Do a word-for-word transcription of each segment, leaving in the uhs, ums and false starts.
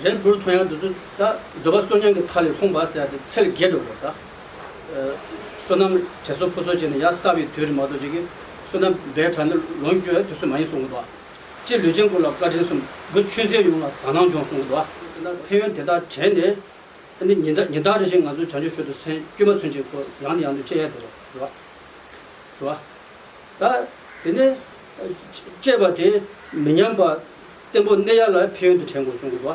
རེད་འབུར་ཐོན་ཡག་འདི་ཚོ་ད་འདོད་པ་གསོག་ཉན་གྱི་མཐའ་ལས་ལྷུང་བ་ཟེར་ཡག་དེ་ཚད་ལས་བརྒལ་འགྲོ་དགོས་ད། བསོད་ནམས་དྲན་གསོ་ཕུན་ཚོགས་བྱས་ནས་ཡར་བསགས་པའི་དུས་རིམ་མ་གཏོགས་ཅིག་གི་བསོད་ནམས་འབད་དྲགས་ནས་ལོངས་སྤྱོད་ཡག་དུས་ཚོད་མ་ཡིན་གསུང་གི་འདུག་སྤྱིར་ལུས་ཅན་ཀུན་ལ་བཀའ་དྲིན་གསུམ། མགོ་ཆོས་མཛད་ཡོངས་ལ་དག་སྣང་སྦྱོངས་གསུང་གི་འདུག་ཕན་ཡོན་དེ་དག་དྲན་ནས་ཨ་ནི་ཉིན་ལྟར་ཉིན་ལྟར་རེ་བཞིན་ང་ཚོ་བྱང་ཆུབ་མཆོག་ཏུ་སེམས་དཀྱུས་མ་ཚུན་ཆད་ཁོ་ཡང་ནས་ཡང་དུ་སྤྱད་ཡག་དེ་རེད་བ། རེད་བ། ད་དེ་ནས་སྤྱད་པ་དེ་མི་ཉམས་པ་བརྟན་པོ་གནས་ཡག་ལ་ཕན་ཡོན་དུ་དྲན་དགོས་གསུང་གི་འདུག་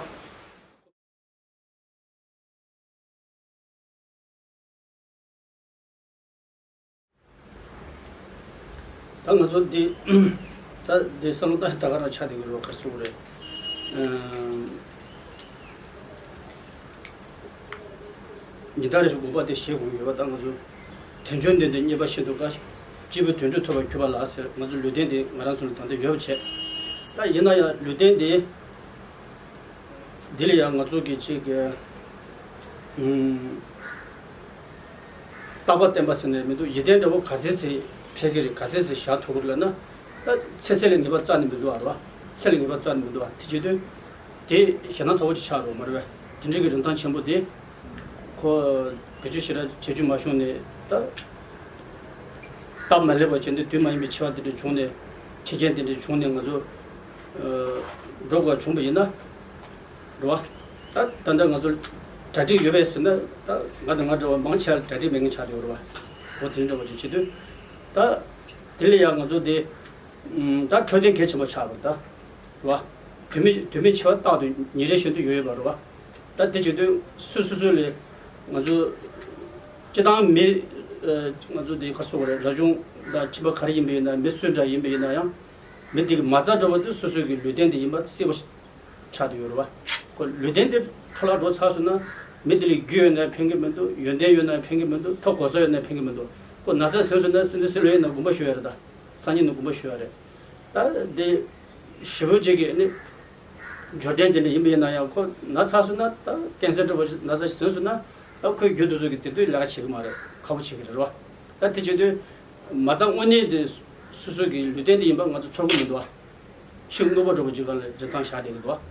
ད་ང་ཚོ་འདི་ད་འདི་བསམ་བློ་ད་ད་ག་རང་ཆགས་བསྡད་ཀྱི་རེད་བ། ག་རེ་ཟེར་དགོས་རེད། ཨམ། ཉིན་ལྟར་རེ་བཞིན་དགོངས་པ་དེ་བཞེས་དགོས་ཀྱི་ཡོད་པ། ད་ང་ཚོ་དལ་འབྱོར་འདི་འདི་རྙེད་པ་ཤིན་ཏུ་དཀའ། སྐྱེས་བུ་དོན་གྲུབ་ཐོབ་པར་གྱུར་པ་ལགས་ཟེར། ང་ཚོ་ལུས་རྟེན་འདི་ང་རང་ཚོ་ལ་ད་ལྟ་ཡོད་པ་བྱས། ད་ཡིན་ན་ཡང་ལུས་རྟེན་འདི་འདི་ལ་ཡང་ང་ཚོ་གི་ཅིག་གི་ཨུམ། རྟག་པ་བརྟན་པ་ཟེར་ནས་མི་འདུག་ཡིད་བརྟན་འདྲ་བོ་ག་ཚད་ཚད་འཕེལ་གི་རེད། ག་ཚད་ཚད་བཞག་ཐུབ་ཀྱི་རེད་ལབ་ན། ད་ཚེ་ཚད་ལས་ངེས་པ་རྩ་ནས་མི་འདུག་ཨ་རེད་བ། ཚད་ལས་ངེས་པ་རྩ་ནས་མི་འདུག་ཨ། དེ་བྱེད་དུས་དེ་ཞེད་སྣང་ཚ་བོ་ཅིག་ཆགས་རོགས་མ་རེད་བས། དེ་འདྲའི་གི་རིན་ཐང་ཆེན་པོ་དེ་ཁོ་བེད་སྤྱོད་ཞེ་དྲག་བྱེད་རྒྱུ་མ་བྱུང་ནས། ད་སྟབས་མ་ལེགས་པ་བྱས་ནས་དུས་མ་ཡིན་པའི་འཆི་བ་དེ་འདྲ་བྱུང་ནས། འཆི་རྐྱེན་དེ་འདྲ་བྱུང་ནས་ང་ཚོ་འགྲོ་དགོས་བྱུང་བ་ཡིན་ན། རེད་བ། ད་ད་ལྟ་ང་ཚོར་གྲ་སྒྲིག་ཡོད་པས་ཟེར་ན། ད་ང་དང་ང་འདྲ་བ་མང་ཆེ་བ་གྲ་སྒྲིག་མེད་མཁན་ཆགས་བསྡད་ཡོད་རེད་བ། འོ་དེ་འདྲ་བ་ཅིག་བྱེད་དུས། ད་དེ་ལ་ཡང་ང་ཚོ་དེ་ད་འཕྲོད་བསྟེན་གལ་ཆེན་པོ་ཆགས་པ་རེད་ད། རེད་བ། དུས་མིན་དུས་མིན་འཆི་བ་རྟག་ཏུ་ཉིན་རེ་བཞིན་དུ་ཡོང་ཡོད་པ་རེད་བ། ད་དེ་བྱེད་དུས་སུ་སོ་སོ་ལས་ང་ཚོ་སྤྱི་བཏང་མི་ང་ཚོ་དེ་ག་རེ་ཟེར་དགོས་རེད། རབ་བྱུང་དང་ཁྱིམ་པ་ག་རེ་ཡིན་པ་ཡིན་ན། མི་སུ་འདྲ་ཡིན་པ་ཡིན་ན་ཡང་། མི་དེ་གི་མ་རྩ་འདྲ་བོ་དེ་སོ་སོ་གི་ལུས་རྟེན་དེ་ཡིན་པ་གསལ་པོ་ཆགས་བསྡད་ཡོད་རེད་བ། ཁོ་ལུས་རྟེན་དེ་འཕྲོ་བརླག་འགྲོ་ཚར་སོང་ན། མི་དེ་ལ་རྒྱུ་ཡོད་ན་ཕན་གི་མི་འདུག་ཡོན་ཏན་ཡོད་ན་ཕན་གི་མི་འདུག་མཐོ་གོ་ས་ཡོད་ན་ཕན་གི་མི་འདུག་ཁོ་ན་ཚ་ཟིན་སོང་ན་སྲིད་འདི་སྲིད་ལོ་ཡིན་ན་དགོངས་པ་ཞུ་ཡ་རེད། ད་སང་ཉིན་ནས་དགོངས་པ་ཞུ་ཡ་རེད། ད་དེ་ཞེ་པོ་ཅིག་གི་ནི་འབྱོར་ལྡན་དེ་འདྲ་ཡིན་པ་ཡིན་ན་ཡང་། ཁོ་ན་ཚ་སོང་ན། ད་ཀན་སར་འདྲ་བོ་ཞིག་ན་ཚ་ཟིན་སོང་ན། ད་ཁོའི་རྒྱུ་དེ་ཚོ་གི་དེ་དུས་ལས་ཀ་བྱེད་གི་མ་རེད། ཁག་པོ་བྱེད་གི་རེད་བ། ད་དེ་བྱེད་དུས་མ་རྩ་དངོས་གནས་དེ་སོ་སོ་གི་ལུས་རྟེན་དེ་ཡིན་པ་ང་ཚོ་ཚོར་གི་མི་འདུག་བ། ཕྱི་དངོས་པོ་འདྲ་བོ་ཅིག་སྒང་ལ་རིན་ཐང་བཞག་བསྡད་ཀྱི་འདུག་བ།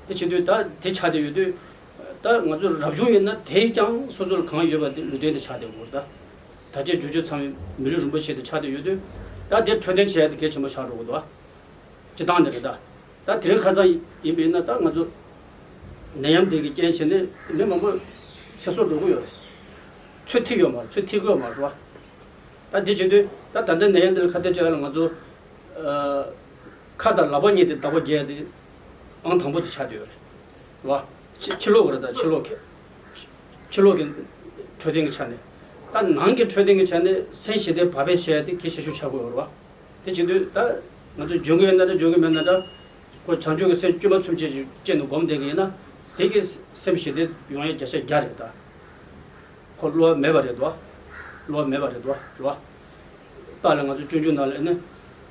དེ་བྱེད་དུས་ད་དེ་ཆགས་བསྡད་ཡོད་དུས། ད་ང་ཚོ་རབ་བྱུང་ཡིན་ན་དེས་ཀྱང་སོ་སོ་ལ་གང་ཡོད་པ་དེ་ལུས་རྟེན་དེ་ཆགས་བསྡད་ཡོད་རེད་ད། ད་ཆ་འགྱུར་བཅོས་ཚང་བའི་མི་ལུས་རིན་པོ་ཆེ་དེ་ཆགས་བསྡད་ཡོད་དུས། ད་དེ་འཕྲོད་བསྟེན་བྱེད་ཡ་དེ་གལ་ཆེན་པོ་ཆགས་འགྲོ་གི་འདུག་བ། སྤྱི་བཏང་ནས་རེད་ད། ད་དེ་རིང་ཁ་སང་ཡིན་པ་ཡིན་ན། ད་ང་ཚོ་ནད་ཡམས་དེ་གི་རྐྱེན་བྱས་ནས་མི་མང་པོ་ཚེ་སྲོག་འགྲོ་གི་ཡོད་རེད། ཚོད་ཐིག་ཡོད་མ་རེད། ཚོད་ཐིག་གི་ཡོད་མ་རེད་བ། ད་དེ་བྱེད་དུས་ད་ད་ལྟ་ནད་ཡམས་འདི་ལ་ཁ་གཏད་བཅག་ཡ་ལ་ང་ཚོ་ཨ། ཁ་དང་ལག་པ་གཉིས་དེ་བདག་པོ་རྒྱག་ཡ་དེ་ཨང་དང་པོ་དེ་ཆགས་བསྡད་ཡོད་རེད། རེད་བ། ཕྱི་ཕྱི་ལོགས་ཀྱི་རེད་ད། ཕྱི་ལོགས་ཀྱི། ཕྱི་ལོགས་ཀྱི་འཕྲོད་བསྟེན་གྱི་ཆ་ནས། ད་ནང་གི་འཕྲོད་བསྟེན་གྱི་ཆ་ནས་སེམས་ཞི་བདེ་བག་ཕེབས་བྱེད་ཡ་དེ་གལ་ཆེ་ཤོས་ཆགས་ཀྱི་ཡོད་རེད་བ། དེ་བྱེད་དུས་ད་ང་ཚོ་འཇོན་གྱི་ཡོད་ན་འདྲ། འཇོན་གྱི་མེད་ན་འདྲ། ཁོ་བྱང་ཆུབ་ཀྱི་སེམས་དཀྱུས་མ་ཚུན་ཆད་ཅིག་བསྐྱེད་ནས་སྒོམ་བསྡད་ཀྱི་ཡིན་ན། དེ་གིས་སེམས་ཞི་བདེ་ཡོང་ཡ་བརྒྱ་ཆ་བརྒྱ་རེད་ད། ཁོ་བསླུ་བ་མེད་པ་རེད་དོ། བསླུ་བ་མེད་པ་རེད་དོ། རེད་བ། རྟགས་ལ་ང་ཚོ་སྤྱོད་འཇུག་ནང་ལ་ནི།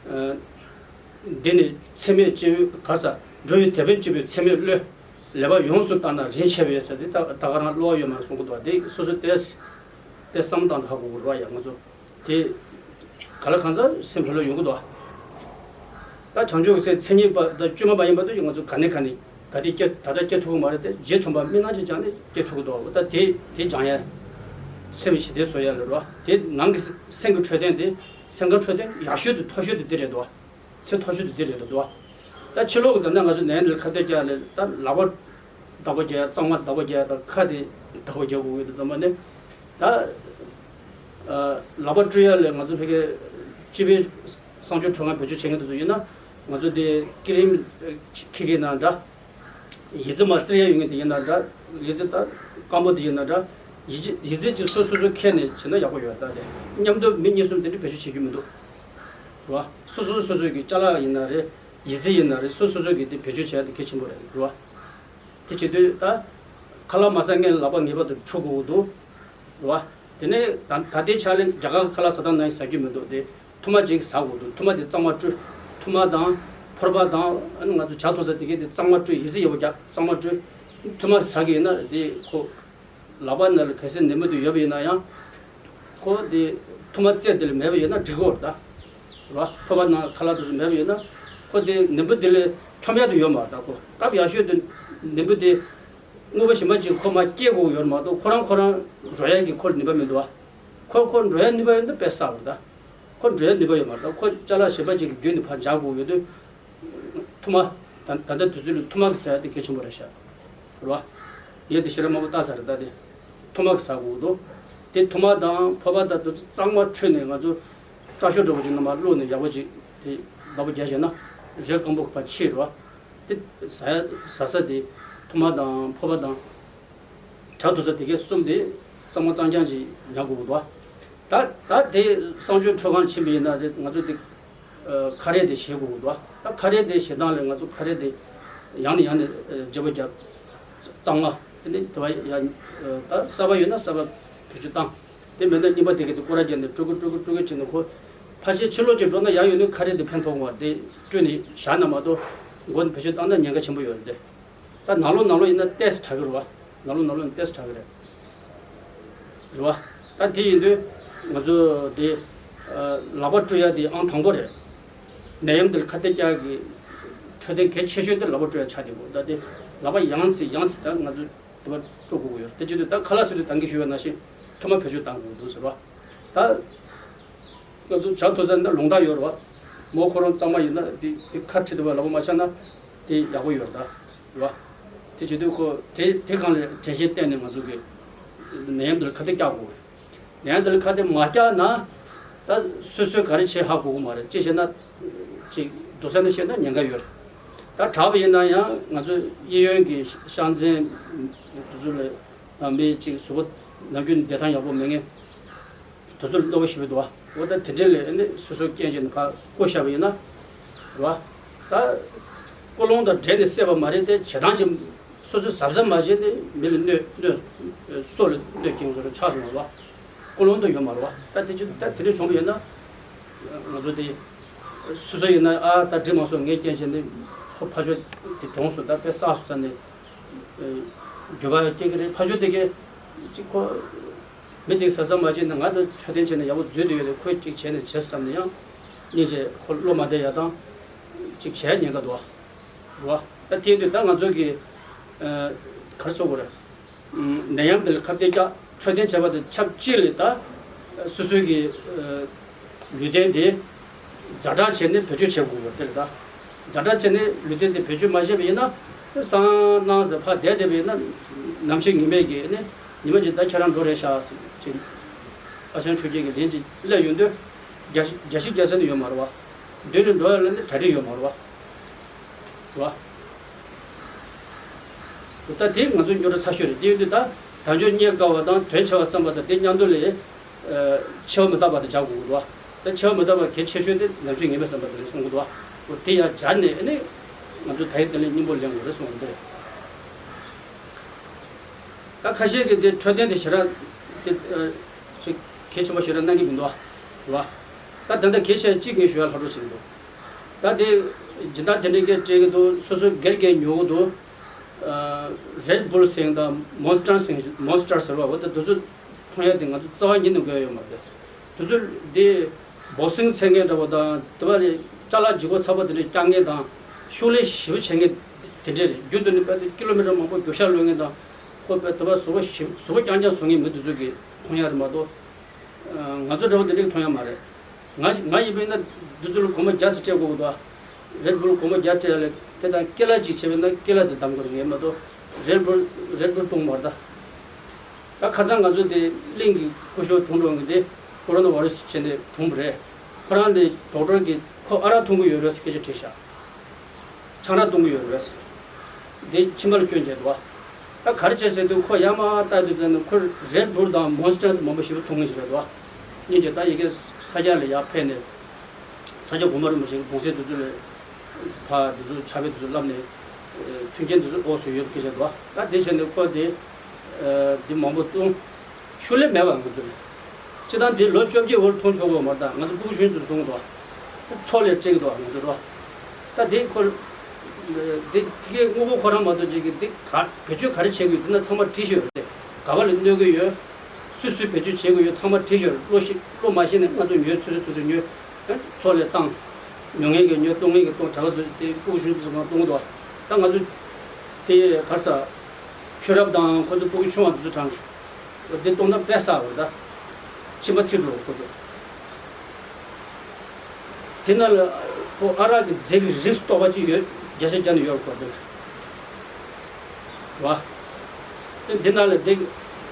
ཨ། འདི་ནི་ཚད་མེད་སྐྱེ་བོའི་ག་རེ་ཟ། འགྲོ་བའི་དེད་དཔོན་སྐྱེ་བོའི་ཚད་མེད་བློས། ལེགས་པར་ཡོངས་སུ་བརྟགས་ན་རིན་ཆེ་བས་ཟེར། དེ་ད་ད་ག་རང་བསླུ་བ་ཡོད་མ་རེད་གསུང་གི་འདུག་དེ་སོ་སོ་ཏོག་ཙམ་བསམ་བློ་བཏང་ཧ་གོ་དགོས་རེད་བ་ཡ། ང་ཚོ་དེ་ག་ལ་གང་ཟག་སེམས་ལྷོད་ལྷོད་ཡོང་གི་འདུག་ད་བྱང་ཆུབ་ཀྱི་སེམས་མཚན་ཉིད་པ་དང་བཅོས་མ་པ་ཡིན་པ་དུས་ང་ཚོ་ག་ནས་ག་ནས་ད་ལྟ་སྐྱེ་ད་ལྟ་སྐྱེ་ཐུབ་ཀྱི་མ་རེད་དེ། རྗེས་མཐུན་པ་དམིགས་རྣམ་ཅན་སྦྱངས་ནས་སྐྱེ་ཐུབ་ཀྱི་འདུག་ད་དེ་དེ་སྦྱང་ཡ། སེམས་ཞི་བདེ་བཟོ་ཡ་ལ་རོ། དེ་ནང་གི་སེམས་ཀྱི་འཕྲོད་བསྟེན་དེ། སེམས་ཀྱི་འཕྲོད་བསྟེན་ཡག་ཤོས་དེ་མཐོ་ཤོས་དེ་འདི་རེད་འདུག་ཚད་མཐོ་ཤོས་དེ་འདི་རེད་འདུག་ད་ཕྱི་ལོགས་ཀྱི་ད་ནང་ང་ཚོ་ནས་འདིར་ཁ་གཏད་བཅག་ལས་ད་ལག་པ་བདག་པོ་རྒྱག་ཡ། གཙང་མ་བདག་པོ་རྒྱག་ཡ་དང་ཁ་དེ་བདག་པོ་རྒྱག་དགོས་ཀྱི་འདུག་ཙམ་པ་ནས། ད་ཨ། ལག་པ་བཀྲུ་ཡ་ལས་ང་ཚོ་ཕ་གི་སྤྱི་པའི་གསང་སྤྱོད་ཁྲོད་ཁང་བེད་སྤྱོད་བྱེད་མཁན་དེ་ཚོ་ཡིན་ན། ང་ཚོ་དེ་ཀི་རིམ་ཁྱེར་གི་ན་འདྲ། ཡི་ཙི་མ་བཙིར་ཡ་ཡོད་མཁན་དེ་ཡིན་ན་འདྲ། ཡི་ཙི་ད་སྐམ་པོ་དེ་ཡིན་ན་འདྲ། ཡི་ཙི་ཡི་ཙི་གཅིག་སོ་སོ་སོ་ཁྱེར་ནས་བྱེད་ན་ཡག་པོ་ཡོད། ད་དེ་མཉམ་དུ་མི་གཉིས་གསུམ་དེ་འདྲ་བེད་སྤྱོད་བྱེད་རྒྱུ་མི་འདུག་རེད་བ། སོ་སོ་སོ་སོ་གི་ཅ་ལག་ཡིན་ན་རེད། ཡི་ཙི་ཡིན་ན་རེད། སོ་སོ་སོ་གི་དེ་བེད་སྤྱོད་བྱེད་ཡ་དེ་གལ་ཆེན་པོ་རེད། རེད་བ། དེ་བྱེད་དུས་ད་ཁ་ལག་མ་ཟ་མཁན་ལག་པ་ངེས་པར་དུ་འཁྲུ་དགོས་ཀྱི་འདུག་རེད་བ། དེ་ནས་ད་ད་ལྟའི་ཆ་ལ་རྒྱ་གར་ཁ་ལག་ཟ་སྟངས་ནང་བཞིན་ཟ་རྒྱུ་མི་འདུག་དེ་ཐུར་མ་ཅིག་ཟ་དགོས་འདུག་ཐུར་མ་དེ་གཙང་མ་བཀྲུ། ཐུར་མ་དང་ཕོར་པ་དང་། ཨ་ནི་ང་ཚོ་ཇ་འཐུང་ས་དེ་གའི་དེ་གཙང་མ་བཀྲུ། ཡི་ཙི་ཡོད་པ་རྒྱག་གཙང་མ་བཀྲུ། ཐུར་མ་ཟ་གི་ཡིན་ན་དེ་ཁོ་ལག་པ་ནང་ལ་གལ་སྲིད་ནད་འབུ་དེ་ཡོད་པ་ཡིན་ན་ཡང་། ཁོ་དེ་ཐུར་མ་རྩེ་དེ་ལ་མེད་པ་ཡོད་ན་འགྲིག་གི་རེད་ད། རེད་བ། ཕོར་པ་ནང་ཁ་ལག་དེ་ཚོ་མེད་པ་ཡོད་ན། ཁོ་དེ་ནད་འབུ་དེ་ལས་ཁྲོམ་ཡ་དེ་ཡོད་མ་རེད་ད། ཁོ་སྟབས་ཡག་ཤོས་དེ་ ནད་འབུ་དེ་དངོས་པོ་གཞན་པ་ཅིག་ཁོ་མར་སྐྱེ་དགོས་ཡོད་མ་གཏོགས། ཁོ་རང་ཁོ་རང་འགྲོ་ཡ་གི་ཁོར་ནུས་པ་མི་འདུག་བ། ཁོ་ཁོ་འགྲོ་ཡ་ནུས་པ་ཡོད་ན་དཔེ་བསགས་པ་རེད་ད། ཁོ་འགྲོ་ཡ་ནུས་པ་ཡོད་མ་རེད་ད། ཁོ་ཅ་ལག་གཞན་པ་ཅིག་གི་བརྒྱུད་ནས་ཕར་འཇགས་དགོས་ཡོད་དུས། ཐུར་མ། ད་ད་ལྟ་དུས་ཚོད་ལ་ཐུར་མ་གིས་ཟ་ཡ་དེ་གལ་ཆེན་པོ་རེད་ཤག་རེད་བ། ངས་དེ་ཞེ་དྲག་མང་པོ་བལྟས་ཚར་རེད་ད། དེ་ཐུར་མ་གིས་ཟ་དགོས་འདུག་དེ་ཐུར་མ་དང་ཕོར་པ་དང་དེ་ཚོ་གཙང་མ་འཁྱེར་ནས། ང་ཚོ་སྐྲ་ཤོག་འདྲ་པོ་ཅིག་ནང་མར་བླུགས་ནས་ཡག་པོ་ཅིག་དེ་བདག་པོ་རྒྱག་བྱས་ན་རས་སྐམ་པོ་ཕར་ཕྱིས་རེད་བ། དེ་ཟ་ཡ་ཟ་ས་དེ་ཐུར་མ་དང་ཕོར་པ་དང་། བྲག་དུ་ས་དེ་གའི་གསུམ་དེ་གཙང་མ་གཙང་རྐྱང་ཅིག་ཉར་དགོས་འདུག་ད་ད་དེ་གསང་སྤྱོད་མཆོད་ཁང་ཕྱིན་པ་ཡིན་ན། དེ་ང་ཚོ་དེ་ཁ་རས་དེ་བཞེས་དགོས་འདུག་ད་ཁ་རས་དེ་བཞེས་སྟངས་ལ། ང་ཚོ་ཁ་རས་དེ་ཡང་ནས་ཡང་ནས་བརྗེ་པོ་རྒྱབ། གཙང་མ་དེ་ནས་དེ་བ་ཡ། ད་གསར་པ་ཡོད་ན་གསར་པ་བེད་སྤྱོད་བཏང་། དེ་མེད་ན་རྙིང་པ་དེ་གའི་དེ་སྐོར་ར་བརྒྱབ་ནས་དཀྲུག་དཀྲུག་དཀྲུག་དཀྲུག་བྱས་ནས། ཁོ་ཕལ་ཆེར་ཕྱི་ལོགས་ཅིག་འགྲོ་ན་ཡང་ཡོད་ནི་ཁ་རས་དེ་ཕན་ཐོགས་པ་དེ་བཀྲུས་ནས་བཞག་ན་མ་གཏོགས། མགོ་ནས་བེད་སྤྱོད་བཏང་ན་ཉེན་ཁ་ཆེན་པོ་ཡོད་རེད་དེ། ད་ནང་ལོགས་ནང་ལོགས་ཡིན་ན་ཏོག་ཙམ་དྲག་གི་རེད་བ། ནང་ལོགས་ནང་ལོགས་ཡིན་ན་ཏོག་ཙམ་དྲག་གི་རེད། རེད་བ། ད་དེ་ཡིན་དུས་ང་ཚོ་དེ་ལག་པ་བཀྲུ་ཡ་དེ་ཨང་དང་པོ་རེད། ནད་ཡམས་འདིར་ཁ་གཏད་བཅག་གི་འཕྲོད་བསྟེན་གལ་ཆེ་ཤོས་དེ་ལག་པ་བཀྲུ་ཡ་ཆགས་བསྡད་ཡོད། ད་དེ་ལག་པ་ཡང་རྩེ་ཡང་རྩེ་ད་ང་ཚོས་དེ་བ་བཀྲུ་དགོས་ཀྱི་ཡོད་རེད། དེ་བྱེད་དུས་ད་ཁ་ལག་ཟེར་དུས་ད་གིན་ཞུས་པ་ནང་བཞིན་ཐུར་མ་བེད་སྤྱོད་གཏང་དགོས་འདུག་ཟེར་བ། ད་ང་ཚོ་བྲག་དུ་ས་ནི་ལུང་ཐག་ཡོད་རེད་བ། མོ་ཁོ་རང་གཙང་མ་ཡིན་ན་དེ་དེ་ཁ་ཁྲིད་དེ་བ་ལག་པ་མ་བྱས་ན་དེ་ཡག་པོ་ཡོད་རེད་ད། རེད་བ། དེ་བྱེད་དུས་ཁོ་དེ་དེ་སྒང་ལ་དྲན་ཤེས་བསྟེན་ནས་ང་ཚོ་གི་ནད་ཡམས་འདི་ལ་ཁ་གཏད་བཅག་དགོས་རེད། ནད་ཡམས་འདི་ལ་ཁ་གཏད་མ་བཅག་ན་ད་སོ་སོས་ག་རེ་བྱེད་ཧ་གོ་གི་མ་རེད། ཅི་བྱས་ན་ཅིག་སྡུག་ས་ནས་བཤད་ན་ཉེན་ཁ་ཡོད་རེད། ད་དྲག་པ་ཡིན་ན་ཡང་ང་ཚོ་གཡས་གཡོན་གྱི་ཤ་ཚན་དེ་ཚོ་ལ་ད་མི་ཅིག་གཟུགས་པོ་ནམ་རྒྱུན་བདེ་ཐང་ཡག་པོ་མེད་མཁན། དེ་ཚོ་གནོད་པ་ཞེ་པོ་འདུག་བ། འོ་ད་དེ་འདྲ་ལས་ནི་སོ་སོ་རྐྱེན་བྱས་ནས་ཕར་བཀོ་བཞག་པ་ཡིན་ན། རེད་བ། ད་ཀུན་སློང་དང་འབྲེལ་ནས་བསད་པ་མ་རེད་དེ། བྱེད་སྟངས་ཀྱི་སོ་སོས་གཟབ་གཟབ་མ་བྱས་ནས་མི་ལ་གནོད་གནོད། སྲོག་ལ་གནོད་སྐྱེལ་བཟོ་འདྲ་ཆགས་སོང་བ། ཀུན་སློང་དུ་ཡོད་མ་རེད་བ། ད་དེ་ཅི་ད་དེ་འདྲ་བྱུང་བ་ཡིན་ན། ང་ཚོ་དེ་སོ་སོ་ཡིན་ན། ཨ་ད་འགྲིག་མ་སོང་། ངའི་རྐྱེན་བྱས་ནས་ཁོ་ཕར་ཕྱོགས་དེ་གྲོངས་སོང་། ད་དཔེ་བསགས་སོང་ཟེར་ནས་འགྱོད་པ་སྐྱེ་གི་རེད། ཕར་ཕྱོགས་དེ་གས་ཅིག་ཁོ། མི་དེ་གཟབ་གཟབ་མ་བྱས་ན། ང་ད་འཕྲོད་བསྟེན་བྱས་ནས་ཡག་པོ་འཛུལ་དུ་ཡོད་དེ། ཁོས་ཅིག་བྱས་ནས་བྱས་བསམ་ནས་ཡང་སྙིང་རྗེ། ཁོ་བློ་མ་བདེ་ཡ་དང་ཅིག་བྱས་ཉེན་ཁ་འདུག་བ། རེད་བ། ད་དེ་དུས་ད་ང་ཚོ་གི་ཨ་ག་རེ་ཟེར་དགོས་རེད། ཨ་ནད་ཡམས་འདི་ལ་ཁ་གཏད་བཅག་འཕྲོད་བསྟེན་བྱས་པ་དང་ཆབས་ཅིག་ལ། ད་སོ་སོའི་གི་ཨ་ལུས་རྟེན་དེ་ཛ་དྲག་བྱས་ནས་བེད་སྤྱོད་བྱེད་དགོས་པ་དེ་རེད་ད། ཛ་དྲག་བྱས་ནས་ལུས་རྟེན་དེ་བེད་སྤྱོད་མ་བྱས་པ་ཡིན་ན། སང་གནངས་ཟེར་ཕར་བསྡད་བསྡད་པ་ཡིན་ན། ནམ་ཕྱེད་ངེས་མེད་ཀྱི་ནི་ཉི་མ་གཅིག་ད་ཁྱེད་རང་འགྲོ་རེད་ཤག་ཟེར་ཅིག་ཨ་ཞང་ཆོས་རྒྱལ་གྱི་ལན་ཅིག་སླེབས་ཡོང་དུས། རྒྱ་ཞིབ་རྒྱ་ཞིབ་རྒྱག་ས་ནི་ཡོད་མ་རེད་བ། མདུན་ལ་འགྲོ་ཡ་ལ་ནི་གྲ་སྒྲིག་ཡོད་མ་རེད་བ། རེད་བ། ད་དེ་ང་ཚོ་རྙོག་དྲ་ཚ་ཤོས་རེད། དེ་ཡིན་དུས་ད་དལ་འབྱོར་རྙེད་དཀའ་བ་དང་དོན་ཆེ་བ་བསམ་པ་དང་། དེ་མཉམ་དུ་ལ་ཨ་འཆི་བ་མི་རྟག་པ་དེ་སྦྱར་དགོས་ཀྱི་འདུག་བ། ད་འཆི་བ་མི་རྟག་པ་གལ་ཆེ་ཤོས་དེ་ནམ་རྒྱུན་ངེས་མེད་བསམ་པ་དེ་རེད་གསུང་གི་འདུག་བ། འོ་དེ་ཡང་སྦྱར་ནས་ཨ་ནི་ང་ཚོ་ད་ཡིན་དེ་ལས་སྙིང་པོ་ལེན་དགོས་རེད་གསུང་གི་འདུག་ད་ཁ་ཤས་ཀྱིས་དེ་འཕྲོད་བསྟེན་དེ་ཞེ་དྲག་དེ་ཨ་ཞིག་གལ་ཆེན་པོ་ཞེ་དྲག་གནང་གི་མི་འདུག་བ། རེད་བ། ད་དེ་འདྲ་གལ་ཆེ་གཅིག་ངས་ཞུ་ཡ་ལྷག་འཕྲོ་བྱེད་ཀྱི་འདུག་ད་དེ་སྦྱིན་བདག་དེ་འདྲས་ཀྱིས་སྤྲད་ཀྱི་འདུག་སོ་སོའི་སྒེར་གྱིས་ཉོ་གི་འདུག་ཨ་རེད་སྦུལ་ཟེར་དང་མོན་སི་ཊར་ཟེར། མོན་སི་ཊར་ཟེར་བ། འོ་ད་དེ་ཚོ་མཐོང་ཡ་དེ་ང་ཚོ་རྩ་བ་ཉིད་ནས་དགོས་ཡ་ཡོད་མ་རེད། དེ་ཚོ་དེ་བོག་སིང་འཚོལ་མཁན་འདྲ་པོ་དང་། དེ་བ་ལས་ཅ་ལག་ལྗིད་ཁོག་ཚ་པོ་དེ་འདྲས་རྒྱག་མཁན་དང་། ཤུགས་ལས་ཞེ་པོ་བྱེད་མཁན་དེ་འདྲས་རེད། རྒྱུན་དུ་ནི་དཔེ་ཀི་ལོ་མི་ཊར་མང་པོ་རྒྱུག་ཤར་གློད་མཁན་དང་། ཁོ་དཔེ་དེ་བ་གཟུགས་པོ་ཞེ་གཟུགས་པོ་རྐྱང་རྐྱང་བཟོ་མཁན་མི་དེ་ཚོ་གིས་མཐོང་ཡ་རེད་མ་གཏོགས། ང་ཚོ་འདྲ་པོ་དེ་འདྲས་མཐོང་ཡ་མ་རེད། ང་ང་ཡིན་པས་ན་དེ་ཚོ་ལ་སྒོར་མོ་བརྒྱ་ཙམ་སྤྲད་དགོས་ཀྱི་འདུག་རེད་སྦུལ་སྒོར་མོ་བརྒྱ་སྤྲད་ཡ་ལས་དེ་དང་ཀི་ལ་གཅིག་བྱས་པས་ན་ཀི་ལ་དེ་བདམས་དགོས་རེད། ངས་མ་གཏོགས་རེད་སྦུལ་རེད་སྦུལ་བཏུང་མ་རེད་ད། ད་ཁ་སང་ང་ཚོ་དེ་གླིང་གི་སྐུ་ཞབས་གྲོངས་འགྲོ་མཁན་དེ་ཀོ་རོ་ན་བྷ་ར་སི་བྱས་ནས་གྲོངས་པ་རེད། ཁོ་རང་དེ་ཌོག་ཊར་གྱིས་ཁོ་ཨ་རག་འཐུང་གི་ཡོད་རེད་ཟེར་སྐད་ཆ་དྲིས་ཤག་ཆང་རག་འཐུང་གི་ཡོད་རེད། དེ་མཆིན་པ་ལ་སྐྱོན་བརྒྱབ་འདུག་བ། ད་ག་རེ་བྱས་ཟེར་དུས་ཁོ་ཡར་མར་བལྟས་དུས་ཙམ་ནས་ཁོ་རེད་སྦུལ་དང་མོན་སི་ཊར་དེ་མང་པོ་ཞེ་པོ་འཐུང་མཁན་ཞིག་རེད་འདུག་བ། སྙིང་རྗེ། ད་ཡ་གི་ས་སྐྱ་ལ་ཡར་ཕེབས་ནས་ས་སྐྱ་གོང་མ་རིན་པོ་ཆེ་གི་གདུང་སྲས་དེ་ཚོ་ལ་ཕར་དེ་ཚོ་ཕྱག་དཔེ་དེ་ཚོ་བསླབས་ནས། མཐུན་རྐྱེན་དེ་ཚོ་འོག་སུ་ཡོད་སྐད་ཆ་འདུག་བ། ད་དེ་བྱས་ནས་ཁོ་དེ་དེ་མང་པོ་འཐུང་། ཤུགས་ལས་མེད་པ་ང་ཚོ་ལ། སྤྱིར་བཏང་འདི་ལོ་བཅོ་བརྒྱད་འཁོར་མཐོང་ཆོག་གི་ཡོད་མ་རེད། ད་ང་ཚོ་ཕྲུ་གུ་གཞོན་དུས་མཐོང་གི་འདུག་ཚོགས་ལས་སྤྲད་ཀྱི་འདུག་ང་ཚོ་རོ། ད་འདི་ཁོ། འདི་དེ་གའི་དངོས་པོ་ཁོ་རང་མ་གཏོགས་ཅིག་གིས་འདི་ག་བེད་སྤྱོད་ག་རེ་བྱེད་དགོས་འདི་ན་ཚང་མ་བྲིས་ཤོག་རེད། ག་བ་ལ་གནོད་ཀྱི་ཡོད། སུས་སུས་བེད་སྤྱོད་བྱེད་དགོས་ཡོད་ཚང་མ་བྲིས་ཤོག་བློ་ཤེས་བློ་མ་ཤེས་ནས་ང་ཚོ་ཉོས་ཚོད་ཚོད་ཚོད་ཉོས། ཚོགས་ལས་བཏང་། ཉོ་མཁན་གྱིས་ཉོས། གཏོང་མཁན་གྱིས་གཏོང་། གྲྭ་པ་ཚོ་དེ་ཕྲུ་གུ་གཞོན་དུས་ཚང་མ་གཏོང་གི་འདུག་ད་ང་ཚོ། དེ་གར་ས་ཆོས་རབ་དང་ཁོ་ཚོ་སྤུ་གུ་ཆུང་བ་དེ་ཚོ་གྲངས་ཀྱི་དེ་གཏོང་ན་དཔེ་བསགས་པ་རེད་ད། ཕྱི་མ་ཚིག་འགྲོ་ཁོ་ཚོ། དེ་ན་ལ་ཁོ་ཨ་རག་གི་རྫས་ཀྱི་རིགས་སུ་གཏོགས་པ་ཅིག་ཡོད། བརྒྱ་ཆ་བརྒྱ་ནས་ཡོད་ཁོ་དེ་ལ། བ། དེ་འདི་ན་ལ་དེ་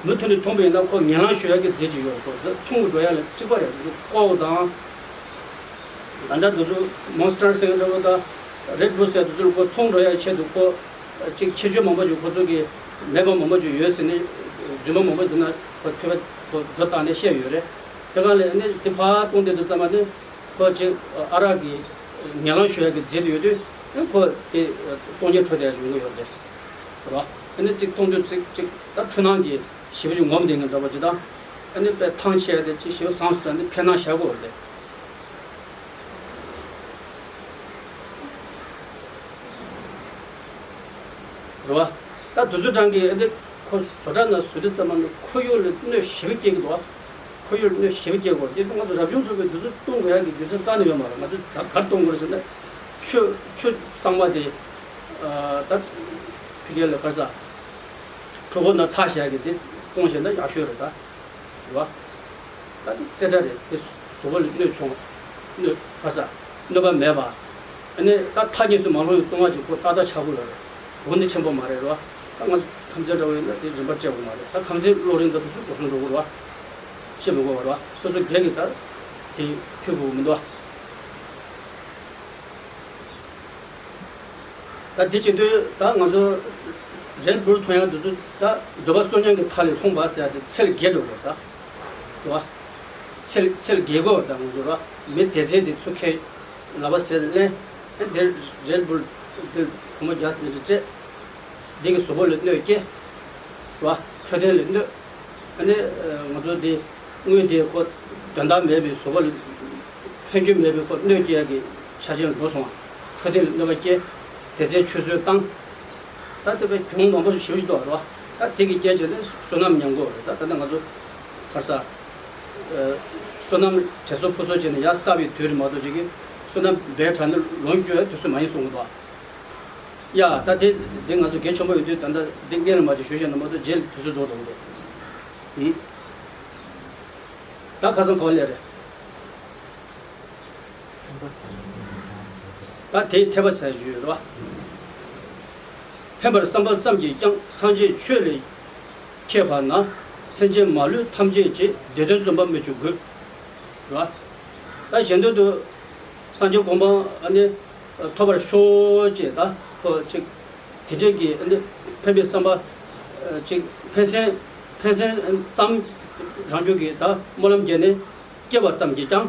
མུ་མཐུད་ནས་མཐོང་པ་ཡིན་ན་ཁོ་ངན་ལང་ཞུ་ཡག་གི་རྫས་ཅིག་ཡོད་ཁོ་དེ་ཚོང་གི་འགྲོ་ཡག་ལ་གཅིག་པ་རེད། དེ་ཚོ་ཀོག་དང་། ད་ལྟ་དེ་ཚོ་མོན་སི་ཊར་ཟེར་འདྲ་བོ་དང་རེད་བུལ་ཟེར་དེ་ཚོ་ཁོ་ཚོང་འགྲོ་ཡག་ཆེད་དུ་ཁོ་གཅིག་ཁྱད་ཆོས་མང་པོ་ཅིག་ཁོ་ཚོ་གི་མེད་པ་མང་པོ་ཅིག་ཡོད་ཟེར་ནས་རྫུན་མ་མང་པོ་འདི་ན་ཁོ་ཐོས་པ་ཁོ་སྒྲོ་བཏགས་ནས་བཤད་ཡོད་རེད། དེ་ག་ལས་ནི་དེ་ཕར་གཏོང་དེ་དུ་ཙམ་པ་ནི། ཁོ་ཅིག་ཨ་རག་གི་ངན་ལང་ཞུ་ཡག་གི་རྫས་དེ་ཡོད་དུས་ཨེ་ཁོ་དེ་སྟོང་ཉིད་འཕྲོད་དེ་ཡོང་གི་ཡོད་རེད། རེད་བ། ཨ་ནི་ཅིག་མཐོང་དུས་ཅིག་ཅིག་ད་འཁྲུལ་སྣང་གི་ཞེ་པོ་ཅིག་ངོམ་བསྡད་མཁན་འདྲ་པོ་ཅིག་དང་། ཨ་ནི་དཔེ་ཐང་ཆད་དེ་ཅིག་ཞེ་པོ་ཟངས་སུ་ཟ་ནི་འཕེན་སྣང་བཞག་གི་ཡོད་རེད། རེད་བ། ད་དུས་ཚོད་གྲངས་ཀྱི་ཨ་ནི་ཁོ་བཟོ་གྲྭ་ནང་བཟོས་དུས་ཙམ་པ་ནི་ཁོར་ཡུག་ལ་གནོད་ཞེ་པོ་སྐྱེལ་གི་འདུག་བ། ཁོར་ཡུག་ལ་གནོད་ཞེ་པོ་སྐྱེལ་དགོས་རེད། དེ་ང་ཚོ་རབ་བྱུང་ཚོ་གི་དུས་ཚོད་གཏོང་དགོས་ཡག་གི་རྒྱུ་མཚན་རྩ་ནས་ཡོད་མ་རེད། ང་ཚོ་ད་གར་གཏོང་དགོས་རེད་ཟེར་ན། ཆུ་ཆུ་གཙང་མ་དེ་ད་ཕི་གེ་ལ་གར་ས་གྲོད་ཁོག་ན་ཚ་བཞག་གི་དེ་གཏོང་བཞག་ན་ཡག་ཤོས་རེད་ད། རེད་བ། ད་དེ་རྩེ་གྲ་རེད། དེ་གཟུགས་པོ་ལ་གནོད་བྱུང་། གནོད་ག་ས་གནོད་པ་མེད་པ། ཨ་ནི་ད་ཐག་ཉེ་སུ་མ་ལྷུང་བའི་ལྟུང་བ་ཅིག་ཁོ་ཏག་ཏག་ཆགས་ཀྱི་ཡོད་རེད། འོ་འདི་ཆེན་པོ་མ་རེད་རོ། ད་ང་ཚོ་ཁམས་ཚན་འདྲ་བོ་ཡིན་ན་དེ་རིན་པ་སྤྲད་དགོས་མ་རེད། ད་ཁམས་ཚན་གློག་རིན་འདྲ་དེ་ཚོ་འགོག་སྲུང་འགྲོ་དགོས་རེད་བ། བཤད་མི་དགོས་པ་རེད་བ། སོ་སོ་སྒེར་གྱི་ད་དེ་ཁྱོད་དགོས་མི་འདུག་བ། ད་འདི་བྱེད་དུས་ད་ང་ཚོ་རེད་བུལ་ཐོན་ཡག་འདི་ཚོ་ད་འདོད་པ་གསོག་ཉར་གྱི་མཐའ་ལས་ལྷུང་བ་ཟེར་ཡག་དེ་ཚད་ལས་བརྒལ་འགྲོ་དགོས་ད། རེད་བ། ཚད་ཚད་ལས་བརྒལ་དགོས་ད་ང་ཚོ་རེད་བ། མི་སྡེ་ཚན་དེ་ཚུར་ཁྱེར་ལབ་པ་ཟེར་ལན། ཨེ་འདིར་རེད་བུལ་འདིར་སྒོར་མོ་བརྒྱ་འདི་འདྲ་སྤྲད། འདི་གི་གཟུགས་པོ་ལ་གནོད་སྐྱེལ། རེད་བ། འཕྲོད་བསྟེན་ལ་གནོད། ཨ་ནི་ང་ཚོ་འདི་དངུལ་འདི་ཁོ་དོན་དག་མེད་པའི་བཟོ་བ་ལ་ཕན་རྒྱུ་མེད་པའི་ཁོ་གནོད་སྐྱེལ་ཡག་གི་ཆ་རྐྱེན་ལ་འགྲོ་སོང་བ། འཕྲོད་བསྟེན་ལ་གནོད་པ་སྐྱེལ། སྡེ་ཚན་ཆུད་ཟོས་བཏང་། ད་ལྟ་བའི་གྱོང་མང་པོ་ཞིག་ཞེ་པོ་ཞིག་འདུག་རེད་བ། ད་དེ་གི་རྐྱེན་བྱས་ནས་སོ་ནམ་ཉམས་རྒུད་རེད། ད་ད་ལྟ་ང་ཚོ་གར་ས་སོ་ནམ་དྲན་གསོ་ཕུལ་གསོ་བྱས་ནས་ཡར་གསར་བའི་དུས་རེད་མ་གཏོགས་ཅིག་གི་སོ་ནམ་འབའ་དྲག་ནས་ལོངས་སྤྱོད་ཡག་དུས་ཚོད་མ་ཡིན་གསུང་གི་འདུག་ཡ་ད་དེ་དེ་ང་ཚོ་གལ་ཆེན་པོ་ཡོད་དུས་ད་ལྟ་འདི་སྔོན་ལ་མ་ཅིག་ཞུ་བྱས་ན་མ་གཏོགས་རྗེས་ལ་དུས་ཚོད་རྫོགས་འགྲོ་གི་འདུག་ད་ཁ་སང་ག་བ་སླེབས་རེད། ད་དེའི་འཐད་པ་ཟེར་ཞུས་རེད་བ། ཕན་པར་བསམ་པ་ཙམ་གྱིས་ཀྱང་སངས་རྒྱས་ཆོས་ལས་ཁྱད་པར་ན། སེམས་ཅན་མ་ལུས་ཐམས་ཅད་ཀྱི་བདེ་དོན་བརྩོན་པ་སྨོས་ཅི་དགོས། རེད་བ། ད་གཞན་དོན་དུ་སངས་རྒྱས་གོ་འཕང་ཨ་ནི་ཐོབ་པར་ཤོག་ཅེས་ད་ཁོ་ཅིག་དེ་འདྲས་ཀྱི་ཨ་ནི་ཕན་པའི་བསམ་པ་ཅིག་ཕན་སེམས་ཕན་སེམས་ཙམ་རང་རྒྱུད་ཀྱི་ད་སྨོན་ལམ་བརྒྱབ་ནས་སྐྱེས་པ་ཙམ་གྱིས་ཀྱང་།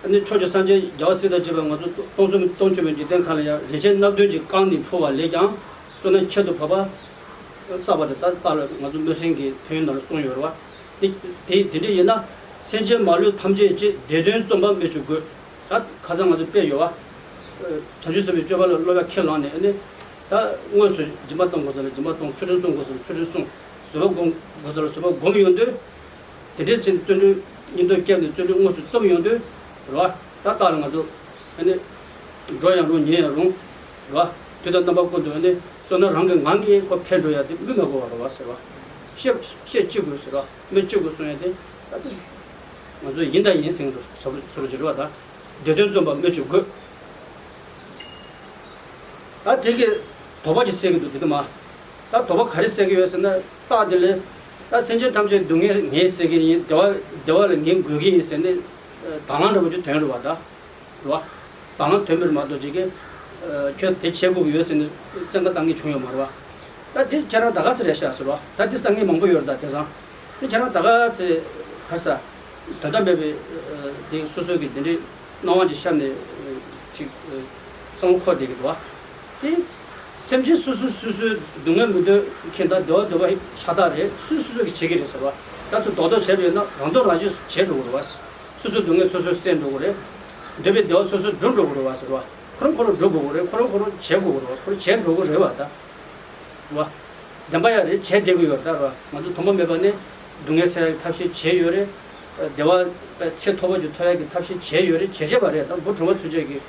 ཨ་ནི་ཕྱོགས་བཅུའི་སངས་རྒྱས་རྒྱལ་བ་སྲས་དང་བཅས་པ་ང་ཚོ་སྟོང་གསུམ་སྟོང་ཆེན་པོའི་འཇིག་རྟེན་ཁམས་ལ་ཡང་རིན་ཆེན་སྣ་བདུན་གྱིས་བཀང་ནས་ཕུལ་བ་ལས་ཀྱང་བསོད་ནམས་ཁྱད་དུ་འཕགས་པ་བསགས་པ་དེ་ད་ལྟ་ལ་ང་ཚོ་སྨོན་སེམས་ཀྱི་དོན་ནང་ལ་གསུངས་ཡོད་རེད་བ། དེ་དེ་འདྲ་ཡིན་ན་སེམས་ཅན་མ་ལུས་ཐམས་ཅད་ཀྱི་བདེ་དོན་བརྩོན་པ་སྨོས་ཅི་དགོས། ད་ཁ་སང་ང་ཚོ་དཔེ་ཡོད་བ། བྱང་ཆུབ་སེམས་དཔའི་སྤྱོད་པ་ལ་བསླབ་པ་ཁས་བླངས་ནས་ཨ་ནི་ད་དངོས་སུ་སྦྱིན་པ་གཏོང་དགོས་ས་ལ་སྦྱིན་པ་གཏོང་། ཚུལ་ཁྲིམས་སྲུང་དགོས་ས་ལ་ཚུལ་ཁྲིམས་སྲུང་། བཟོད་པ་སྒོམ་དགོས་ས་ལ་བཟོད་པ་སྒོམ་ཡོང་དུས། དེ་འདྲའི་ཕྱིར་བརྩོན་འགྲུས་སྙིང་སྟོབས་བསྐྱེད་ནས་བརྩོན་འགྲུས་དངོས་སུ་རྩོམ་ཡོང་དུས་རེད་བ། ད་ལྟ་ལ་ང་ཚོ་ཨ་ནི་འགྲོ་ཡང་རུང་ཉལ་ཡང་རུང་རེད་བ། དུས་དང་རྣམ་པ་ཀུན་ཏུ་ཨ་ནི་བསོད་ནམས་རང་གི་ངང་གིས་ཁོ་འཕེལ་འགྲོ་ཡ་དེ་སྨོས་མ་དགོས་པ་རེད་བ་ཟེར་བ། བཤད་བཤད་ཅི་དགོས་ཟེར་བ། སྨོས་ཅི་དགོས་གསུང་ཡ་དེ་ད་དེ་ང་ཚོ་ཡིན་དང་ཡིན་ཟེར་བཟོ་བཟོ་བཟོ་རོ་ཅིག་རེད་བ་ད། བདེ་དོན་བརྩོན་པ་སྨོས་ཅི་དགོས། ད་དེ་གི་དོགས་པ་ཅིག་སེལ་གི་འདུག་དེ་དུ་མ། ད་དོགས་པ་ག་རེ་སེལ་གི་ཡོད་ཟེར་ན་རྟགས་དེ་ལས། ད་སེམས་ཅན་ཐམས་ཅད་སྡུག་བསྔལ་ངས་སེལ་གི་ཡིན། བདེ་བ་བདེ་བ་ལ་ངས་འགོད་གི་ཡིན་ཟེར་ནས། དང་བླངས་འདྲ་པོ་ཅིག་དོན་རེད་བ་ད། རེད་བ། དང་བླངས་དོན་མེད་མ་གཏོགས་ཅིག་གིས། ཁྱོད་དེ་བྱེད་དགོས་ཀྱི་ཡོད་ཟེར་ནས་བཙན་བཀའ་བཏང་མཁན་བྱུང་ཡོད་མ་རེད་བ། ད་དེ་ཁྱེད་རང་ད་ག་ཚོད་རེད་ཤག་ཟེར་བ། ད་དེ་བསམ་མཁན་མང་པོ་ཡོད་རེད་ད་དེང་སང་། དེ་ཁྱེད་རང་ད་ག་ཚོད་ག་ས། དོན་དག་མེད་པའི་དེ་སོ་སོ་གི་དེ་འདྲའི་སྣང་བ་ཅིག་ཤར་ནས་ཅིག་བསམ་བློ་འཁོར་བསྡད་ཀྱི་འདུག་བ། དེ་སེམས་ཅན་སོ་སོ་སོ་སོའི་སྡུག་བསྔལ་མི་འདོད་མཁན་དང་བདེ་བ་འདོད་པ་ཤ་སྟག་རེད། སུ་སོ་སོ་གིས་བྱེད་ཀྱི་རེད་ཟེར་བ། ད་ཚོ་རྡོག་རྡོག་བྱས་པ་ཡིན་ན་རང་རྡོག་རང་གཅིག་བྱས་འགྲོ་གི་རེད་བ། སོ་སོའི་སྡུག་བསྔལ་སོ་སོས་སེལ་འགྲོ་གི་རེད། འདོད་པའི་བདེ་བ་སོ་སོས་སྒྲུབ་འགྲོ་གི་རེད་བ་ཟེར་བ། ཁོ་རང་ཁོ་རང་སྒྲུབ་དགོས་ཀྱི་རེད། ཁོ་རང་ཁོ་རང་བྱེད་དགོས་ཀྱི་རེད་བ། ཁོ་རང་བྱེད་འགྲོ་གི་རེད་བ་ད། རེད་བ། བདེན་པ་ཡང་རེད། བྱས་བསྡད་ཀྱི་ཡོད་རེད་ད་རེད་བ། ང་ཚོ་དོགས་པ་མེད་པ་ནི་སྡུག་བསྔལ་སེལ་ཡག་གི་ཐབས་ཤེས་བྱས་ཡོད་རེད། བདེ་བ་ཚད་མཐོ་པོ་ཅིག་ཐོབ་ཡག་གི་ཐབས་ཤེས་བྱས་ཡོད་རེད། བྱས་བྱས་པ་རེད་ད། བུ་གྲོགས་པོ་ཚུན་ཆད་ཀྱིས་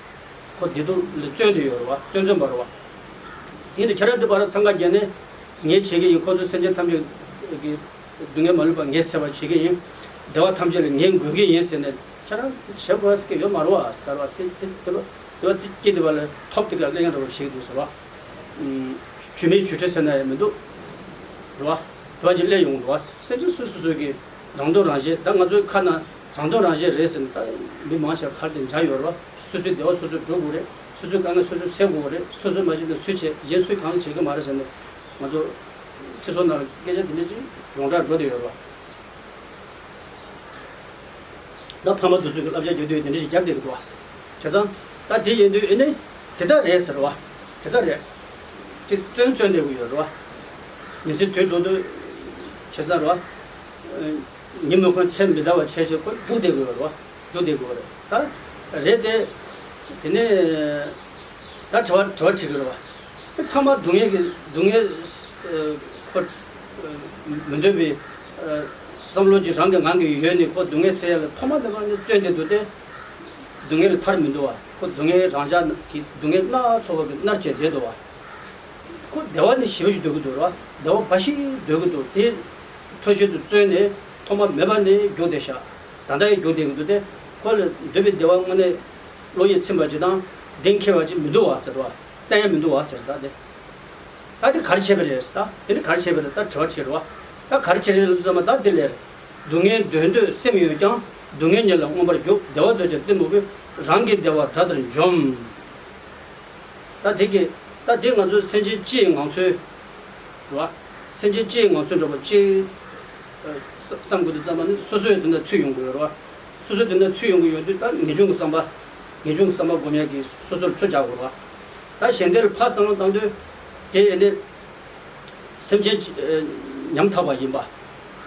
ཁོ་བདེ་སྡུག་ལ་བརྩོན་བསྡད་ཡོད་རེད་བ། བརྩོན་བརྩོན་པ་རེད་བ། ཡིན་དུས་ཁྱེད་རང་འདི་བར་འཚང་ཁ་བརྒྱབ་ནས་ངས་བྱེད་ཀྱི་ཡིན། ཁོ་ཚོ་སེམས་ཅན་ཐམས་ཅད་ཀྱི་སྡུག་བསྔལ་མ་ལུས་པ་ངས་སེལ་བར་བྱེད་ཀྱི་ཡིན། བདེ་བ་ཐམས་ཅད་ལ་ངས་འགོད་ཀྱི་ཡིན་ཟེར་ནས་ཁྱེད་རང་བྱེད་དགོས་ཟེར་གྱི་ཡོད་མ་རེད་བ། ཟེར་བ་དེ་དེ་དེ་བ་དེ་བ་ཙི་སྐྱེས་དེ་བ་ལ་ཐོབ་དེ་ག་གླེང་ཡང་འདྲ་བ་ཞིག་འདུག་ཟེར་བ། ཇུས་མེད་ཇུས་བྲལ་ཟེར་ན་ཡང་མི་འདུག་རེད་བ། དེ་བ་ཅིག་སླེབས་ཡོང་འདུག་བ། སེམས་ཅན་སོ་སོ་སོ་གི་རང་དོན་རང་གཞན། ད་ང་ཚོའི་ཁ་ན་རང་དོན་རང་གཞན་རེད་ཟེར་ནས་ད་མི་མང་ཆེ་བ་ཁ་དེ་འཇགས་ཡོད་རེད་བ། སོ་སོའི་བདེ་བ་སོ་སོས་སྒྲུབ་དགོས་རེད། སོ་སོའི་དཀའ་ངལ་སོ་སོས་སེལ་དགོས་རེད། སོ་སོས་མ་བྱས་ན་སུས་བྱེད། གཞན་སུས་གང་བྱེད་ཀྱི་མ་རེད་ཟེར་ནས་ང་ཚོ་སྤྱི་ཚོགས་ནང་སྐད་ཆ་དེ་འདྲ་ཅིག་ཡོངས་གྲགས་འགྲོ་བསྡད་ཡོད་རེད་བ། ད་ཕ་མ་དེ་ཚོས་ཀྱི་བསླབ་བྱ་རྒྱག་དུས་དེ་འདྲ་ཞིག་རྒྱབ་བསྡད་ཀྱི་འདུག་བ། བྱས་ཙང་ད་དེ་ཡིན་དུས་ཨེ་ནི་དེ་ལྟར་རེད་ཟེར་བ། དེ་ལྟར་རེད། ཅིག་བཙོན་བཙོན་བསྡད་ཀྱི་ཡོད་རེད་བ། ཉིན་མཚན་དུས་འགྲོ་དུས་བྱས་ཙང་རེད་བ། ཉིན་མོ་ཁོ་མཚན་མི་འདའ་བ་བྱས་བྱས་ཁོ་རྒྱུག་བསྡད་ཀྱི་ཡོད་རེད་བ། རྒྱུག་བསྡད་ཀྱི་ཡོད་རེད་ད། རེད་དེ། དེ་ནས་ད་དྲི་བ་དྲི་བ་དྲི་གི་རེད་བ། ཚང་མ་སྡུག་བསྔལ་གྱི་སྡུག་བསྔལ་ཁོ་མི་འདོད་པའི་བསམ་བློ་ཅིག་རང་གི་ངང་གིས་ཡོད་ནས་ཁོ་སྡུག་བསྔལ་སེལ་ཡ་ལ་ཐོག་མ་དེ་ནས་བརྩོན་བསྡད་འདུག་སྟེ། སྡུག་བསྔལ་ལས་ཐར་མི་འདུག་བ། ཁོ་སྡུག་བསྔལ་རང་ཅག་གི་སྡུག་བསྔལ་སྣ་ཚོགས་པ་གིས་མནར་བྱས་བསྡད་འདུག་བ། ཁོ་བདེ་བ་ནི་ཞེ་པོ་ཞིག་འདོད་ཀྱི་འདུག་ར། བདེ་བ་འབའ་ཞིག་འདོད་ཀྱི་འདུག་དེ་མཐོ་ཤོས་དུ་བརྩོན་ནས་ཐོག་མ་མེད་པ་ནས་རྒྱུག་བསྡད་ཤག་ད་ལྟ་ཡང་རྒྱུག་བསྡད་ཀྱི་འདུག་སྟེ། ཁོ་ལ་འདོད་པའི་བདེ་བ་དངོས་གནས་བློ་ཡིད་ཚིམ་པ་ཅིག་དང་གཏན་འཁེལ་བ་ཅིག་མི་འདུག་བ་ཟེར་བ། གཏན་ཡང་མི་འདུག་བ་ཟེར་ད་དེ། ད་དེ་ག་རེ་བྱས་པ་རེད་ད། དེ་ནི་ག་རེ་བྱས་པ་རེད་ད་དྲི་བ་དྲིས་རེད་བ། ད་ག་རེ་བྱས་རེད་ལབ་ཙམ་པ་ད་དེ་ལས། སྡུག་བསྔལ་འདོད་འདོད་སེམས་ཡོད་ཀྱང་། སྡུག་བསྔལ་ཉིད་ལ་མངོན་པར་རྒྱུག་བདེ་བ་འདོད་ཀྱང་གཏི་མུག་པས། རང་གི་བདེ་བ་དགྲ་ལྟར་འཇོམས། ད་དེ་གི་ད་དེ་ང་ཚོ་སེམས་ཅན་སྤྱིའི་ངང་ཚུལ་རེད་བ། སེམས་ཅན་སྤྱིའི་ངང་ཚུལ་འགྲོ་བ་སྤྱི་བསམ་དགོས་དུས་ཙམ་པ་ནི་སོ་སོའི་དོན་དག་ཚུད་ཡོང་གི་ཡོད་རེད་བ། སོ་སོའི་དོན་དག་ཚུད་ཡོང་གི་ཡོད་དུས་ད་ངེས་འབྱུང་གི་བསམ་པ། ངེས་འབྱུང་གི་བསམ་པ་སྒོམ་ཡག་གི་སོ་སོར་ཚོད་རྒྱག་དགོས་རེད་བ། ད་གཞན་དེར་ཕར་བསམ་བློ་བཏང་དུས་དེ་ནི་སེམས་ཅན་ཉམ་ཐག་པ་ཡིན་པ་རེད་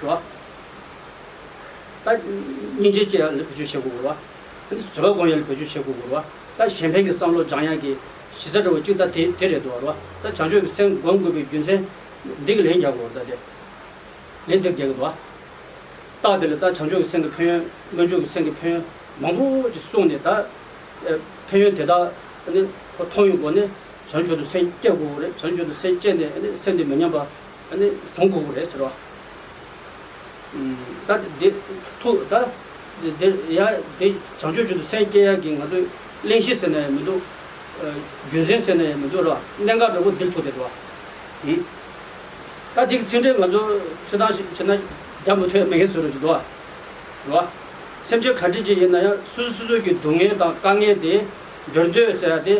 བ། ད་སྙིང་རྗེ་སྐྱེ་ཡག་ལ་བེད་སྤྱོད་བྱེད་དགོས་རེད་བ། བཟོད་པ་སྒོམ་ཡག་ལ་བེད་སྤྱོད་བྱེད་དགོས་རེད་བ། ད་གཞན་ཕན་གྱི་བསམ་བློ་སྦྱང་ཡག་གི་གཞི་རྩ་འདྲ་བོ་གཅིག་ད་དེ་དེ་རེད་འདུག་བ་རེད་བ། ད་བྱང་ཆུབ་ཀྱི་སེམས་སྒོམ་དགོས་པའི་རྒྱུ་མཚན་འདི་གི་ལན་རྒྱག་དགོས་རེད་ད་དེ། ལན་འདེབས་རྒྱག་གི་འདུག་བ། རྟགས་དེ་ལ་ད་བྱང་ཆུབ་ཀྱི་སེམས་ཀྱི་ཕན་ཡོན། སྨོན་འཇུག་གི་སེམས་ཀྱི་ཕན་ཡོན་མང་པོ་ཅིག་གསུངས་ནས་ད། ཨེ། ཕན་ཡོན་དེ་དག་ནི་ཁོ་མཐོང་ཡོང་སྒོ་ནས་བྱང་ཆུབ་ཏུ་སེམས་བསྐྱེད་དགོས་ཀྱི་རེད། བྱང་ཆུབ་ཏུ་སེམས་བསྐྱེད་ནས་ནི་སེམས་དེ་མི་ཉམས་པ་ནི་བཟུང་དགོས་ཀྱི་རེད་ཟེར་བ། ད་དེ་ཐུགས་ད་དེ་དེ་ཡ་དེ་བྱང་ཆུབ་ཏུ་སེམས་བསྐྱེད་ཡག་གི་ང་ཚོས་གླེང་གཞི་ཟེར་ན་ཡང་མི་འདུག་རྒྱུ་མཚན་ཟེར་ན་ཡང་མི་འདུག་ར། གནད་འགག་འདྲ་པོ་འདིར་ཐུག་བསྡད་འདུག་བ། ད་དེ་གི་ཚིག་འགྲེལ་ང་ཚོ་སྤྱིར་བཏང་ཞིག་བྱས་ན་རྒྱ་མི་ཐོས་མེད་མཁན་བཟོ་འདྲ་ཅིག་འདུག་བ། རེད་བ། སེམས་ཅན་ག་འདྲ་ཅིག་ཡིན་ན་ཡང་སོ་སོ་སོ་སོ་གི་སྡུག་བསྔལ་དང་དཀའ་ངལ་དེ་འདོད་འདོད་ཟེར་ཡ་དེ་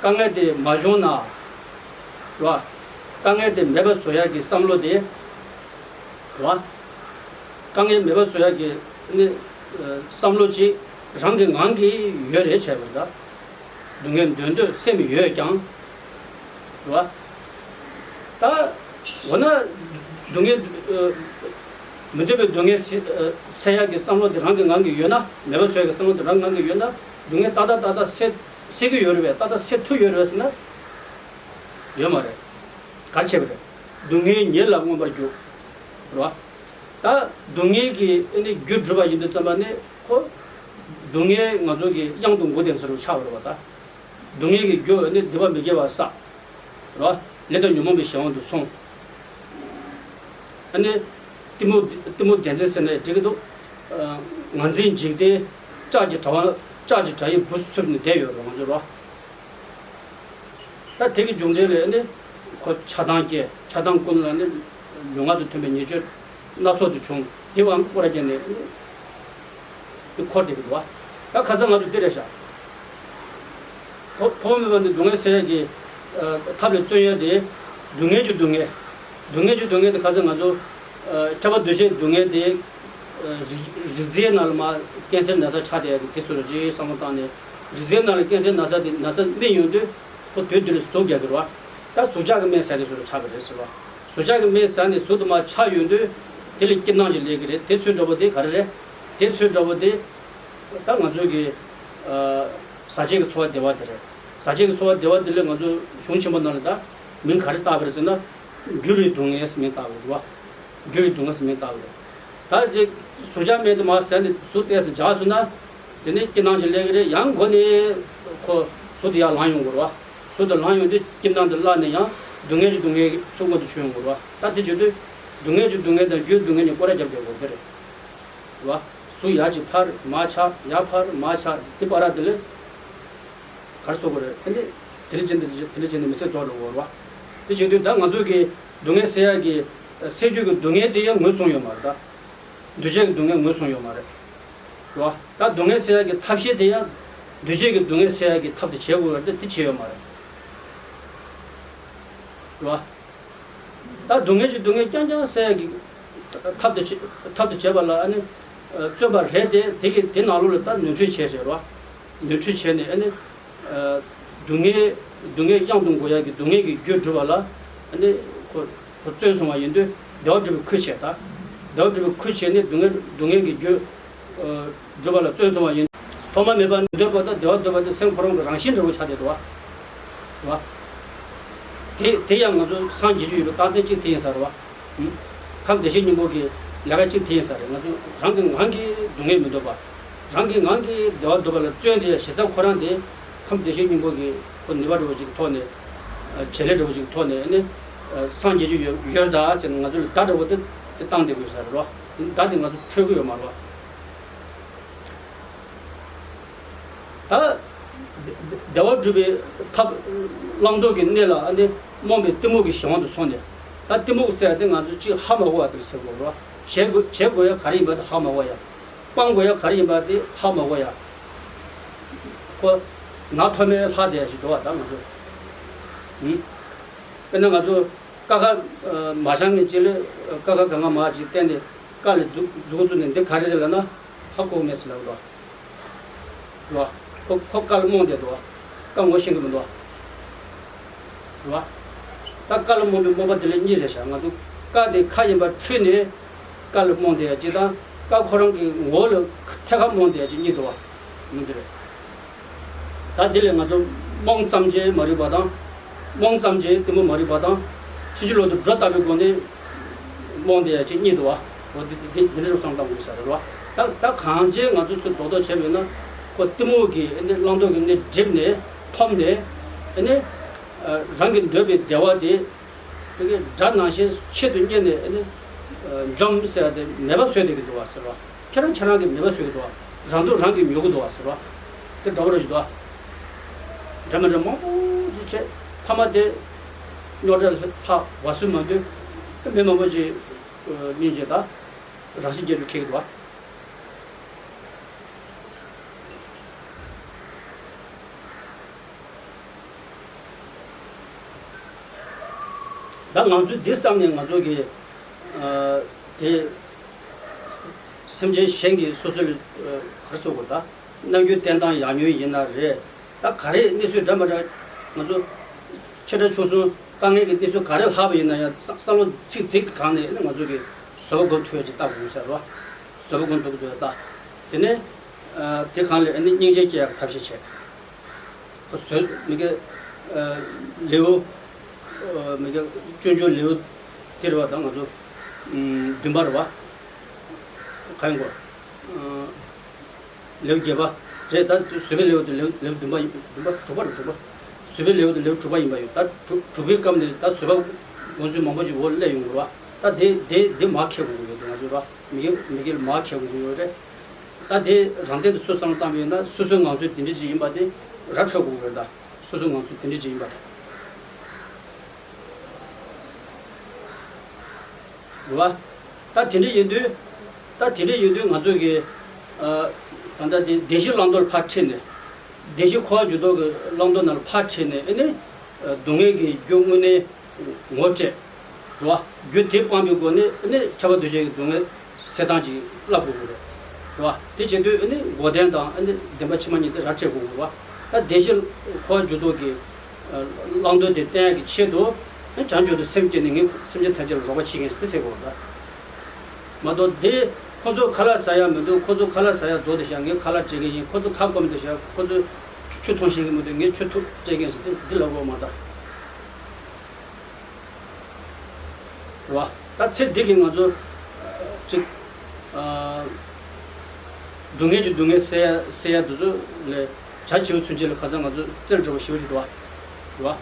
དཀའ་ངལ་དེ་མ་བྱུང་ན། རེད་བ། དཀའ་ངལ་དེ་མེད་པ་བཟོ་ཡ་གི་བསམ་བློ་དེ། རེད་བ། དཀའ་ངལ་མེད་པ་བཟོ་ཡ་གི་ནི་བསམ་བློ་ཅིག་རང་གི་ངང་གིས་ཡོད་རེད་བྱས་པ་རེད་ད། སྡུག་བསྔལ་འདོད་འདོད་སེམས་ཡོད་ཀྱང་། རེད་བ། ད་འོ་ན་སྡུག་བསྔལ་མི་འདོད་པའི་སྡུག་བསྔལ་སེལ་ཡག་གི་བསམ་བློ་དེ་རང་གི་ངང་གིས་ཡོད་ན། མེད་པ་བཟོ་ཡག་གི་བསམ་བློ་དེ་རང་གི་ངང་གིས་ཡོད་ན། སྡུག་བསྔལ་ཏག་ཏག་ཏག་ཏག་སེལ་སེལ་གི་ཡོད་རེད་པས། ཏག་ཏག་སེལ་ཐུབ་ཡོད་རེད་པས་ཟེར་ན། ཡོད་མ་རེད། ག་རེ་བྱས་པ་རེད། སྡུག་བསྔལ་ཉིད་ལ་མངོན་པར་རྒྱུག་རེད་བ། ད་སྡུག་བསྔལ་གྱི་ཨ་ནི་རྒྱུ་སྒྲུབ་པ་ཡིན་དུས་ཙམ་པ་ནི་ཁོ། སྡུག་བསྔལ་ང་ཚོ་གི་གཡང་དུ་འགུག་དེ་ཚོ་རུ་ཆགས་པ་རེད་བ་ད། སྡུག་བསྔལ་གྱི་རྒྱུ་ནི་སྡིག་པ་མི་དགེ་བ་བསགས། རེད་བ། ལས་དང་ཉོན་མོངས་པའི་གཞན་དབང་དུ་སོང་། ཨ་ནི། གཏི་མུག་གཏི་མུག་བདེན་འཛིན་ཟེར་ནས་འགྲིག་གི་འདུག་ངར་འཛིན་འཇིག་རྟེན་ལྕགས་ཀྱི་དྲ་བ། ལྕགས་ཀྱི་དྲ་ཡིས་འབུ་ཚུགས་ནས་བསྡད་ཡོད་རེད་ང་ཚོ་རེད་བ། ད་དེ་གི་རྒྱུ་མཚན་ལས་ནི་ཁོ་ཆགས་སྡང་སྐྱེ། ཆགས་སྡང་ཀུན་ལ་ནི་ལུས་ངག་ཏུ་ཐོན་པའི་ཉེས་སྤྱོད་སྣ་ཚོགས་དུ་བྱུང་། དེ་བའང་སྐོར་ར་བརྒྱབ་ནས་ནི་དེ་འཁོར་བསྡད་ཀྱི་འདུག་བ། ད་ཁ་སང་ང་ཚོ་འདི་རེད་ཤག་ཐོག་ཐོག་མ་མེད་པ་ནས་སྡུག་བསྔལ་སེལ་ཡ་གི་ཐབས་ལ་བརྩོན་ཡ་དེ་སྡུག་བསྔལ་གྱི་སྡུག་བསྔལ། སྡུག་བསྔལ་གྱི་སྡུག་བསྔལ་དེ་ཁ་སང་ང་ཚོ་ཁྱབ་པ་འདུ་བྱེད་སྡུག་བསྔལ་དེ། རིགས་རིགས་རྫས་ནང་ལ་མ་ཀན་སར་ན་ཚ་ཆགས་བསྡད་ཡ་གི་དེ་ཚོ་ལ་ཅིག་བསམ་བློ་བཏང་ནས། རིགས་རྫས་ནང་ལ་ཀན་སར་ན་ཚ་དེ་ན་ཚ་སྨིན་ཡོང་དུས་ཁོ་དུས་དེ་ལ་ཟུག་རྒྱག་གི་རེད་བ། ད་ཟུག་ཆགས་ཀྱི་སྨན་ཟ་དེ་ཚོ་ལ་ཆགས་པ་རེད་ཟེར་བ། ཟུག་ཆགས་ཀྱི་སྨན་ཟ་ནས་ཟུག་དུ་མ་ཆགས་ཡོང་དུས་དེ་ལ་སྐྱིད་སྣང་ཞིག་སླེབས་ཀྱི་རེད། དེ་ཚོའི་འདྲ་པོ་དེ་ག་རེ་རེད། དེ་ཚོའི་འདྲ་པོ་དེ་ད་ང་ཚོ་གི་ཟ་བྱེད་ཀྱི་ཚོར་བ་བདེ་བ་དེ་རེད། ཟ་བྱེད་ཀྱི་ཚོར་བ་བདེ་བ་དེ་ལ་ང་ཚོ་གཞུང་ཆེན་པོ་ནང་ལ་ད་མིང་ག་རེ་བཏགས་པ་རེད་ཟེར་ན། འགྱུར་བའི་སྡུག་བསྔལ་ཟེར་མིང་བཏགས་པ་རེད་བ། འགྱུར་བའི་སྡུག་བསྔལ་ཟེར་མིང་བཏགས་པ་རེད། ད་ཅིག་ཟུག་ཆགས་སྨན་དེ་མར་ཟས་ནས་ཟུག་ཏོག་ཙམ་འཇགས་སོང་ན། དེ་ནས་སྐྱིད་སྣང་ཞིག་སླེབས་ཀྱི་རེད། ཡང་འགོ་ནས་ཁོ་ཟུག་དེ་ཡར་ལངས་ཡོང་གི་རེད་བ། ཟུག་དེ་ལངས་ཡོང་དུས་སྐྱིད་སྣང་དེ་བརླག་ནས་ཡང་ སྡུག་བསྔལ་གྱི་སྡུག་བསྔལ་གྱི་ཚུལ་མངོན་དུ་བྱུང་ཡོང་གི་རེད་བ། ད་དེ་བྱེད་དུས་སྡུག་བསྔལ་གྱི་སྡུག་བསྔལ་དང་རྒྱུའི་སྡུག་བསྔལ་གཉིས་སྐོར་ར་རྒྱབ་རྒྱབ་དགོས་ཀྱི་རེད་བ། གཟུགས་ཡར་གཅིག་འཕར་མར་ཆག་ཡར་འཕར་མར་ཆག་དེ་བར་དེ་ལས་གར་སོ་གོ་རེད། དེ་ནི་དེ་འདྲ་བྱས་ནས་དེ་འདྲ་བྱས་ནས་མི་ཚེ་རྫོགས་འགྲོ་གི་རེད་བ། དེ་བྱེད་དུས་ད་ང་ཚོ་གི་སྡུག་བསྔལ་སེལ་ཡག་གི་སེལ་རྒྱུ་གི་སྡུག་བསྔལ་དེ་ཡང་ངོས་བཟུང་ཡོད་མ་རེད་ད། འདུ་བྱེད་ཀྱི་སྡུག་བསྔལ་ངོས་བཟུང་ཡོད་མ་རེད། རེད་བ། ད་སྡུག་བསྔལ་སེལ་ཡག་གི་ཐབས་ཤེས་དེ་ཡང་། འདུ་བྱེད་ཀྱི་སྡུག་བསྔལ་སེལ་ཡག་གི་ཐབས་དེ་བྱེད་དགོས་པ་དེ་དེ་བྱས་ཡོད་མ་རེད། རེད་བ། ད་སྡུག་བསྔལ་གྱི་སྡུག་བསྔལ་རྐྱང་རྐྱང་སེལ་ཡག་གི་ཐབས་དེ་བྱེད་ཐབས་དེ་བྱེད་པ་ལ་ཨ་ནི། བརྩོན་པ་རེད་དེ་དེ་གི་དེ་ནང་ལོགས་ལ་ད་ནོར་འཁྲུལ་བྱས་རེད་རེད་བ། ནོར་འཁྲུལ་བྱས་ནས་ཨ་ནི། སྡུག་བསྔལ་སྡུག་བསྔལ་གཡང་དུ་འགུག་ཡག་གི་སྡུག་བསྔལ་གྱི་རྒྱུ་སྒྲུབ་པ་ལ་ཨ་ནི། ཁོ་ཁོ་བརྩོན་སོང་བ་ཡིན་དུས་བདེ་བ་སྒྲུབ་པའི་ཁུར་བྱས་ད། བདེ་བ་སྒྲུབ་པའི་ཁུར་བྱས་ནས་སྡུག་བསྔལ་སྡུག་བསྔལ་གྱི་རྒྱུ། སྒྲུབ་པ་ལ་བརྩོན་སོང་བ་ཡིན། ཐོག་མ་མེད་པ་ནི་འདོད་པ་དང་བདེ་བ་འདོད་པ་དེ་སེམས་ཁོ་རང་གི་རང་བཞིན་འདྲ་བོ་ཆགས་བསྡད་འདུག་བ། དེ་དེ་ཡང་ང་ཚོ་སངས་རྒྱས་རྒྱུ་ཡོད་པའི་རྟགས་མཚན་གཅིག་དེ་ཡིན་ས་རེད་བ། ཁམས་བདེ་གཤེགས་སྙིང་པོ་གི་ལས་ཀ་གཅིག་དེ་ཡིན་ས་རེད། ང་ཚོ་རང་གི་ངང་གིས་སྡུག་བསྔལ་མི་འདོད་པ། རང་གི་ངང་གིས་བདེ་བ་འདོད་པ་ལ་བརྩོན་དེ་གཞི་རྩ་ཁོ་རང་དེ་ཁམས་བདེ་གཤེགས་སྙིང་པོ་གི་ཁོ་ནུས་པ་འདྲ་བོ་ཅིག་གི་ཐོག་ནས། བྱེད་ལས་འདྲ་བོ་ཅིག་གི་ཐོག་ནས་ནི། སངས་རྒྱས་རྒྱུ་ཡོད་ཡོད་རེད་ད་ཟེར་ནས་ང་ཚོ་ལ་བརྡ་འདྲ་བོ་དེ་དེ་བཏང་བསྡད་དགོས་ས་རེད་བ། བརྡ་དེ་ང་ཚོ་འཕྲོད་ཀྱི་ཡོད་མ་རེད་བ། ད། བདེ་བ་སྒྲུབ་པའི་ཐབས་བླང་དོར་གྱི་གནས་ལ་ཨ་ནི་རྨོངས་པའི་གཏི་མུག་གི་གཞན་དབང་དུ་སོང་ནས། ད་གཏི་མུག་ཟེར་ཡ་དེ་ང་ཚོས་གཅིག་ཧ་མ་གོ་བ་དེར་ཟེར་དགོས་རེད། བྱེད་དགོས་བྱེད་དགོས་ཡ་ག་རེ་ཡིན་པ་དེ་ཧ་མ་གོ་ཡ། སྤང་དགོས་ཡ་ག་རེ་ཡིན་པ་དེ་ཧ་མ་གོ་ཡ། ཁོ་ནག་ཐོག་མའི་ལྷག་བསྡད་ཡ་ཞིག་འདུག་བ་ད་ང་ཚོ། ཡིན། དཔེར་ན་ང་ཚོ་ཀ་ཁ་མ་བྱང་ངེས་ཅིག་ལས་ཀ་ཁ་ག་ང་མ་ཅིག་བསྟན་ཏེ་ཀ་ལ་མཛུ་མཛུ་གུ་བཙུགས་ནས་འདི་ག་རེ་རེད་ལབ་ན་ཧ་གོ་མེད་ཟེར་ལབ་འདུག་བ། རེད་བ། ཁོ་ཁོ་ཀ་ལ་རྨོངས་བསྡད་འདུག་བ། ཀ་ངོ་ཤེས་ཀྱི་མི་འདུག་བ། རེད་བ། ད་ཀ་ལ་རྨོངས་པའི་རྨོངས་པ་དེ་ལས་གཉིས་རེད་ཤག་ང་ཚོ་ཀ་དེ་ཁ་ཡིན་པ་འཁྲུལ་ནས་ཀ་ལ་རྨོངས་བསྡད་ཡ་གཅིག་དང་ཀ་ཁོ་རང་གི་ངོ་ལ་ཐད་ཀར་རྨོངས་བསྡད་ཡ་གཅིག་གཉིས་འདུག་བ། མི་འདི་རེད། ད་འདི་ལས་ང་ཚོ་རྨོངས་ཙམ་གྱིས་མ་རིག་པ་དང་། རྨོངས་ཙམ་གྱིས་གཏི་མུག་མ་རིག་པ་དང་། ཕྱིན་ཅི་ལོག་ཏུ་སྒྲོ་བཏགས་པའི་སྒོ་ནས་རྨོངས་བསྡད་ཡ་གཅིག་གཉིས་འདུག་བ། འོ་འདི་འདི་འདི་འདྲ་བསམ་བཏང་དགོས་ས་རེད་བ། ད་ད་གང་ཅི་ང་ཚོ་ཚུར་རྡོག་རྡོག་བྱས་པ་ཡིན་ན་ཁོ་གཏི་མུག་གི་ཨ་ནི་བླང་དོར་གྱི་གནས་བསྒྲིབས་ནས་འཐོམས་ནས་ཨ་ནི་རང་གི་འདོད་པའི་བདེ་བ་དེ། དེ་གའི་དགྲ་ནང་བཞིན་ཆེད་དུ་གཉེར་ནས་ཨ་ནི། འཇོམས་ཟེར་བ་དེ་མེད་པ་བཟོས་བསྡད་ཀྱི་འདུག་བ་ཟེར་བ། ཁྱེད་རང་ཁྱེད་རང་གིས་མེད་པ་བཟོས་ཀྱི་འདུག་བ། རང་སྡུག་རང་གིས་ཉོ་གི་འདུག་བ་ཟེར་བ། དེ་འདྲ་བོ་རེད་འདུག་བ། འདྲ་མི་འདྲ་མང་པོ་ཅིག་བྱས་ཕ་མ་དེ་རྙོག་དྲ་ལྷག་བ་སུ་མ་འདུག་མི་མང་པོ་ཅིག་སྨན་བྱས་ད་རང་བཞིན་རྒྱས་པའི་ཁེགས་ཀྱི་འདུག་བ། ད་ང་ཚོས་འདི་བསམ་ནས་ང་ཚོ་གི་ཨ་དེ་སེམས་ཅན་གཞན་གྱི་སོ་སོའི་ཨ་ག་རེ་ཟེར་དགོས་ད་རྣམ་འགྱུར་བསྟན་སྟངས་ཡག་ཉོན་ཡིན་ན་རེད། ད་ག་རེ་གནས་ཚུལ་འདྲ་མི་འདྲ་ང་ཚོ་ཆེ་ཕྲ་ཆུང་གསུམ་དཀའ་ངལ་གྱི་གནས་ཚུལ་ག་རེ་ལྷག་པ་ཡིན་ན་ཡང་བསམ་བློ་ཚིག་དེ་གི་སྒང་ནས་ང་ཚོ་གི་བཟོད་པ་སྒོམ་ཐུབ་ཡ་ཅིག་བལྟ་དགོས་ས་རེད་བ། བཟོད་པ་སྒོམ་ཐུབ་ཀྱི་འདུག་ད། དེ་ནས་ཨ་དེ་སྒང་ལ་ཨ་ནི་སྙིང་རྗེ་སྐྱེ་ཡག་གི་ཐབས་ཤེས་བྱས། ཁོ་བཟོད་མི་དགེ་ལེའུ། མི་དགེ་སྤྱོད་འཇུག་ལེའུ་དེ་རེད་བ་དང་ང་ཚོ་བདུན་པ་རེད་བ། ག་ཡིན་གོ་ལེའུ་བརྒྱད་པ་རེད་ད། བཟོད་པའི་ལེའུ་དེ་ལེའུ་ལེའུ་བདུན་པ་ཡིན་བདུན་པ་དྲུག་པ་རེད་དྲུག་པ། བཟོད་པའི་ལེའུ་དེ་ལེའུ་དྲུག་པ་ཡིན་པ་ཡོད་ད། དྲུག་དྲུག་པའི་སྐབས་ནས་ད་བཟོད་པ་སྒོམ་ཚུལ་མང་པོ་ཅིག་འོག་སླེབས་ཡོང་གི་རེད་བ། ད་དེ་དེ་དེ་མར་འཁྱེར་དགོས་ཀྱི་ཡོད་དེ་ང་ཚོ་ར་མི་དགེ་མི་དགེ་ལ་མར་འཁྱེར་དགོས་ཀྱི་ཡོད་རེད། ད་དེ་རང་སྟེང་དུ་སུ་བསམ་བློ་བཏང་བ་ཡིན་ན་སོ་སོའི་ངང་ཚུལ་དེ་འདྲ་ཅིག་ཡིན་པ་དེ་ར་འཕྲོད་དགོས་ཀྱི་རེད་ད། སོ་སོའི་ངང་ཚུལ་དེ་འདྲ་ཅིག་ཡིན་པ་དེ་རེད་བ། ད་དེ་འདྲ་ཡིན་དུས་ད་དེ་འདྲ་ཡིན་དུས་ང་ཚོ་གི་ད་ལྟ་དེ་བདེན་བཞི་བླང་དོར་ཕར་ཁྲིད་ནས་བདེན་བཞི་འཁོར་བ་འཇུག་ལྡོག་གི་བླང་དོར་ནང་ལ་ཕར་ཁྲིད་ནས་ཨ་ནི་སྡུག་བསྔལ་གྱི་རྒྱུ་དངོས་གནས། ངོ་སྤྲད། རེད་བ། རྒྱུ་དེ་སྤངས་པའི་སྒོ་ནས་ནི་ཁྱབ་པ་འདུ་བྱེད་ཀྱི་སྡུག་བསྔལ་སེལ་སྟངས་ཅིག་བསླབ་དགོས་ཀྱི་རེད། རེད་བ། དེ་བྱེད་དུས་ནི་འགོག་བདེན་དང་ནི་བདེན་པ་ཕྱི་མ་གཉིས་དེ་ར་འཕྲོད་དགོས་ཀྱི་རེད་བ། ད་བདེན་བཞི་འཁོར་བ་འཇུག་ལྡོག་གི་བླང་དོར་དེ་བསྟན་ཡག་གི་ཆེད་དུ་ནི་བྱང་ཆུབ་ཏུ་སེམས་བསྐྱེད་ནས་ངས་སེམས་ཅན་ཐམས་ཅད་ལ་རོགས་པ་བྱེད་མཁན་ཞིག་དེ་ཟེར་དགོས་རེད་ད། མ་གཏོགས་དེ་ཁོ་ཚོ་ཁ་ལག་ཟ་ཡག་མི་འདུག་ཁོ་ཚོ་ཁ་ལག་ཟ་ཡག་རྫོགས་བསྡད་ཤག་ངས་ཁ་ལག་སྤྲད་མཁན་ཡིན། ཁོ་ཚོ་ཁ་སྐོམ་བསྡད་ཤག་ཁོ་ཚོ་ཆུ་འཐུང་ཤེས་ཀྱི་མི་འདུག་ངས་ཆུ་འཐུང་སྤྲད་མཁན་ཞིག་དེ་འདི་ལབ་དགོས་མ་རེད་ད། རེད་བ། ད་ཚེ་འདི་གི་ང་ཚོ་ཅིག་སྡུག་བསྔལ་གྱི་སྡུག་བསྔལ་སེལ་ཡ་སེལ་ཡ་དེ་ཚོ་ལས་བྱ་བྱིའུ་ཚུན་ཆད་ལ་ཁ་སང་ང་ཚོ་རྩེར་འགྲོ་བ་ཞེ་པོ་ཅིག་འདུག་བ། རེད་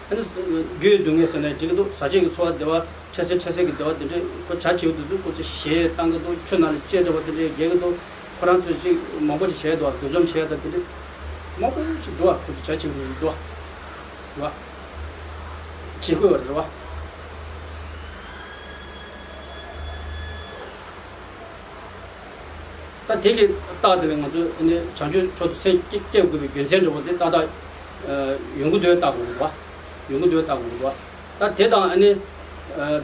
བ། ཨ་ནི་རྒྱུའི་སྡུག་བསྔལ་ཟེར་ནས་འགྲིག་གི་འདུག་བཟའ་བཅའ་གི་འཚོ་བ་བདེ་བ། འཕྲལ་སེལ་འཕྲལ་སེལ་གྱི་བདེ་བ་དེ་འདྲས་ཁོ་བྱ་བྱེད་ཀྱི་འདུག་ཚུལ་ཁོ་ཚོས་གཞས་བཏང་གི་འདུག་ཆུ་ནང་ལ་ལྕེ་འདྲ་བ་དེ་འདྲས་རྒྱག་གི་འདུག་ཁོ་རང་ཚོས་ཅིག་མང་པོ་ཅིག་བྱས་འདུག་འདུ་འཛོམས་བྱས་འདུག་དེ་འདྲས་མང་པོ་ཞིག་འདུག་བ། ཁོ་ཚོས་བྱ་བྱེད་ཀྱི་འདུག་བ། བྱེད་དགོས་པ་རེད་བ། ད་དེ་གི་རྟགས་དེ་ལ་ང་ཚོས་ནི་བྱང་ཆུབ་མཆོག་ཏུ་སེམས་བསྐྱེད་དགོས་པའི་རྒྱུ་མཚན་འདྲ་བོ་དེ་ཏག་ཏག་ཡོང་གི་འདུག་རྟགས་དགོས་ཀྱི་འདུག་བ། ཡོང་གི་འདུག་རྟགས་དགོས་ཀྱི་འདུག་བ། ད་དེ་དང་ཨ་ནི་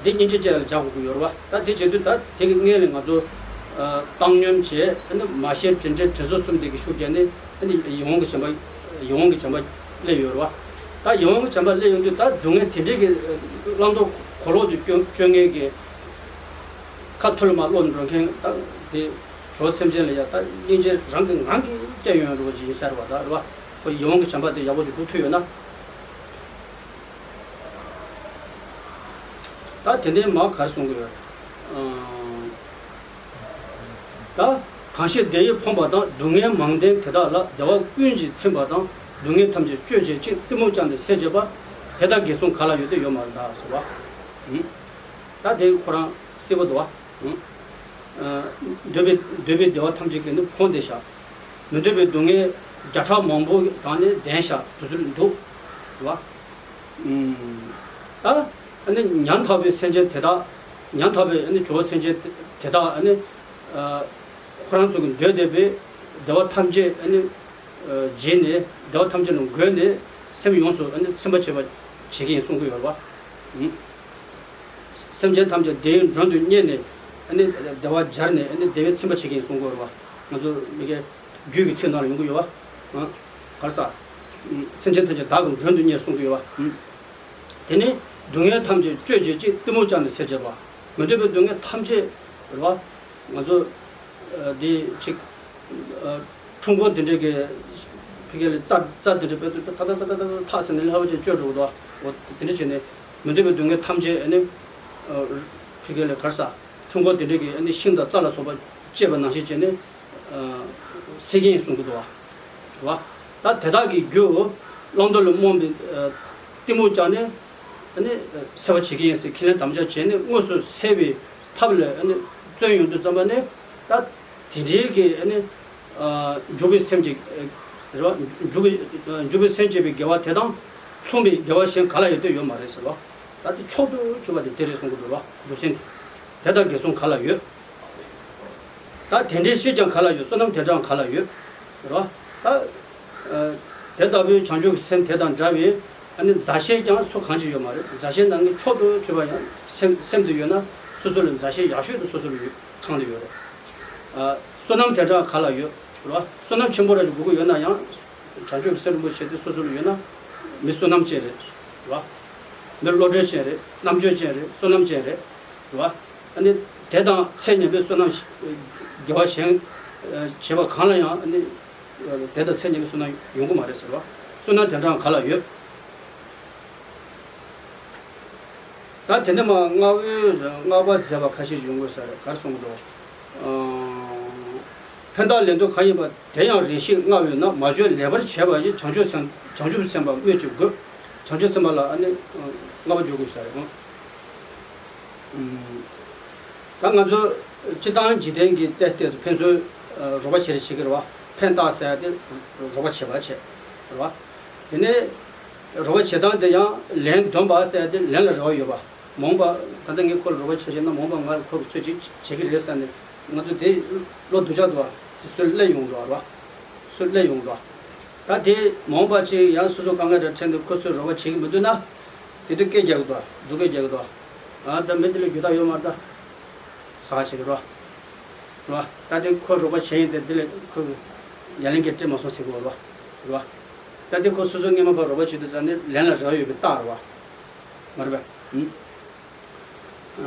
འདི་སྙིང་རྗེ་ཅན་ལ་སྦྱར་དགོས་ཀྱི་ཡོད་རེད་བ། ད་དེ་བྱེད་དུས་ད་དེ་གི་སྔོན་ལ་ང་ཚོ་བཏང་སྙོམས་བྱས། ཨ་ནི་མ་བཤད་དྲིན་དྲན་དྲིན་གཟོ་གསུམ་དེ་གི་ཤུགས་བརྒྱབ་ནས་ཨ་ནི་ཡིད་འོང་གི་བྱམས་པ། ཡིད་འོང་གི་བྱམས་པ་སླེབས་ཡོད་རེད་བ། ད་ཡིད་འོང་གི་བྱམས་པ་སླེབས་ཡོང་དུས་ད་སྡུག་བསྔལ་དེ་འདྲས་ཀྱི་བླང་དོར་གོ་ལོག་ཏུ་སྐྱོ་སྐྱོ་ངལ་གྱི་ཁ་ཐུར་མ་ལོག་འགྲོ་མཁན་ད་དེ་ཇོ་སེམས་ཅན་ལ་ཡ་ད་སྙིང་རྗེ་རང་གི་ངང་གིས་སྐྱེ་ཡོང་རོགས་ཅིག་ཡིན་ས་རེད་བ། ད་རེད་བ། ཁོ་ཡིད་འོང་གི་བྱམས་པ་དེ་ཡག་པོ་ཅིག་སྒྲུབ་ཐུབ་ཡོད་ན། ད་དེ་ནས་མ་གར་གསུང་གི་ཡོད། ད་གང་ཞིག་བདེ་ཡིས་ཕོངས་པ་དང་། སྡུག་བསྔལ་མང་ལྡན་དེ་དག་ལ། བདེ་བ་ཀུན་གྱིས་ཚིམ་པ་དང་། སྡུག་བསྔལ་ཐམས་ཅད་གཅོད་བྱེད་ཅིང་། གཏི་མུག་ཅན་དེ་སེལ་བྱེད་པ། དེ་དག་དགེ་སོང་གང་ལ་ཡོད་དེ། ཡོད་མ་རེད་ད་ཟེར་བ། ད་དེ་ཁོ་རང་གསལ་པོ་འདུག་བ། འདོད་པའི་འདོད་པའི་བདེ་བ་ཐམས་ཅད་ཀྱིས་ནི་ཕོངས་ཏེ་བཞག་མི་འདོད་པའི་སྡུག་བསྔལ་བརྒྱ་ཕྲག་མང་པོ་དང་ནི་ལྡན་བཞག་དུས་ཚོད་འདུག་བ། ད་ཨ་ནི་ཉམ་ཐག་པའི་སེམས་ཅན་དེ་དག་ཉམ་ཐག་པའི་ཨ་ནི་ཇོ་བོ་སེམས་ཅན་དེ་དག་ཨ་ནི་ཁོ་རང་ཚོ་གི་འདོད་བསྡད་པའི་བདེ་བ་ཐམས་ཅད་ཨ་ནི་བརྗེད་ནས། བདེ་བ་ཐམས་ཅད་ལ་འགོད་ནས་སེམས་ཡོངས་སུ་ཨ་ནི་ཚིམ་པ་བྱེད་པ་བྱེད་ཀྱི་ཡིན་གསུང་གི་ཡོད་རེད་བ། སེམས་ཅན་ཐམས་ཅད་བདེ་བའི་མགྲོན་དུ་གཉེར་ནས་ཨ་ནི་བདེ་བ་སྦྱར་ནས་ཨ་ནི་བདེ་བའི་ཚིམ་པ་བྱེད་ཀྱི་ཡིན་གསུང་གི་ཡོད་རེད་བ། ང་ཚོ་མི་དགེ་རྒྱུད་ཀྱི་ཚིག་ནང་ལ་ཡོང་གི་ཡོད་བ། གར་ས། སེམས་ཅན་ཐམས་ཅད་བདག་གི་མགྲོན་དུ་གཉེར་གསུང་གི་ཡོད་བ། དེ་ནས་སྡུག་བསྔལ་ཐམས་ཅད་གཅོད་བྱེད་ཅིང་། གཏི་མུག་ཅན་དེ་སེལ་བྱེད་པ། མི་འདོད་པའི་སྡུག་བསྔལ་ཐམས་ཅད་རེད་བ། ང་ཚོ་འདི་ཅིག་ཁྲུང་ཁོ་དེ་འདྲས་ཀྱི་ཕི་གེ་ལ་རྩྭ་རྩྭ་དེ་འདྲས་བེད་དུ་ཐག་ཐག་ཐག་ཐག་ཐག་ཐག་ཟེར་ནས་ལྷ་བ་ཅན་གཅོད་འགྲོ་གི་འདུག་འོ་དེ་འདྲས་བྱས་ནས་མི་འདོད་པའི་སྡུག་བསྔལ་ཐམས་ཅད་ཨ་ནི་ཕི་གེ་ལ་གར་ས་ཁྲུང་ཁོ་དེ་འདྲས་ཀྱི་ཨ་ནི་ཤིང་དང་རྩྭ་ལ་སོགས་པ་བཅད་པ་ནང་བཞིན་བྱས་ནས་སེལ་གྱིན་གསུང་གི་འདུག་བ། ད་དེ་དག་གི་རྒྱུ་བླང་དོར་ལ་རྨོངས་པའི་གཏི་མུག་ཅན་ནི་ཨ་ནི་སེལ་བ་བྱེད་ཀྱི་ཡིན་ཟེར་ཁས་ལེན་དམ་བཅའ་བྱས་ནས་དངོས་སུ་སེལ་བའི་ཐབས་ལ་ཨ་ནི་བརྩོན་ཡོང་དུས་ཙམ་པ་ནི་ད། དེ་འདྲའི་གི་ཨ་ནི། འཇུག་པའི་སེམས་ཀྱི། རེད་བ། འཇུག་པའི། འཇུག་པའི་སེམས་བསྐྱེད་པའི་དགེ་བ་དེ་དང་མཚུངས་པའི་དགེ་བ་གཞན་ག་ལ་ཡོད་དེ་ཡོད་མ་རེད་ཟེར་བ། ད་དེ་མཆོག་ཏུ་གྱུར་པ་དེ་དེ་རེད་གསུང་གི་འདུག་བ། འཇུག་སེམས་དེ། དེ་དག་དགེ་སོང་ག་ལ་ཡོད། ད་དེ་འདྲའི་སྤྱིར་ཀྱང་ག་ལ་ཡོད། བསོད་ནམས་དེ་འདྲའང་ག་ལ་ཡོད། རེད་བ། ད། དེ་ལྟ་བུའི་བྱང་ཆུབ་ཀྱི་སེམས་དེ་དང་འདྲ་བའི་ཨ་ནི་མཛའ་བཤེས་ཀྱང་སུ་གང་ཅི་ཡོད་མ་རེད། མཛའ་བཤེས་ནང་གི་མཆོག་ཏུ་གྱུར་པ་ཡང་སེམས་སེམས་དུ་ཡོད་ན་སོ་སོ་ལ་མཛའ་བཤེས་ཡག་ཤོས་དུ་སོ་སོ་ལ་ཡོད་ཚང་དུ་ཡོད་རེད། བསོད་ནམས་དེ་འདྲ་ག་ལ་ཡོད་རེད་བ། བསོད་ནམས་ཆེན་པོ་རེ་དགོས་ཀྱི་ཡོད་ན་ཡང་བྱང་ཆུབ་ཀྱི་སེམས་རིན་པོ་ཆེ་དེ་སོ་སོ་ལ་ཡོད་ན་མི་བསོད་ནམས་ཅན་རེད་བ། མི་བློ་གྲོས་ཅན་རེད། རྣམ་དཔྱོད་ཅན་རེད། བསོད་ནམས་ཅན་རེད་བ། ཨ་ནི་དེ་དང་ཚད་མཉམ་པའི་བསོད་ནམས་དགེ་བ་གཞན་བྱེད་པ་གང་ལ་ཡང་ཨ་ནི། དེ་དང་ཚད་མཉམ་པའི་བསོད་ནམས་ཡོང་གི་མ་རེད་ཟེར་བ། བསོད་ནམས་དེ་འདྲའང་ག་ལ་ཡོད། ད་དེ་ནས་མ་བསྔགས་འོས་བསྔགས་པ་མཛད་པ་ཁ་ཤས་ཤིག་ཡོང་དགོས་ས་རེད། ག་རེ་གསུང་གི་འདུག་ཕན་བཏགས་ལན་དུ་གང་ཡིན་པ། དེ་ཡང་རེ་ཞིག་བསྔགས་འོས་ན། མ་བཅོས་ལེགས་པར་བྱས་པ་ཡི། བྱང་ཆུབ་སེམས་བྱང་ཆུབ་སེམས་དཔའ་སྨོས་ཅི་དགོས། བྱང་ཆུབ་སེམས་དཔའ་ལ་ཨ་ནི་བསྔགས་པ་བརྗོད་དགོས་ས་རེད། ད་ང་ཚོ་སྤྱིར་བཏང་འཇིག་རྟེན་གྱི་ཏོག་ཙམ་ཏོག་ཙམ་ཕན་ཚུན་རོགས་པ་བྱེད་རེས་བྱེད་ཀྱི་རེད་བ། ཕན་བཏགས་ཟེར་ཡ་དེ་རོགས་པ་བྱེད་པ་བྱེད་རེད་བ། དེ་ནས་རོགས་པ་བྱེད་སྟངས་དེ་ཡང་ལན་འདོན་པ་ཟེར་ཡ་དེ་ལན་ལ་རེ་བ་ཡོད་པ། མ་འོངས་པ་ད་ལྟ་ངས་ཁོ་ལ་རོགས་པ་བྱས་བྱས་ན་མ་འོངས་པ་ང་ལ་ཁོ་གིས་ཚོད་ཅིག་བྱེད་ཀྱི་རེད་ཟེར་ནས་ང་ཚོ་དེ་བློ་སྡུག་ཅག་འདུག་བ། དེ་སུ་ལ་སླེབས་ཡོང་འགྲོ་བ་རེད་བ། སུ་སླེབས་ཡོང་འགྲོ་བ། ད་དེ་མ་འོངས་པ་ཅིག་ཡང་སོ་སོ་དཀའ་ངལ་རེ་འཕྲད་དུས་ཁོ་ཚོས་རོགས་པ་བྱེད་ཀྱི་མི་འདུག་ན། དེ་དུས་སྐད་རྒྱག་གི་འདུག་སྡུག་སྐད་རྒྱག་གི་འདུག་ཨ་ད་མི་དེ་ལ་རྒྱུ་དག་ཡོད་མ་རེད་ད། ཟ་ཁ་བྱེད་ཀྱི་རོ། རོ། ད་དེ་ཁོ་རོགས་པ་བྱེད་ཡིན་ཏེ་དེ་ལས་ཁོ་ཡ་ལན་སྐད་སྤྲད་མ་སོང་ཟེར་གི་རོ། རོ། ད་དེ་ཁོ་སོ་སོ་སྔས་མ་ཕར་རོགས་པ་བྱེད་དུས་ཙང་ནས་ལན་ལ་རེ་བ་ཡོད་པའི་རྟགས་རེད་བ། མ་རེད་པས། ད།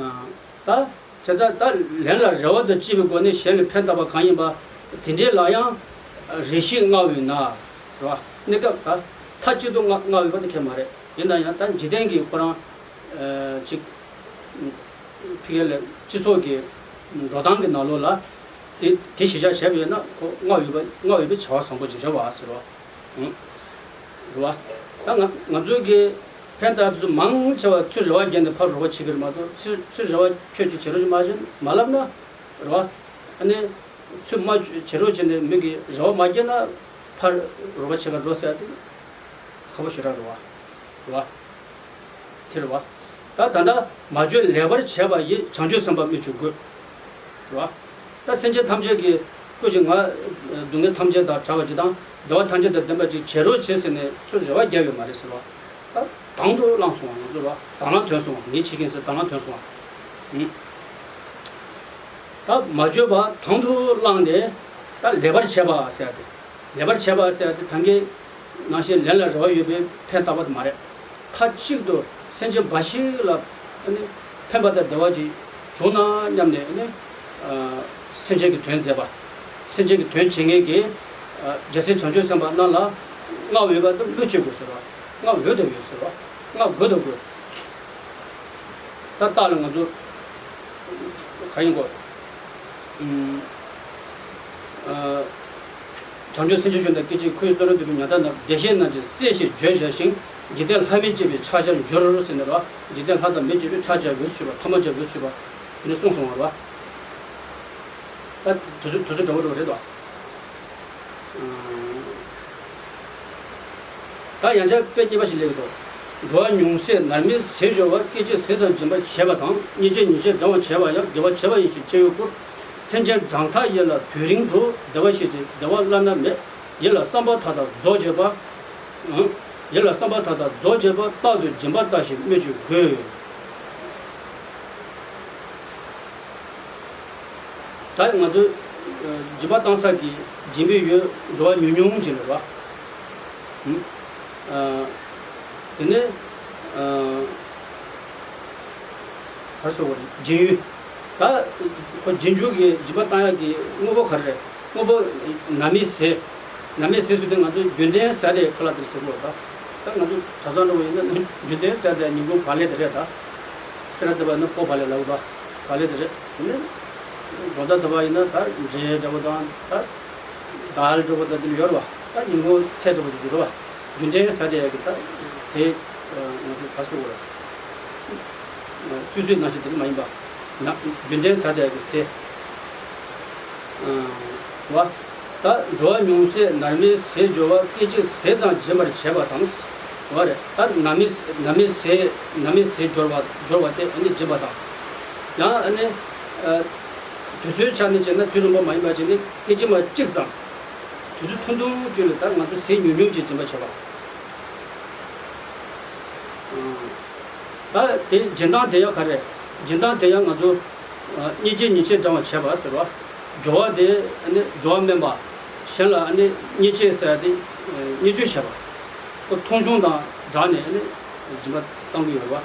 བྱས་ཙང་ད་ལན་ལ་རེ་བ་དང་བཅས་པའི་སྒོ་ནས་གཞན་ལ་ཕན་བཏགས་པ་གང་ཡིན་པ། དེ་འདྲའི་ལ་ཡང་རེ་ཞིག་བསྔགས་འོས་ན། རེད་བ། གནས་སྐབས་ད་མཐའ་གཅིག་ཏུ་བསྔགས་བསྔགས་འོས་པ་དེ་གལ་མ་རེད། ཡིན་ན་ཡང་ད་འཇིག་རྟེན་གྱི་ཁོ་རང་ཅིག་ཕི་གེ་ལ་སྤྱི་ཚོགས་ཀྱི་འགྲོ་སྟངས་ཀྱི་ནང་ལོགས་ལ་དེ་དེ་གཞི་བཞག་བྱས་པ་ཡིན་ན་ཁོ་བསྔགས་འོས་པ་བསྔགས་འོས་པའི་བྱ་བ་བཟང་པོ་ཅིག་རེད་བ་ཟེར་བ། རེད་བ། ད་ང་ང་ཚོའི་གི་ཕན་བཏགས་དེ་ཚོ་མང་ཆེ་བ་ཚུར་རེ་བ་བརྒྱབ་ནས་ཕར་རོགས་པ་བྱེད་ཀྱི་རེད་མ་གཏོགས། ཚུར་ཚུར་རེ་བ་ཁྱོད་ཀྱིས་བྱེད་རོགས་ཅིག་མ་བྱེད་མ་ལབ་ན་རེད་བ། ཨ་ནི་ཚུར་མ་བྱེད་རོགས་བྱས་ནས་མི་གིས་རེ་བ་མ་བརྒྱབ་ན་ཕར་རོགས་པ་བྱེད་ག་འགྲོ་ཟེར་ཡ་དེ་ཁག་པོ་ཞེ་དྲག་རེད་བ། རེད་བ། དེ་རེད་བ། ད་ད་ལྟ་མ་བྱོན་ལེགས་པར་བྱས་པ་ཡི་བྱང་ཆུབ་སེམས་དཔའ་སྨོས་ཅི་དགོས། རེད་བ། ད་སེམས་ཅན་ཐམས་ཅད་ཀྱི་སྐུ་ཅིག་ང་སྡུག་བསྔལ་ཐམས་ཅད་དང་བྲལ་བ་ཅིག་དང་བདེ་བ་ཐམས་ཅད་དང་ལྡན་པ་ཅིག་བྱེད་རོགས་བྱེད་ཟེར་ནས་ཚུར་རེ་བ་བརྒྱབ་ཡོད་མ་རེད་ཟེར་བ། ད་དང་དུ་བླངས་སོང་བ། ང་ཚོ་བ་དང་བླངས་ཐོན་སོང་བ། ངས་བྱེད་ཀྱིན་ཟེར་དང་བླངས་ཐོན་སོང་བ། ཨུམ། ད་མ་བྱོན་པ་དང་དུ་བླངས་ནས་ད་ལེགས་པར་བྱས་པ་ཟེར་ཏེ། ལེགས་པར་བྱས་པ་ཟེར་ཏེ་ད་གིན་ནང་བཞིན་ལན་ལ་རེ་བ་ཡོད་པའི་ཕན་བཏགས་པ་དེ་མ་རེད། མཐའ་གཅིག་ཏུ་སེམས་ཅན་འབའ་ཞིག་ལ་ཨ་ནི་ཕན་པ་དང་བདེ་བ་ཅིག་བྱུང་ན་སྙམ་ནས་ཨ་ནི་ཨ་སེམས་ཅན་གྱི་དོན་མཛད་པ། སེམས་ཅན་གྱི་དོན་བྱེད་མཁན་གྱི་ཨ་རྒྱལ་སྲས་བྱང་ཆུབ་སེམས་དཔའ་རྣམས་ལ་བསྔགས་འོས་པ་དང་སྨོས་ཅི་དགོས་ཟེར་བ། བསྔགས་འོས་དང་ཡོད་ཟེར་བ། བསྔགས་དགོས་དང་དགོས། ད་རྟགས་ལ་ང་ཚོ་ག་ཡིན་གོ། ཨུམ། ཨ། བྱང་ཆུབ་སེམས་མཆོག་བྱོན་དང་སྐད་ཅིག་ཁོའི་བརྩོན་འགྲུས་འདོད་པའི་ཉག་ག་ན་བདེ་གཤེགས་རྣམས་ཀྱི་སྲས་ཞེས་བརྗོད་བྱ་ཞིང་། འཇིག་རྟེན་ལྷ་མིན་བཅས་པའི་ཕྱག་རྒྱར་འགྱུར་ཟེར་ནས་ར། འཇིག་རྟེན་ལྷ་དང་མི་བཅས་པའི་ཕྱག་རྒྱར་འགྱུར་ཞུ་བ། ཐ་མ་རྒྱར་འགྱུར་ཞུ་བ། དེ་ནས་གསུངས་སོང་བ་ར། ད་དུས་ཚོད་དུས་ཚོད་འདྲ་བོ་འགྲོ་བ་རེད་དོ། ཨུམ། ད་ཡང་བསྐྱར་དཔེ་གཉིས་པ་ཞིག་སླེབས་ཀྱི་འདུག། འགྲོ་བ་ཉུང་ཟད་ནར་མའི་ཟས་སྦྱོར་བ། སྐད་ཅིག་ཟས་ཙམ་སྦྱིན་པ་བྱས་པ་དང་། སྙིང་རྗེ་ཉིན་ཕྱེད་བགྲང་བར་བྱས་པ་ཡང་། དགེ་བ་བྱས་པ་ཡིན་ཞེས་སྐྱེ་བོས་བཀུར། སེམས་ཅན་བགྲང་ཐག་ཡིད་ལ་དུས་རིང་དུ། བདེ་བ་བཞེས་ཀྱི་བདེ་བ་བླ་ན་མེད། ཡིད་ལ་བསམ་པ་མཐའ་དག་རྫོགས་བྱེད་པ། ཡིད་ལ་བསམ་པ་མཐའ་དག་རྫོགས་བྱེད་པ། རྟག་ཏུ་སྦྱིན་པ་བརྟགས་ཤིང་སྨོས་ཅི་དགོས། ད་ང་ཚོ་སྦྱིན་པ་བཏང་ས་གི་སྦྱིན་པའི་ཡུལ་འགྲོ་བ་ཉུང་ཉུང་ཅིག་རེད་བ། ཨ། དེ་ནས་ཨ། ག་རེ་ཟེར་དགོས་རེད། སྦྱིན་ཡུལ། ད་ཁོ་རྗེས་འཇུག་གི་སྦྱིན་པ་བཏང་ཡག་གི་དངོས་པོ་ག་རེ་རེད། དངོས་པོ་ནར་མའི་ཟས། ནར་མའི་ཟས་ཟེར་དུས་ང་ཚོ་རྒྱུན་ལྡན་ཟས་དེ་ཁ་ལག་དེ་ཟེར་གི་ཡོད་ད། ད་ང་ཚོ་གྲྭ་ཚང་འགྲོ་བ་ཡིན་ན་རྒྱུན་ལྡན་ཟས་དེ་ཉིན་གུང་བག་ལེབ་དེ་རེད་ད། སེ་ར་སྡེ་པ་ཡིན་ན་ཕོ་བག་ལེབ་ལབ་གི་འདུག། བག་ལེབ་དེ་རེད། དེ་ནས་དགོང་དག་སྡེ་པ་ཡིན་ན་ད་འབྲས་འདྲ་བོ་དང་ད་དལ་འདྲ་བོ་དང་དེ་ལ་ཡོད་རེད་བ། ད་ཉིན་གུང་ཚལ་འདྲ་བོ་དེ་ཚོ་རེད་བ། རྒྱུན་ལྡན་ཟས་དེ་ཡག་གི་ད་ཟས་ང་ཚོ་ག་རེ་ཟེར་དགོས་རེད། སུད་སི་ནང་བཞིན་དེ་འདྲ་མ་ཡིན་པ། ན་རྒྱུན་ལྡན་ཟས་དེ་ཡག་གི་ཟས། ཨ། བ། ད་འགྲོ་བ་ཉུང་ཟད་ནར་མའི་ཟས་སྦྱོར་བ། སྐད་ཅིག་ཟས་ཙམ་སྦྱིན་པར་བྱེད་པ་དང་། བ་རེད། ད་ནར་མའི་ནར་མའི་ཟས་ནར་མའི་ཟས་སྦྱོར་བ་སྦྱོར་བ་དེ་ཨ་ནི་སྦྱིན་པ་དང་། ཡང་ཨ་ནི་ཨ་དུས་ཚོད་ཆ་ནས་བྱས་ན་དུས་རིང་པོ་མ་ཡིན་པ་བྱས་ནས་སྐད་ཅིག་མ་གཅིག་ཙམ། དུས་ཚོད་ཐུང་ཐུང་ཅིག་ལ་ད་ང་ཚོ་ཟས་ཉུང་ཉུང་ཅིག་སྦྱིན་པ་བྱེད་པ། ཨ། ད་དེ་སྦྱིན་སྟངས་དེ་ཡང་ག་རེ། སྦྱིན་སྟངས་དེ་ཡང་ང་ཚོ་ཨ་སྙིང་རྗེ་ཉིན་ཕྱེད་བགྲང་བར་བྱེད་པ་ཟེར་བ། སྦྱོར་བ་དེ་ཨ་ནི་སྦྱོར་བ་དམན་པ། གཞན་ལ་ཨ་ནི་སྙིང་རྗེ་ཟེར་ཡ་དེ་ཨ་བརྙས་བཅོས་བྱེད་པ། ཁོ་མཐོང་ཆུང་དང་སྦྲགས་ནས་ཨ་ནི་སྦྱིན་པ་གཏང་གི་ཡོད་རེད་བ།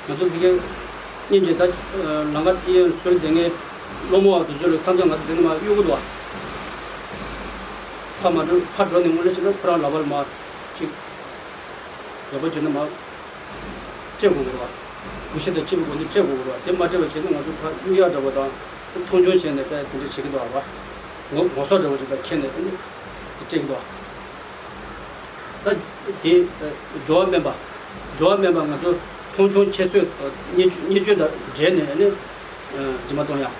ང་ཚོ་ཕ་གིར་སྙིང་རྗེ་ད་ཨ་ལམ་ཁ་གཡས་གཡོན་ཟུར་བསྡད་མཁན་སློང་མོ་བ་དེ་ཚོ་ལ་མཚམས་མཚམས་ང་ཚོ་དེ་ནས་མར་གཡུག་གི་འདུག་བ། ཕར་མ་འགྲོ་ཕར་འགྲོ་ནས་དངོས་གནས་བྱས་ན་ཁོ་རང་ལག་པ་ལ་མར་ཅིག་ཡག་པོ་བྱས་ན་མར། སྤྲད་དགོས་ཀྱི་རེད་བ། གུས་ཞབས་དང་བཅས་པའི་སྒོ་ནས་སྤྲད་དགོས་ཀྱི་རེད་བ། དེ་མ་སྤྲད་པ་བྱས་ན་ང་ཚོ་ཕར་གཡུག་ཡག་འདྲ་པོ་དང་། མཐོང་ཆུང་བྱས་ནས་ད་དེ་འདྲ་བྱེད་ཀྱི་འདུག་བ། ངོ་ངོ་སོ་འདྲ་པོ་ཅིག་ད་ཁྱེར་ནས་ཨ་ནི་དེ་སྤྲད་ཀྱི་འདུག་བ། ད་དེ་སྦྱོར་བ་དམན་པ། སྦྱོར་བ་དམན་པ་ང་ཚོ་མཐོང་ཆུང་ཁྱད་གསོད་བརྙས་བཅོས་བརྙས་བཅོས་དང་འབྲེལ་ནས་ཨ་ནི་སྦྱིན་པ་གཏོང་ཡག་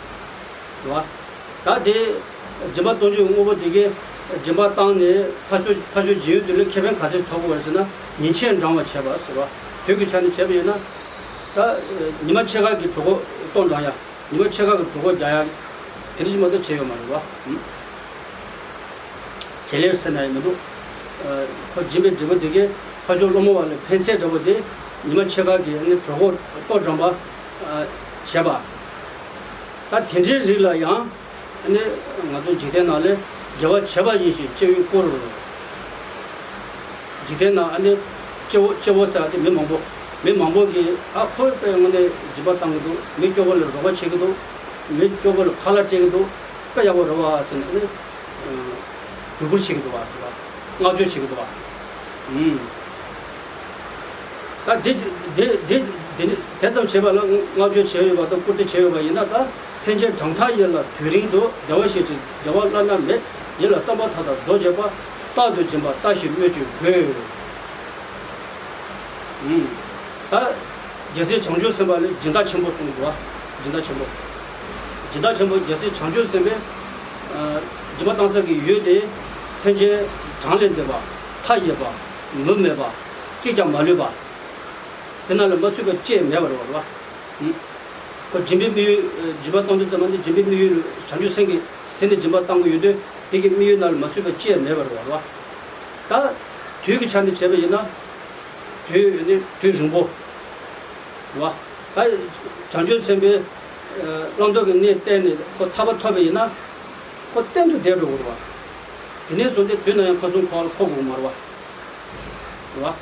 རེད་བ། ད་དེ་སྦྱིན་པ་གཏོང་རྒྱུའི་དངོས་པོ་དེ་གའི་སྦྱིན་པ་བཏང་ནས་ཕར་ཕྱོགས་ཕར་ཕྱོགས་སྦྱིན་ཡུལ་དེ་ལ་ཁེ་ཕན་ག་ཚད་ཐོབ་དགོས་པ་རེད་ཟེར་ན། ཉིན་ཕྱེད་བགྲང་བར་བྱེད་པ་ཟེར་བ། དུས་ཀྱི་ཆ་ནས་བྱས་པ་ཡིན་ན། ད་ཉི་མ་ཕྱེད་ཀ་གི་གྲོད་ཁོག་ལྟོ་འགྲང་ཡག་ཉི་མ་ཕྱེད་ཀ་གི་གྲོད་ཁོག་རྒྱག་ཡག་དེ་འདྲ་ཞིག་མ་གཏོགས་བྱས་ཡོད་མ་རེད་བ། བྱེད་ལས་ཟེར་ན་ཡང་མི་འདུག། ཁོ་སྦྱིན་པའི་འབྲས་བུ་དེ་གའི་ཕར་ཕྱོགས་སློང་མོ་བ་ལ་ཕན་ཚད་འདྲ་པོ་དེ་ཉི་མ་ཕྱེད་ཀ་གི་ནི་གྲོད་ཁོག་ལྟོ་འགྲངས་པ་བྱས་པ། ད་དེ་འདྲའི་རིགས་ལ་ཡང་ནི་ང་ཚོ་འཇིག་རྟེན་ནང་ལས་དགེ་བ་བྱས་པ་ཡིན་ཞེས་སྐྱེ་བོས་བཀུར། འཇིག་རྟེན་ནང་ནི་སྐྱེ་བོ་སྐྱེ་བོ་ཟེར་བ་དེ་མི་མང་པོ། མི་མང་པོ་གིས་ཨ་ཁོས་དཔེ་དངོས་གནས་སྦྱིན་པ་བཏང་གི་འདུག། མི་སྐྱོ་པོ་ལ་རོགས་པ་བྱེད་ཀྱི་འདུག། མི་སྐྱོ་པོ་ལ་ཁ་ལག་སྤྲད་ཀྱི་འདུག། དཔེ་ཡག་པོ་རེད་བ་ཟེར་ནས་ནི་གུས་བཀུར་བྱེད་ཀྱི་འདུག་བ་ཟེར་བ། བསྔགས་བརྗོད་བྱེད་ཀྱི་འདུག་བ། ཨུམ། ད་དེ་དེ་དེ་དེ་དེ་ཙམ་བྱས་པ་ལ་བསྔགས་བརྗོད་བྱས་ཡོད་པ་དང་བཀུར་སྟི་བྱས་ཡོད་པ་ཡིན་ན། ད་སེམས་ཅན་བགྲང་ཐག་ཡིད་ལ་དུས་རིང་དུ། བདེ་བ་བཞེས་ཀྱི་བདེ་བ་བླ་ན་མེད། ཡིད་ལ་བསམ་པ་མཐའ་དག་རྫོགས་བྱེད་པ། རྟག་ཏུ་སྦྱིན་པ་བརྟགས་ཤིང་སྨོས་ཅི་དགོས། ཨུམ། ད་རྒྱལ་སྲས་བྱང་ཆུབ་སེམས་དཔའ་ལ་སྦྱིན་བདག་ཆེན་པོ་གསུངས་འདུག་བ། སྦྱིན་བདག་ཆེན་པོ། སྦྱིན་བདག་ཆེན་པོ་རྒྱལ་སྲས་བྱང་ཆུབ་སེམས་དཔའི་ཨ་སྦྱིན་པ་བཏང་ས་གི་ཡུལ་དེ་སེམས་ཅན་གྲངས་ལས་འདས་པ། མཐའ་ཡས་པ། མུ་མེད་པ། གཅིག་ཀྱང་མ་ལུས་པ། དེ་རྣམས་ལ་མ་ཚུད་པ་ཅིས་མེད་པར་བ་རེད་བ། ཁོ་སྦྱིན་པའི་དམིགས་ཡུལ། སྦྱིན་པ་གཏོང་དུས་ཙམ་པ་ནི་སྦྱིན་པའི་དམིགས་ཡུལ་བྱང་ཆུབ་སེམས་ཀྱི་ཟིན་ནས་སྦྱིན་པ་གཏང་གི་ཡོད་དུས་དེ་གི་དམིགས་ཡུལ་རྣམས་ལ་མ་ཚུད་པ་ཅིས་མེད་པར་བ་རེད་བ། ད་དུས་ཀྱི་ཆ་ནས་བྱས་པ་ཡིན་ན། དུས་ནི་དུས་རིང་པོ། རེད་བ། ད་བྱང་ཆུབ་སེམས་དཔའི་བླང་དོར་གྱི་གནས་བསྟན་ནས་ཁོ་ཐར་པ་ཐོབ་པ་ཡིན་ན། ཁོ་གཏན་དུ་བདེ་འགྲོ་གི་རེད་བ། དེ་ནས་བཟུང་སྟེ་དུས་ནམ་ཡང་ཁམས་གསུམ་འཁོར་བ་ལ་འཁོར་དགོས་ཀྱི་མ་རེད་བ། རེད་བ།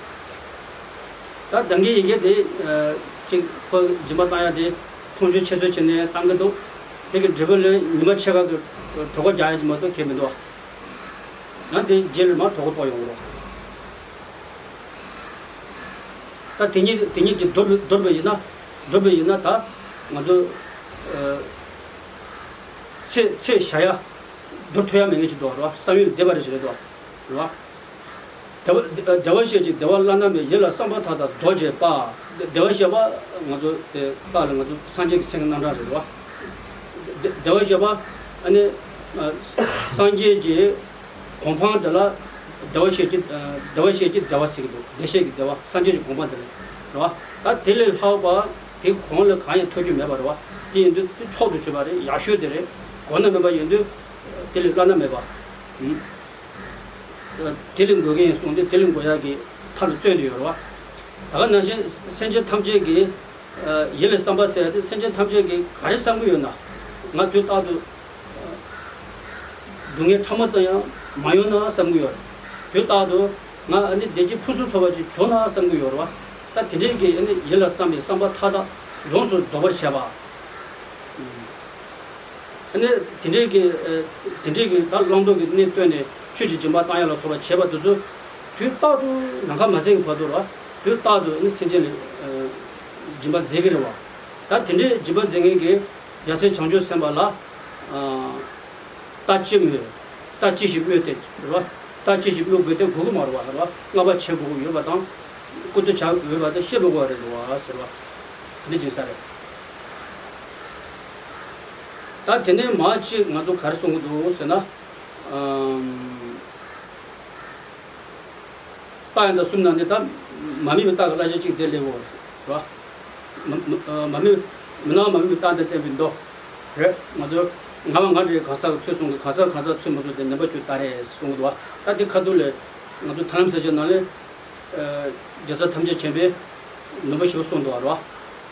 ད་ད་གིན་ཡི་གེ་དེ་ཅིག་ཁོ་སྦྱིན་པ་བཏང་ཡ་དེ་མཐོང་ཆོས་འཆད་རྩོད་བྱས་ནས་བཏང་གི་འདུག་དེ་གི་འབྲས་བུ་ལ་ཉི་མ་ཕྱེད་ཀ་གི་གྲོད་ཁོག་རྒྱག་ཡ་ཅིག་མ་གཏོགས་ཁེལ་མི་འདུག་ཡང་དེ་རྗེས་ལ་མར་གྲོད་ཁོག་ཕོག་ཡོང་གི་རེད། ད་དེ་ཉིད་དེ་ཉིད་ཀྱི་བསྡུར་བསྡུར་བ་ཡིན་ན། བསྡུར་བ་ཡིན་ན་ད་ང་ཚོ་ཚེ་ཚེ་ཞག་ཡ་བསྡུར་ཐུབ་ཡ་མེད་མཁན་ཅིག་འདུག་རེད་བ། བསམ་ཡུལ་ལས་འདས་པ་རེ་ཞིག་རེད་འདུག་རེད་བ། བདེ་བ་བདེ་བ་བཤད་ཅིང་བདེ་བ་བླ་ན་མེད། ཡིད་ལ་བསམ་པ་མཐའ་དག་རྫོགས་བྱེད་པ། བདེ་བ་བཤད་པ་ང་ཚོ་དེ་རྟགས་ལ་ང་ཚོ་སངས་རྒྱས་ཀྱི་མཚན་གྱི་རྣམ་གྲངས་རེད་བ། བདེ་བདེ་བ་བཤད་པ་ཨ་ནི་སངས་རྒྱས་ཀྱི་གོ་འཕང་དེ་ལ་བདེ་བ་བཤད་ཀྱི་བདེ་བ་བཤད་ཀྱི་བདེ་བ་ཟེར་གྱི་འདུག་བདེ་གཤེགས་ཀྱི་བདེ་བ། སངས་རྒྱས་ཀྱི་གོ་འཕང་དེ་ལ་རེད་བ། ད་དེ་ལས་ལྷག་པ་དེ་གོང་ལ་གང་ཡང་ཐོབ་རྒྱུ་མེད་པ་རེད་བ། དེ་ཡིན་དུས་དེ་མཆོག་ཏུ་གྱུར་པ་རེད། ཡག་ཤོས་དེ་རེད། གོ་ན་མེད་པ་ཡིན་དུས་དེ་ལས་བླ་ན་མེད་པ། དེ་ལས་འགོས་མཁན་ཡིན་གསུངས་ཏེ་དེ་ལས་འགོས་ཡག་གི་ཐབས་ལ་བརྩོན་དུ་ཡོད་རེད་བ། ད་ག་ནང་བཞིན་སེམས་ཅན་ཐམས་ཅད་ཀྱི་ཡིད་ལ་བསམ་པ་ཟེར་ཡ་དེ་སེམས་ཅན་ཐམས་ཅད་ཀྱིས་ག་རེ་བསམ་གྱི་ཡོད་ན། ང་དུས་རྟག་ཏུ་སྡུག་བསྔལ་ཕྲ་མོ་ཙམ་ཡང་མ་ཡོང་ན་བསམ་གྱི་ཡོད་རེད། དུས་རྟག་ཏུ་ང་ཨ་ནི་བདེ་སྐྱིད་ཕུན་སུམ་ཚོགས་པ་ཅིག་བྱུང་ན་བསམ་གྱི་ཡོད་རེད་བ། ད་དེ་འདྲའི་གི་ཨ་ནི་ཡིད་ལ་བསམ་པའི་བསམ་པ་མཐའ་དག་ཡོངས་སུ་རྫོགས་པར་བྱས་པ། ཨ་ནི་དེ་འདྲའི་གི་ཨ་དེ་འདྲའི་གི་ད་བླང་དོར་གྱི་གནས་བསྟན་ནས་ཆོས་ཀྱི་སྦྱིན་པ་བཏང་ཡ་ལ་སོགས་པ་བྱས་པ་དེ་ཚོ་དུས་རྟག་ཏུ་ནམ་མཁའ་མ་ཟིན་གྱི་བར་དུ་ར་དུས་རྟག་ཏུ་ཨ་ནི་སེམས་ཅན་ལ་ཨ་སྦྱིན་པ་མཛད་ཀྱི་རེད་བ། ད་དེ་འདྲའི་སྦྱིན་པ་མཛད་མཁན་གྱི་རྒྱལ་སྲས་བྱང་ཆུབ་སེམས་དཔའ་ལ་ཨ་རྟགས་ཅི་སྨོས། རྟགས་ཅི་ཞིག་སྨོས་ཏེ་རེད་བ། རྟགས་ཅི་ཞིག་སྨོས་དགོས་ཏེ་དགོས་ཀྱི་མ་རེད་བ། རེད་བ། བསྔགས་པ་བྱེད་དགོས་ཀྱི་ཡོད་པ་དང་། བཀུར་སྟི་བྱ་དགོས་པ་དང་ཤེས་དགོས་པ་རེད་འདུག་བ་ཟེར་བ། དེ་འདྲ་ཅིག་ས་རེད། ད་དེ་ནས་མ་གཅིག་ང་ཚོ་ག་རེ་གསུང་གི་འདུག་ཟེར་ན། ཨམ། རྟགས་ཡང་དག་གསུམ་ནང་ནས་ད་མ་དམིགས་པའི་རྟགས་ཀྱི་བསླབ་བྱ་གཅིག་དེ་སླེབས་ཡོད་རེད་བ། མ་མ་མ་དམིགས། མི་སྣང་མ་དམིགས་པའི་རྟགས་འདི་བསྟན་པའི་མདོ་རེད། ང་ཚོ་ང་བ་ང་འདྲའི་གང་ཟག་གི་ཚུལ་གསུང་གི། གང་ཟག་གང་ཟག་ཚུལ་མ་གསུངས་ཏེ་ནན་པ་བཅུ་ལྟར་རེད་གསུང་གི་འདུག་བ། ད་འདི་ཁ་ཐུག་ལས་ང་ཚོ་ཐར་ལམ་ཟེར་བྱེད་ནང་ལས། རྒྱལ་ཚབ་ཐམས་ཅད་མཁྱེན་པས་ནུས་པ་ཞེས་གསུངས་འདུག་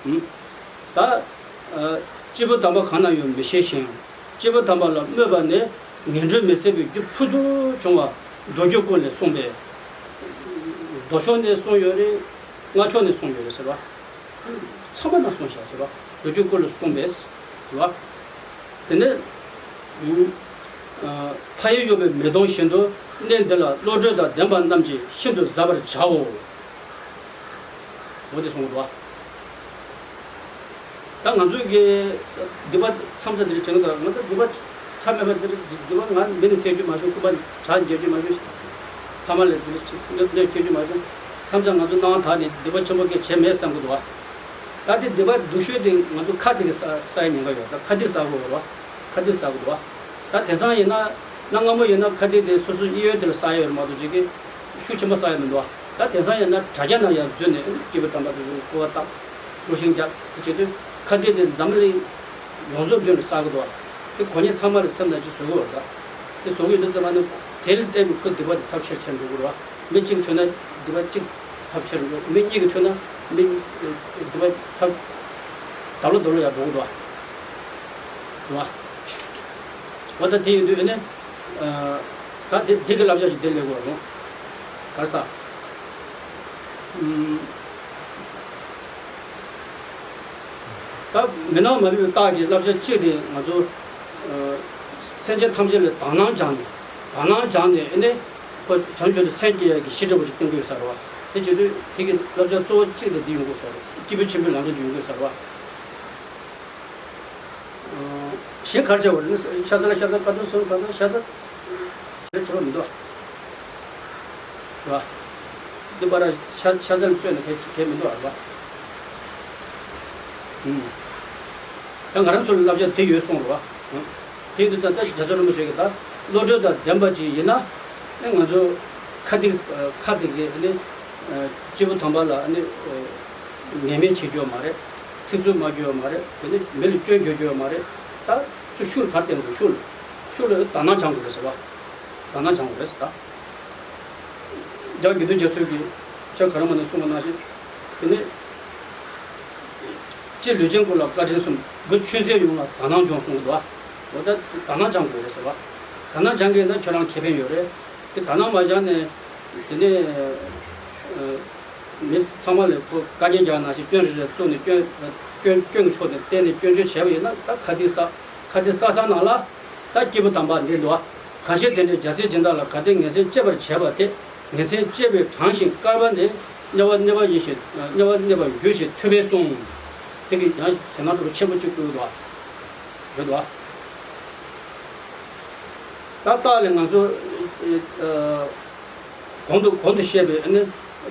བ། ད་སྐྱེས་བུ་དམ་པ་གང་ན་ཡོད་མི་ཤེས་ཤིང་། སྐྱེས་བུ་དམ་པ་ལ་སྨོད་པ་ནི་ངན་འགྲོའི་མི་ཟད་པའི་རྒྱུ་ཕུལ་དུ་བྱུང་བ་མདོ་སྒྱུ་ཀུན་ལས་གསུངས་པས། མདོ་ཕྱོགས་ནས་གསུངས་ཡོད་རེད། སྔགས་ཕྱོགས་ནས་གསུངས་ཡོད་རེད་ཟེར་བ། ཚང་མ་ནང་གསུངས་བཞག་ཟེར་བ། མདོ་སྒྱུ་ཀུན་ལས་གསུངས་པས་ཟེར་བ། དེ་ནས་མཐའ་ཡས་གཡོ་བའི་མེ་དོང་བཞིན་དུ་གནས་འདི་ལ་བློ་གྲོས་དང་ལྡན་པ་རྣམས་ཀྱིས་ཤིན་ཏུ་གཟབ་པར་བྱའོ། འོ་དེ་གསུངས་འདུག་བ། ད་ང་ཚོས་ཀྱི་སྡིག་པ་མཚམས་མཚམས་འདིར་དྲན་གྱི་འདུག་ང་ཚོ་སྡིག་པ་མཚམས་མེད་པ་འདིར་སྡིག་པ་ང་མི་ནི་བསད་རྒྱུ་མ་བྱུང་། རྐུན་མ་དྲག་འཇལ་རྒྱུ་མ་བྱུང་། ཕ་མ་ལ་འདིར་གནོད་སྐྱེལ་རྒྱུ་མ་བྱུང་། མཚམས་མཚམས་ང་ཚོ་སྣང་བ་དག་ནས་སྡིག་པ་ཆེན་པོ་སྐད་བྱས་མེད་བསམ་གྱི་འདུག་བ། ད་དེ་སྡིག་པ་སྡུག་ཤོས་དེ་ང་ཚོ་ཁ་དེ་གི་ས་ས་ཡ་ཉེན་ཁ་ཡོད། ད་ཁ་དེ་ཟ་དགོས་རེད་བ། ཁ་དེ་ཟ་དགོས་འདུག་བ། ད་དེང་སང་ཡིན་ན་གནའ་སྔ་མོ་ཡིན་ན་ཁ་དེ་དེ་སོ་སོའི་གཡས་གཡོན་དེ་ལ་ཟ་ཡ་ཡོད་རེད་མ་གཏོགས་ཅིག་གི་ཤུགས་ཆེན་པོ་ཟ་ཡ་མི་འདུག་བ། ད་དེང་སང་ཡིན་ན་དྲ་རྒྱ་ནང་ཡར་འཛུལ་ནས་སྐྱེས་བུ་དམ་པ་དེ་ཚོ་སྐུར་བ་བཏབ། གྲོ་ཞིང་རྒྱག་དེ་བྱེད་དུས་ཁ་དེ་དེ་འཛམ་གླིང་ཡོངས་རྫོགས་མདུན་ལ་ཟ་གི་འདུག་བ། དེ་གོ་མཁན་ཚང་མ་ལ་སེམས་ནང་ཅིག་བཟོ་གི་ཡོད་རེད། ད་དེ་བཟོ་གི་ཡོད་དུས་ཙམ་པ་ནི་དེ་ལ་བརྟེན་པའི་ཁོའི་སྡིག་པ་དེ་ཚབས་ཆེར་ཆེར་འགྲོ་གི་རེད་བ། མི་གཅིག་ཐོན་ན་སྡིག་པ་གཅིག་ཚབས་ཆེར་འགྲོ། མི་གཉིས་ཀྱིས་ཐོན་ན་མི་སྡིག་པ་ཚབས་དར་ལོ་དར་ལོ་ཡར་འགྲོ་གི་འདུག་བ། འདུག་བ། འོ་ད་དེ་ཡིན་དུས་ཨ་ནི། ད་དེ་དེ་གི་བསླབ་བྱ་ཞིག་དེ་ལས་དགོས་རུང་། ག་རེ་ཟ། ཨུམ། ད་མི་སྣང་མ་དམིགས་པའི་རྟགས་ཀྱི་བསླབ་བྱ་གཅིག་དེ་ང་ཚོ་ཨ་སེམས་ཅན་ཐམས་ཅད་ལ་དག་སྣང་སྦྱངས་ནས། དག་སྣང་སྦྱངས་ནས་ཨ་ནི་ཁོ་བྱང་ཆུབ་ཏུ་སེམས་བསྐྱེད་ཡག་གི་གཞི་འདྲ་བོ་ཞིག་བསྟན་དགོས་ས་རེད་བ། དེ་བྱེད་དུས་དེ་གི་བསླབ་བྱ་གཙོ་བོ་གཅིག་དེ་འདི་ཡོང་དགོས་ས་རེད། སྐྱེས་བུ་ཆེན་པོའི་ལམ་འབྲས་དེ་ཡོང་དགོས་ས་རེད་བ། གཞན་ག་རེ་བྱ་བ་རེད་ན། ཤ་ཟ་ལ་ཤ་ཟ། ཁ་ཐུག་སོང་ཁ་ཟ་ཤ་ཟ། རེད་བྱ་བ་མི་འདུག་བ། འདི་པར་ཤ་ཤ་ཟ་ལ་བཙོས་ནས་གལ་གལ་མི་འདུག་བ། ད་ང་རང་ཚོ་ལ་བསླབ་བྱ་དེ་ཡོད་གསུངས་རེད་བ། དེ་ཡིན་དུས་ཙང་ད་རྒྱལ་ཚབ་རིན་པོ་ཆེ་གིས་ད་བློ་གྲོས་དང་ལྡན་པ་ཅིག་ཡིན་ན་ཨེ་ང་ཚོ་ཁ་སྡིག་ཁ་སྡིག་གིས་ཨ་ནི་སྐྱེས་བུ་དམ་པ་ལ་ཨ་ནི་ངན་སྨྲས་བྱེད་རྒྱུ་ཡོད་མ་རེད། ཚིག་རྩུབ་སྨྲ་རྒྱུ་ཡོད་མ་རེད། དེ་ནི་མི་ལ་སྐྱོན་བརྗོད་རྒྱུ་ཡོད་མ་རེད། ད་ཚུར་ཤུགས་ལ་ག་རེ་བསྟན་དགོས། ཤུགས་ལ་ཤུགས་ལ་དག་སྣང་སྦྱང་དགོས་རེད་ཟེར་བ། དག་སྣང་སྦྱང་དགོས་རེད་ཟེར་ད། རྒྱལ་བ་དགེ་འདུན་རྒྱ་མཚོས་ཀྱིས་ཕྱག་ག་ར་མ་ནས་གསུངས་པ་ནང་བཞིན། དེ་ནས་སྤྱིར་ལུས་ཅན་ཀུན་ལ་བཀའ་དྲིན་གསུམ། མགོན་ཆོས་མཛད་ཡོངས་ལ་དག་སྣང་སྦྱོངས་གསུངས་འདུག་བ། འོ་ད་དག་སྣང་སྦྱང་དགོས་རེད་ཟེར་བ། དག་སྣང་སྦྱང་གི་ཡིན་ན་ཁྱོད་རང་ཁེ་ཕན་ཡོད་རེད། དེ་དག་སྣང་མ་སྦྱངས་ནས་དེ་ནས་མི་ཚང་མ་ལ་ཁོ་བཀའ་རྒྱ་རྒྱག་ནང་བཞིན་སྐྱོན་རེ་རེ་བཙུགས་ནས་སྐྱོན་སྐྱོན་སྐྱོན་གྱི་ཕྱོགས་ནས་བལྟས་ནས་སྐྱོན་བརྗོད་བྱས་པ་ཡིན་ན་ད་ཁ་སྡིག་བསགས། ཁ་སྡིག་བསགས་བསགས་ནང་ལ་ད་སྐྱེས་བུ་དམ་པ་འདི་འདུག་བ། གང་ཞིག་དེ་འདྲའི་རྒྱལ་སྲས་སྦྱིན་བདག་ལ་གལ་ཏེ་ངན་སེམས་སྐྱེས་པར་བྱས་པ་དེ། ངན་སེམས་སྐྱེས་པས་དྲངས་ཤིང་བསྐལ་པ་ནས་དམྱལ་བར་གནས་པ་ཡིན་ཞེས། དམྱལ་བར་གནས་པར་འགྱུར་ཞེས་ཐུབ་པས་གསུངས། དེ་གི་ཡང་ཞེད་སྣང་སྤྲོ་བ་ཆེན་པོ་གཅིག་བསྐུལ་འདུག་བ། རེད་འདུག་བ། ད་རྟགས་ལས་ང་ཚོ་ཨ་གོང་དུ་གོང་དུ་བཤད་པའི་ཨ་ནི་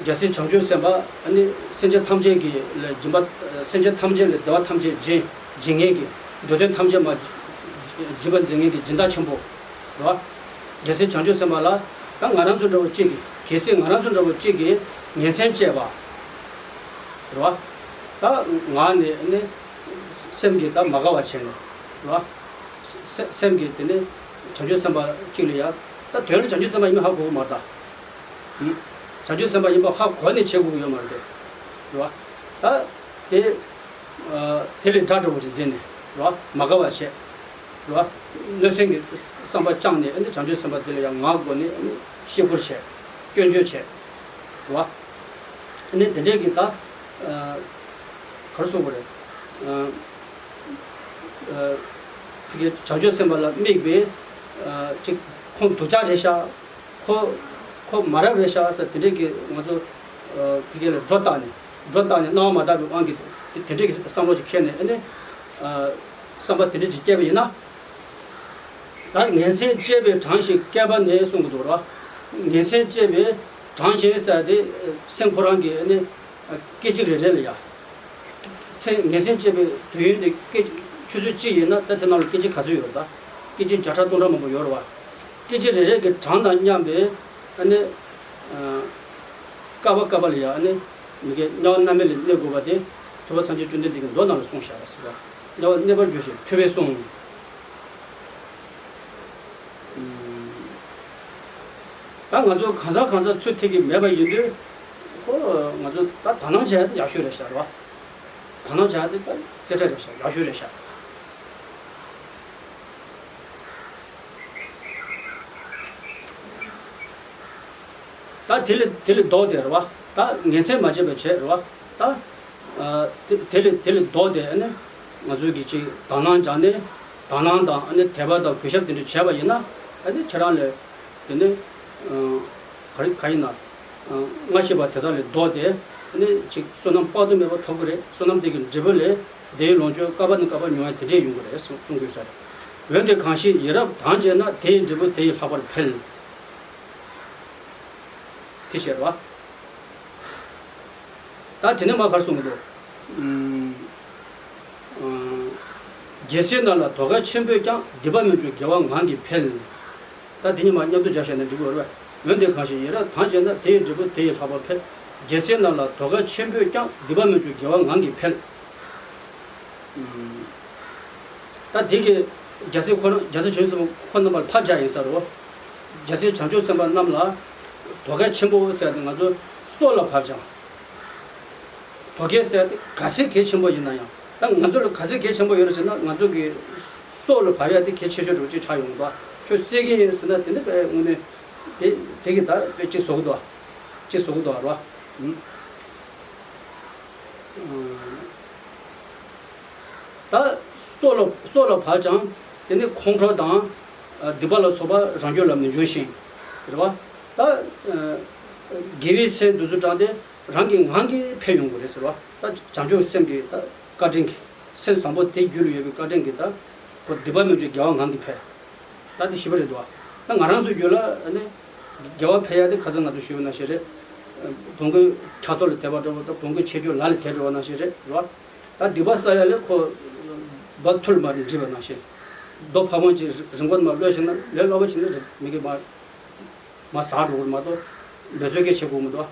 རྒྱལ་སྲས་བྱང་ཆུབ་སེམས་དཔའ་ཨ་ནི་སེམས་ཅན་ཐམས་ཅད་ཀྱི་ལ་སྦྱིན་པ། སེམས་ཅན་ཐམས་ཅད་ལ་བདེ་བ་ཐམས་ཅད་སྦྱིན་སྦྱིན་མཁན་གྱི། འདོད་དོན་ཐམས་ཅད་མ་སྦྱིན་པ་འཛིན་མཁན་གྱི་སྦྱིན་བདག་ཆེན་པོ། རེད་བ། རྒྱལ་སྲས་བྱང་ཆུབ་སེམས་དཔའ་ལ་ད་ང་རང་ཚོ་འདྲ་བོ་གཅིག་གིས། གལ་སྲིད་ང་རང་ཚོ་འདྲ་བོ་གཅིག་གིས་ངན་སེམས་བསྐྱེད་པ། རེད་བ། ད་ངག་ནས་ནི་སེམས་ཀྱིས་ད་མ་དགའ་བ་བྱས་ནས། རེད་བ། སེ་སེམས་ཀྱིས་དེ་ནི་བྱང་ཆུབ་སེམས་དཔའ་གཅིག་ལ་ཡ། ད་དོན་ལ་བྱང་ཆུབ་སེམས་དཔའ་ཡིན་མིན་ཧ་གོ་གི་མ་རེད་ད། ཧུམ། བྱང་ཆུབ་སེམས་དཔའ་ཡིན་པ་ཧ་གོ་ནས་བྱེད་དགོས་ཀྱི་ཡོད་མ་རེད་དེ། རེད་བ། ད་དེ་ཨ་དེ་ལས་དགྲ་འདྲ་བོ་ཅིག་འཛིན་ནས། རེད་བ། མ་དགའ་བ་བྱས། རེད་བ། གནོད་སེམས་ཀྱི་བསམ་པ་བཅངས་ནས་ཨ་ནི་བྱང་ཆུབ་སེམས་དཔའ་དེ་ལ་ཡང་ངག་སྒོ་ནས་ཨ་ནི་བཤད་སྐུར་བྱས། སྐྱོན་བརྗོད་བྱས། རེད་བ། ཨ་ནི་དེ་འདྲས་ཀྱི་ད་ཨ་ག་རེ་ཟེར་དགོས་རེད། ཨ་ཨ་དེ་གའི་བྱང་ཆུབ་སེམས་དཔའ་ལ་དམིགས་པའི་ཨ་ཅིག་ཁོང་སྡུག་ཅག་རེད་ཤག་ཁོ་ཁོ་མ་རབས་རེད་ཤག་ཟེར་དེ་འདྲས་ཀྱི་ང་ཚོ་ཨ་དེ་གའི་ལ་སྒྲོ་བཏགས་ནས། སྒྲོ་བཏགས་ནས་སྣང་བ་མ་དག་པའི་དབང་གིས་དེ་དེ་འདྲས་ཀྱི་བསམ་བློ་ཅིག་འཁྱེར་ནས་ཨ་ནི་ཨ་བསམ་པ་དེ་འདྲས་ཅིག་སྐྱེས་པ་ཡིན་ན། ད་ངན་སེམས་བསྐྱེད་པས་དྲངས་ཤིང་བསྐལ་པ་ནས་གསུང་གི་འདུག་ར། ངན་སེམས་བསྐྱེད་པས་དྲངས་ཤིང་ཟེར་དེ་སེམས་ཁོ་རང་གི་ཨ་ནི་སྐད་ཅིག་རེ་རེ་ལ་ཡ། སེམས་ངན་སེམས་བསྐྱེད་པའི་དུས་ཡུན་དེ་སྐད་ཆུ་ཚོད་གཅིག་ཡིན་ན་ད་དེ་ནང་ལ་སྐད་ཅིག་ག་ཚོད་ཡོད་རེད། ད་སྐད་ཅིག་བརྒྱ་ཕྲག་སྟོང་ཕྲག་མང་པོ་ཡོད་རེད་བ། སྐད་ཅིག་རེ་རེ་གི་གྲངས་དང་མཉམ་པའི་ཨ་ནི་བསྐལ་པ་བསྐལ་པ་ལ་ཡ་ཨ་ནི་མི་དགེ་དམྱལ་བ་མནར་མེད་ལ་གནས་དགོས་པ་དེ་ཐུབ་པ་སངས་རྒྱས་བཅོམ་ལྡན་འདས་ཀྱིས་མདོ་ནང་ལ་གསུངས་བཞག་པ་ཟེར་བ། དམྱལ་བར་གནས་པར་འགྱུར་ཞེས་ཐུབ་པས་གསུངས། ད་ང་ཚོ་གང་ཟག་གང་ཟག་ཚུར་ཐེག་གི་མེད་པ་ཡིན་དུས་ཁོ་ང་ཚོ་ད་དག་སྣང་བྱས་ཏེ་ཡག་ཤོས་རེད་ཤག་རེད་བ། དག་སྣང་བྱས་ཏེ་ད་རྩེ་གྲས་རེད་ཤག་ཡག་ཤོས་རེད་ཤག་ད་དེ་ལས་དེ་ལས་ལྡོག་སྟེ་རེད་བ། ད་ངན་སེམས་མ་བྱེད་པ་བྱས་རེད་བ། ད་ཨ་དེ་དེ་ལས་དེ་ལས་ལྡོག་སྟེ་ཨ་ནི་ང་ཚོ་གི་ཅིག་དག་སྣང་སྦྱངས་ནས། དག་སྣང་དང་ཨ་ནི་དད་པ་དང་གུས་ཞབས་དེ་འདྲ་བྱས་པ་ཡིན་ན་ཨ་ནི་ཁྱེད་རང་ལ་དེ་ནི་ཨ་ག་རེ་ག་ཡིན་ན་ཨ་སྔ་ཕྱི་བ་དེ་དག་ལས་ལྡོག་སྟེ་ཨ་ནི་ཅིག་བསོད་ནམས་དཔག་ཏུ་མེད་པ་ཐོབ་ཀྱི་རེད། བསོད་ནམས་དེ་གི་འབྲས་བུ་ལས་བདེ་བའི་ལོངས་སྤྱོད་བསྐལ་པ་ནས་བསྐལ་པར་མྱོང་ཡ་དེ་འདྲས་ཡོང་གི་རེད་གསུང་གསུང་དགོས་ས་རེད། འོན་ཏེ་གང་ཞིག་ཡིད་རབ་དྭངས་བྱས་ན། དེ་ཡི་འབྲས་བུ་དེ་ཡིས་ལྷག་པར་འཕེལ། དེ་བྱས་རེད་བ། ད་དེ་ནས་མར་ག་རེ་གསུང་གི་འདུག་ཨུམ། ཨུམ། རྒྱལ་སྲས་རྣམས་ལ་དོ་གལ་ཆེན་པོས་ཀྱང་། སྡིག་པ་མི་འཇུག་དགེ་བ་ངང་གིས་འཕེལ། ད་དེ་གཉིས་མར་མཉམ་དུ་སྦྱར་བྱས་ན་འགྲིག་གི་རེད་བ། འོན་ཏེ་གང་ཞིག་ཡིད་རབ་དྭངས་བྱས་ན། དེ་ཡི་འབྲས་བུ་དེ་ཡིས་ལྷག་པར་འཕེལ། རྒྱལ་སྲས་རྣམས་ལ་དོ་གལ་ཆེན་པོས་ཀྱང་། སྡིག་པ་མི་འཇུག་དགེ་བ་ངང་གིས་འཕེལ། ཨུམ། ད་དེ་གི་རྒྱལ་སྲས་ཁོ་རང་རྒྱལ་སྲས་བྱང་ཆུབ་སེམས་དཔའ་ཁོ་རྣམ་པར་ཕར་སྦྱར་ཡིན་ས་རེད། རྒྱལ་སྲས་བྱང་ཆུབ་སེམས་དཔའ་རྣམས་ལ་དོ་གལ་ཆེན་པོ་ཟེར་ཏེ་ང་ཚོ་སྲོག་ལ་བབ་ཀྱང་། དོ་གལ་ཟེར་ཏེ་ག་ཚད་གལ་ཆེན་པོ་ཡིན་ན་ཡང་། ད་ང་ཚོ་ལ་ག་ཚད་གལ་ཆེན་པོ་ཡོད་རེད་ཟེར་ན། ང་ཚོ་གི་སྲོག་ལ་བབ་ཡ་དེ་གལ་ཆེ་ཤོས་འདྲ་བོ་ཅིག་ཆགས་ཡོང་གི་འདུག་ཁྱོད་བསད་ཀྱི་ཡིན་ཟེར་ན་དེ་ནི་དངོས་གནས་དེ་དེ་གི་ད་དཔེ་གཅིག་བཟོ་གི་འདུག་གཅིག་བཟོ་གི་འདུག་རེད་བ། ཨུམ། ད་སྲོག་ལ་སྲོག་ལ་བབ་ཀྱང་དེ་ནི་ཁོང་ཁྲོ་དང་སྡིག་པ་ལ་སོགས་པ་རང་རྒྱུད་ལ་མི་འབྱུང་ཞིང་། རེད་བ། ད་དགེ་བའི་སེམས་འདི་ཚོ་དྲངས་ཏེ་རང་གི་ངང་གིས་འཕེལ་ཡོང་གི་རེད་ཟེར་བ། ད་བྱང་ཆུབ་སེམས་ཀྱི་ད་བཀའ་དྲིན་གྱིས། སེམས་བཟང་པོ་དེ་རྒྱུད་ལ་ཡོད་པའི་བཀའ་དྲིན་གྱིས་ད་ཁོ་སྡིག་པ་མི་འཇུག་དགེ་བ་ངང་གིས་འཕེལ། ད་དེ་ཞིབ་པ་རེད་འདུག་བ། ད་ང་རང་ཚོའི་རྒྱུད་ལ་ནི་དགེ་བ་འཕེལ་ཡ་དེ་ཁ་སང་ང་ཚོས་ཞུས་པ་ནང་བཞིན་རེད། བོང་གུ་འཁྱག་ཐོག་ལ་དེད་པ་འདྲ་བོ་དང་བོང་གུ་ཆེ་རྒྱུ་ལ་ལ་དེད་འགྲོ་བ་ནང་བཞིན་རེད་རེད་བ། ད་སྡིག་པ་བསགས་ཡ་ལས་ཁོ་སྦ་ཐུལ་མ་རེད་འདྲི་བ་ནང་བཞིན། རྡོ་ཕ་བོང་ཅིག་རི་མགོར་མ་གློད་བཞག་ན་ལས་སླ་པོ་བྱས་ན་རི་མི་གི་མ་མ་ཟག་འགྲོ་གི་རེད་མ་གཏོགས་འབད་རྩོལ་སྐད་བྱེད་དགོས་མི་འདུག་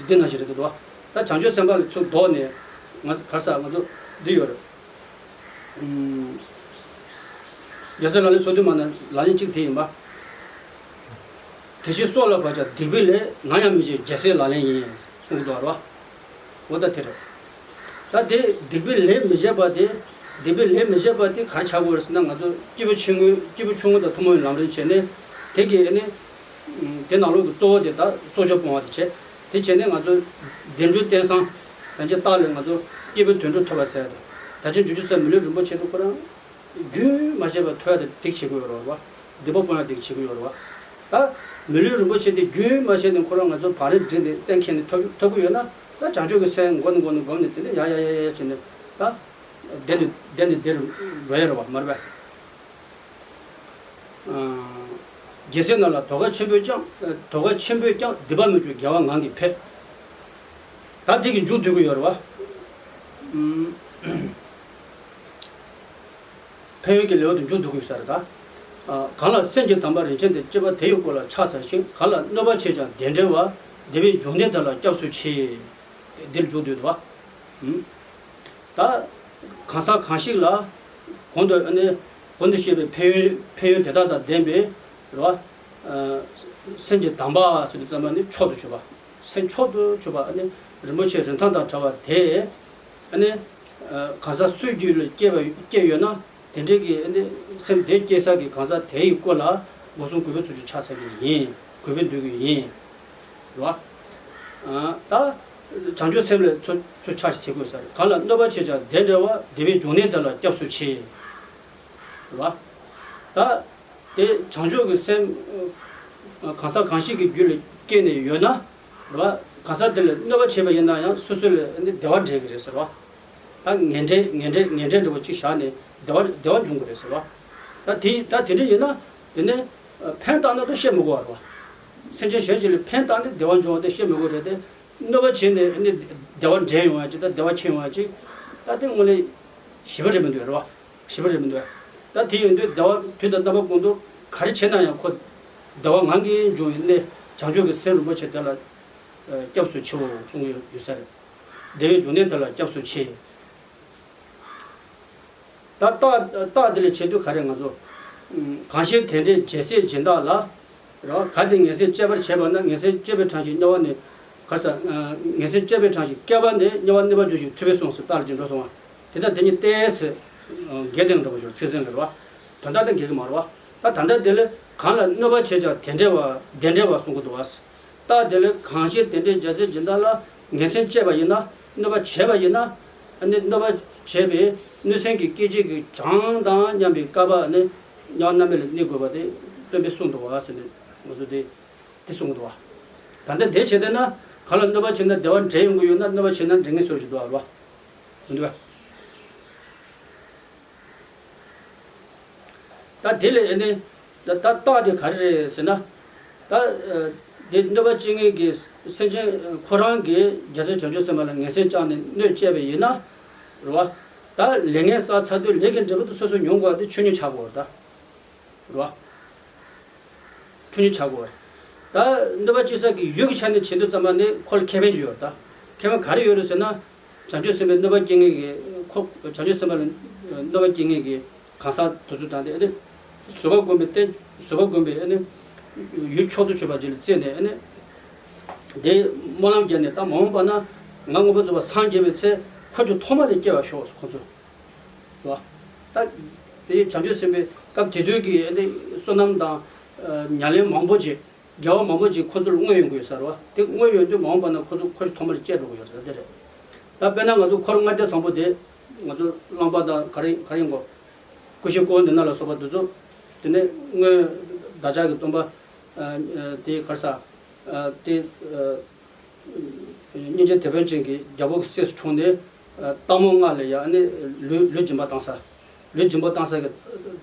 འདི་ནང་བཞིན་རེད་འདུག་ད་བྱང་ཆུབ་སེམས་དཔའ་ལ་ཚུར་ལྡོག་ནས་ང་གར་ས་ང་ཚོ་འདི་ཡོད་རེད། རྒྱལ་སྲས་ལག་ལེན་སོ་བདུན་མ་ནས་ལག་ལེན་གཅིག་དེ་ཡིན་པ། དེ་བཞིན་སྲོག་ལ་བབ་ཀྱང་སྡིག་པའི་ལས་ནམ་ཡང་མི་བྱེད་རྒྱལ་སྲས་ལག་ལེན་ཡིན་གསུངས་འདུག་ར། འོ་ད་དེ་རེད། ད་དེ་སྡིག་པའི་ལས་མི་བྱེད་པ་དེ། སྡིག་པའི་ལས་མི་བྱེད་པ་དེ་ག་རེ་བྱ་དགོས་རེད་ཟེར་ན་ང་ཚོ་སྐྱེས་བུ་ཆུང་ངུ་སྐྱེས་བུ་ཆུང་ངུ་དང་ཐུན་མོང་བའི་ལམ་རིམ་བྱས་ནས་དེ་གི་ཨ་ནི། དེ་ནང་ལོགས་ཀྱི་གཙོ་བོ་དེ་ད་སྲོག་གཅོད་སྤོང་བ་དེ་བྱས། དེ་བྱས་ནས་ང་ཚོ་བདེ་འགྲོའི་རྟེན་བཟང་། ད་ཅི་རྟགས་ལས་ང་ཚོ་སྐྱེས་བུའི་དོན་གྲུབ་ཐོབ་པ་ཟེར་ཡ་དེ། ད་ཅི་འབྱུང་འགྱུར་ཚེ་མི་ལུས་རིན་པོ་ཆེ་དེ་ཁོ་རང་རྒྱུན་མ་ཆད་པར་ཐོབ་ཡ་དེ་སྡིག་བྱེད་དགོས་ཡོད་རེད་བ། སྡིག་པ་སྤོང་ཡ་དེ་བྱེད་དགོས་ཡོད་རེད་བ། ད་མི་ལུས་རིན་པོ་ཆེ་དེ་རྒྱུན་མ་ཆད་ནས་ཁོ་རང་ང་ཚོ་བག་རེ་བསྒྲིལ་ནས་གཏན་འཁེལ་ནས་ཐོབ་ཐོབ་ཀྱི་ཡོད་ན། ད་བྱང་ཆུབ་ཀྱི་སེམས་མགོ་ནས་མགོ་ནས་བསྒོམས་ནས་དེ་ནས་ཡ་ཡ་ཡ་ཡ་བྱས་ནས་ད་བདེ་ནས་བདེ་ནས་བདེ་རུ་འགྲོ་ཡ་རེད་བ་མ་རེད་པས། རྒྱལ་སྲས་རྣམས་ལ་དོ་གལ་ཆེན་པོས་ཀྱང་དོ་གལ་ཆེན་པོས་ཀྱང་སྡིག་པ་མི་བྱེད་དགེ་བ་ངང་གིས་འཕེལ། ད་འདི་གི་མཇུག་བསྡུ་གི་ཡོད་རེད་བ། ཕན་ཡོན་གྱི་ལེའུ་དེ་མཇུག་བསྡུ་གི་ཡོད་ས་རེད་ད། གང་ལ་སེམས་ཀྱི་དམ་པ་རིན་ཆེན་ཏེ། སྤྱོད་པ་དེ་ཡི་སྐོར་ལ་ཕྱག་འཚལ་ཞིང་། གང་ལ་གནོད་པ་བྱེད་ཀྱང་བདེ་འབྲེལ་བ། བདེ་བའི་འབྱུང་གནས་དེ་ལ་སྐྱབས་སུ་མཆི། འདིར་མཇུག་བསྡུས་འདུག་བ། ད་གང་ཟག་གང་ཞིག་ལ་གོང་དུ་ཨ་ནི་གོང་དུ་བཤད་པའི་ཕན་ཡོན་ཕན་ཡོན་དེ་དག་དང་ལྡན་པའི་རེད་བ། སེམས་ཀྱི་དམ་པ་ཟེར་དུས་ཙམ་པ་ནི་མཆོག་ཏུ་གྱུར་པ། སེམས་མཆོག་ཏུ་གྱུར་པ་ཨ་ནི་རིན་པོ་ཆེ་རིན་ཐང་དང་བྲལ་བ་དེ་ཨ་ནི་གང་ཟག་སུའི་རྒྱུད་ལ་སྐྱེས་པ་སྐྱེས་ཡོད་ན་དེ་འདྲའི་གི་ཨ་ནི་སེམས་དེ་སྐྱེས་ས་གི་གང་ཟག་དེ་ཡི་སྐོར་ལ་སྒོ་གསུམ་གུས་པས་ཚུལ་བཞིན་ཕྱག་འཚལ་གྱི་ཡིན། གུས་པས་འདུད་ཀྱི་ཡིན། རེད་བ། ད་བྱང་ཆུབ་སེམས་ལ་ཚུར་ཚུར་ཕྱག་ཅིག་འཚལ་དགོས་ས་རེད། གང་ལ་གནོད་པ་བྱེད་ཀྱང་བདེ་འབྲེལ་བ། བདེ་བའི་འབྱུང་གནས་དེ་ལ་སྐྱབས་སུ་མཆི། རེད་བ། ད་དེ་བྱང་ཆུབ་ཀྱི་སེམས་གང་ཟག་གང་ཞིག་གི་རྒྱུད་ལ་སྐྱེས་ནས་ཡོད་ན། རེད་བ། གང་ཟག་དེ་ལ་གནོད་པ་བྱས་པ་ཡིན་ན་ཡང་སོ་སོ་ལ་བདེ་བ་འབྲེལ་གྱི་རེད་ཟེར་བ། ད་ངན་འབྲེལ་ངན་འབྲེལ་ངན་འབྲེལ་འདྲ་བོ་གཅིག་བཞག་ནས་བདེ་བ་བདེ་བ་འབྱུང་གི་རེད་ཟེར་བ། ད་དེ་ད་དེ་འདྲ་ཡིན་ན་དེ་ནས་ཕན་བཏགས་ན་ད་བཤད་མི་དགོས་པ་རེད་བ། སེམས་ཅན་གཞན་ཞིག་ལ་ཕན་བཏགས་ནས་བདེ་བ་འབྱུང་བ་དེ་བཤད་མི་དགོས་རེད་དེ། གནོད་པ་བྱས་ནས་ནི་བདེ་བ་འབྲེལ་ཡོང་བ་ཅིག་དང་བདེ་བ་ཁྱེར་ཡོང་བ་ཅིག་ད་དེ་དངོས་གནས་ཞི་བ་རེད་མི་འདུག་རེད་བ། ཞི་བ་རེད་མི་འདུག་ད་དེ་ཡིན་དུས་བདེ་བ་དུས་དང་རྣམ་པ་ཀུན་ཏུ་ག་རེ་བྱས་ན་ཡང་ཁོ་བདེ་བ་ངང་གིས་འབྱུང་བའི་གནས་བྱང་ཆུབ་ཀྱི་སེམས་རིན་པོ་ཆེ་དེ་ལ་སྐྱབས་སུ་མཆིའོ་གསུང་གི་ཡོད་ས་རེད། བདེ་བའི་འབྱུང་གནས་དེ་ལ་སྐྱབས་སུ་མཆི། ད་རྟགས་རྟགས་དེ་ལས་བྱེད་དུས་ག་རེ་ང་ཚོ། གང་ཞིག་དེ་འདྲའི་རྒྱལ་སྲས་སྦྱིན་བདག་ལ། རེད་བ། གལ་ཏེ་ངན་སེམས་བསྐྱེད་པར་བྱེད་པ་ན། ངན་སེམས་བསྐྱེད་པའི་གྲངས་ཀྱིས་དམྱལ་བ་ནི། ག་ས། ངན་སེམས་བསྐྱེད་པའི་གྲངས་ཀྱིས་བསྐལ་པ་ནས་དམྱལ་བ་གནོད་པར་འགྱུར་ཞིང་ཐུབ་པས་གསུངས་སོ། རྟགས་ལ་ཅི་འགྲོ་གསུང་བ། དེ་དག་དེ་ཉིད་ཏེ་ཟེར། འགལ་ཏེ་འགྲོ་བ་ཞོར་ཚིག་ཟིན་ལ་རེད་བ། དོན་དག་དེ་འགལ་གྱི་མ་རེད་བ། ད་ད་ལྟ་དེ་ལས་གང་ལ་གནོད་པ་བྱས་ཀྱང་དེ་འདྲ་བ་དེ་འདྲ་བ་གསུང་གི་འདུག་བ། རྟགས་དེ་ལས་གང་ཞིག་དེ་འདྲའི་རྒྱལ་སྲས་སྦྱིན་བདག་ལ་ངན་སེམས་བསྐྱེད་པ་ཡིན་ན། གནོད་པ་བྱས་པ་ཡིན་ན། ཨ་ནི་གནོད་པ་བྱས་པའི་གནོད་སེམས་ཀྱི་སྐད་ཅིག་གིས་གྲངས་དང་མཉམ་པའི་བསྐལ་པ་ནི་དམྱལ་བ་མནར་མེད་ལ་གནས་དགོས་པ་དེ་སྟོན་པས་གསུངས་འདུག་བ་ཟེར་ནས་ང་ཚོ་དེ་དེ་གསུངས་འདུག་བ། ད་ལྟ་དེ་བྱས་བསྡད་ན་གང་ལ་གནོད་པ་བྱས་ན་བདེ་བ་འདྲེན་ཡོང་གི་ཡོད་ན་གནོད་པ་བྱས་ན་འདྲེན་ངེས་སོ་ཞིག་འདུག་བ་རེད་བ། མི་འདུག་བ། ད་དེ་ལས་ཨེ་ནི། ད་ད་རྟགས་དེ་ག་རེ་རེད་ཟེར་ན། ད་དེ་གནོད་པ་སྐྱེལ་མཁན་གྱི་སེམས་ཅན་ཁོ་རང་གིས་རྒྱལ་སྲས་བྱང་ཆུབ་སེམས་དཔའ་ལ་ངན་སེམས་བཅངས་ནས་གནོད་བྱས་པ་ཡིན་ན། རེད་བ། ད་ལས་ངན་བསགས་ཚར་དུས་ལས་ཀྱི་འབྲས་བུ་དེ་སོ་སོས་མྱོང་དགོས་པ་དེ་ཆོས་ཉིད་ཆགས་དགོས་རེད་ད། རེད་བ། ཆོས་ཉིད་ཆགས་དགོས་པ་རེད། ད་གནོད་པ་སྐྱེལ་ས་ཀྱི་ཡུལ་གྱི་ཆ་ནས་བྱེད་དུས་ཙམ་པ་ནི་ཁོ་ལ་ཁེ་ཕན་ཅིག་ཡོད་རེད་ད། ཁེ་ཕན་ག་རེ་ཡོད་རེད་ཟེར་ན། བྱང་ཆུབ་སེམས་དཔའི་གནོད་པ་སྐྱེལ་མཁན་གྱི་ཁོ་བྱང་ཆུབ་སེམས་དཔའ་ལ་གནོད་པ་སྐྱེལ་མཁན་གྱི་གང་ཟག་དེ་ཚོ་དྲངས་ཏེ་ཨ་ནི། བཟོད་པ་སྒོམ་པའི་རྟེན་བཟོད་པ་སྒོམ་པའི་ཨ་ནི། ཡུལ་མཆོག་ཏུ་གྱུར་པ་ཅིག་ལ་བརྩིས་ནས་ཨ་ནི། དེ་སྨོན་ལམ་བརྒྱབ་ནས་ད་མ་འོངས་པ་ན་ང་མངོན་པར་རྫོགས་པར་སངས་རྒྱས་པའི་ཚེ་འཁོར་གྱི་ཐོག་མ་ལ་སྐྱེ་བར་ཤོག་ཁོ་ཚོ། རེད་བ། ད་དེ་བྱང་ཆུབ་སེམས་དཔའི་སྐབས་དེ་དུས་ཀྱི་ཨ་ནི་བསོད་ནམས་དང་ཉམས་ལེན་མང་པོ་ཅིག་དགེ་བ་མང་པོ་ཅིག་ཁོ་ཚོ་ལ་བསྔོས་ཡོང་གི་ཡོད་ས་རེད་བ། དེ་བསྔོས་ཡོང་དུས་མ་འོངས་པ་ན་ཁོ་ཚོ་འཁོར་གྱི་ཐོག་མར་སྐྱེ་འགྲོ་གི་ཡོད་རེད་དེ་རེད། ད་དཔེར་ན་ང་ཚོ་འཁོར་ལྔ་སྡེ་བཟང་པོ་དེ་ང་ཚོ་རླངས་པ་དང་ག་རེ་ག་རེ་ཡིན་གོ། ཀུ་ཤའི་ཀོ་འདི་ན་ལ་སོགས་པ་འདི་ཚོ། དེ་ནས་སྔོན་བདག་ཅག་གི་སྟོན་པ་དེ་གར་ས་དེ། སྙིང་རྗེ་དེད་དཔོན་ཅན་གྱི་རྒྱལ་པོ་གི་སྲས་སུ་འཁྲུངས་ནས། སྟག་མོ་ལྔ་ལ་ཡང་ནི་ལུས་ལུས་སྦྱིན་པ་བཏང་ས། ལུས་སྦྱིན་པ་བཏང་ས་གི་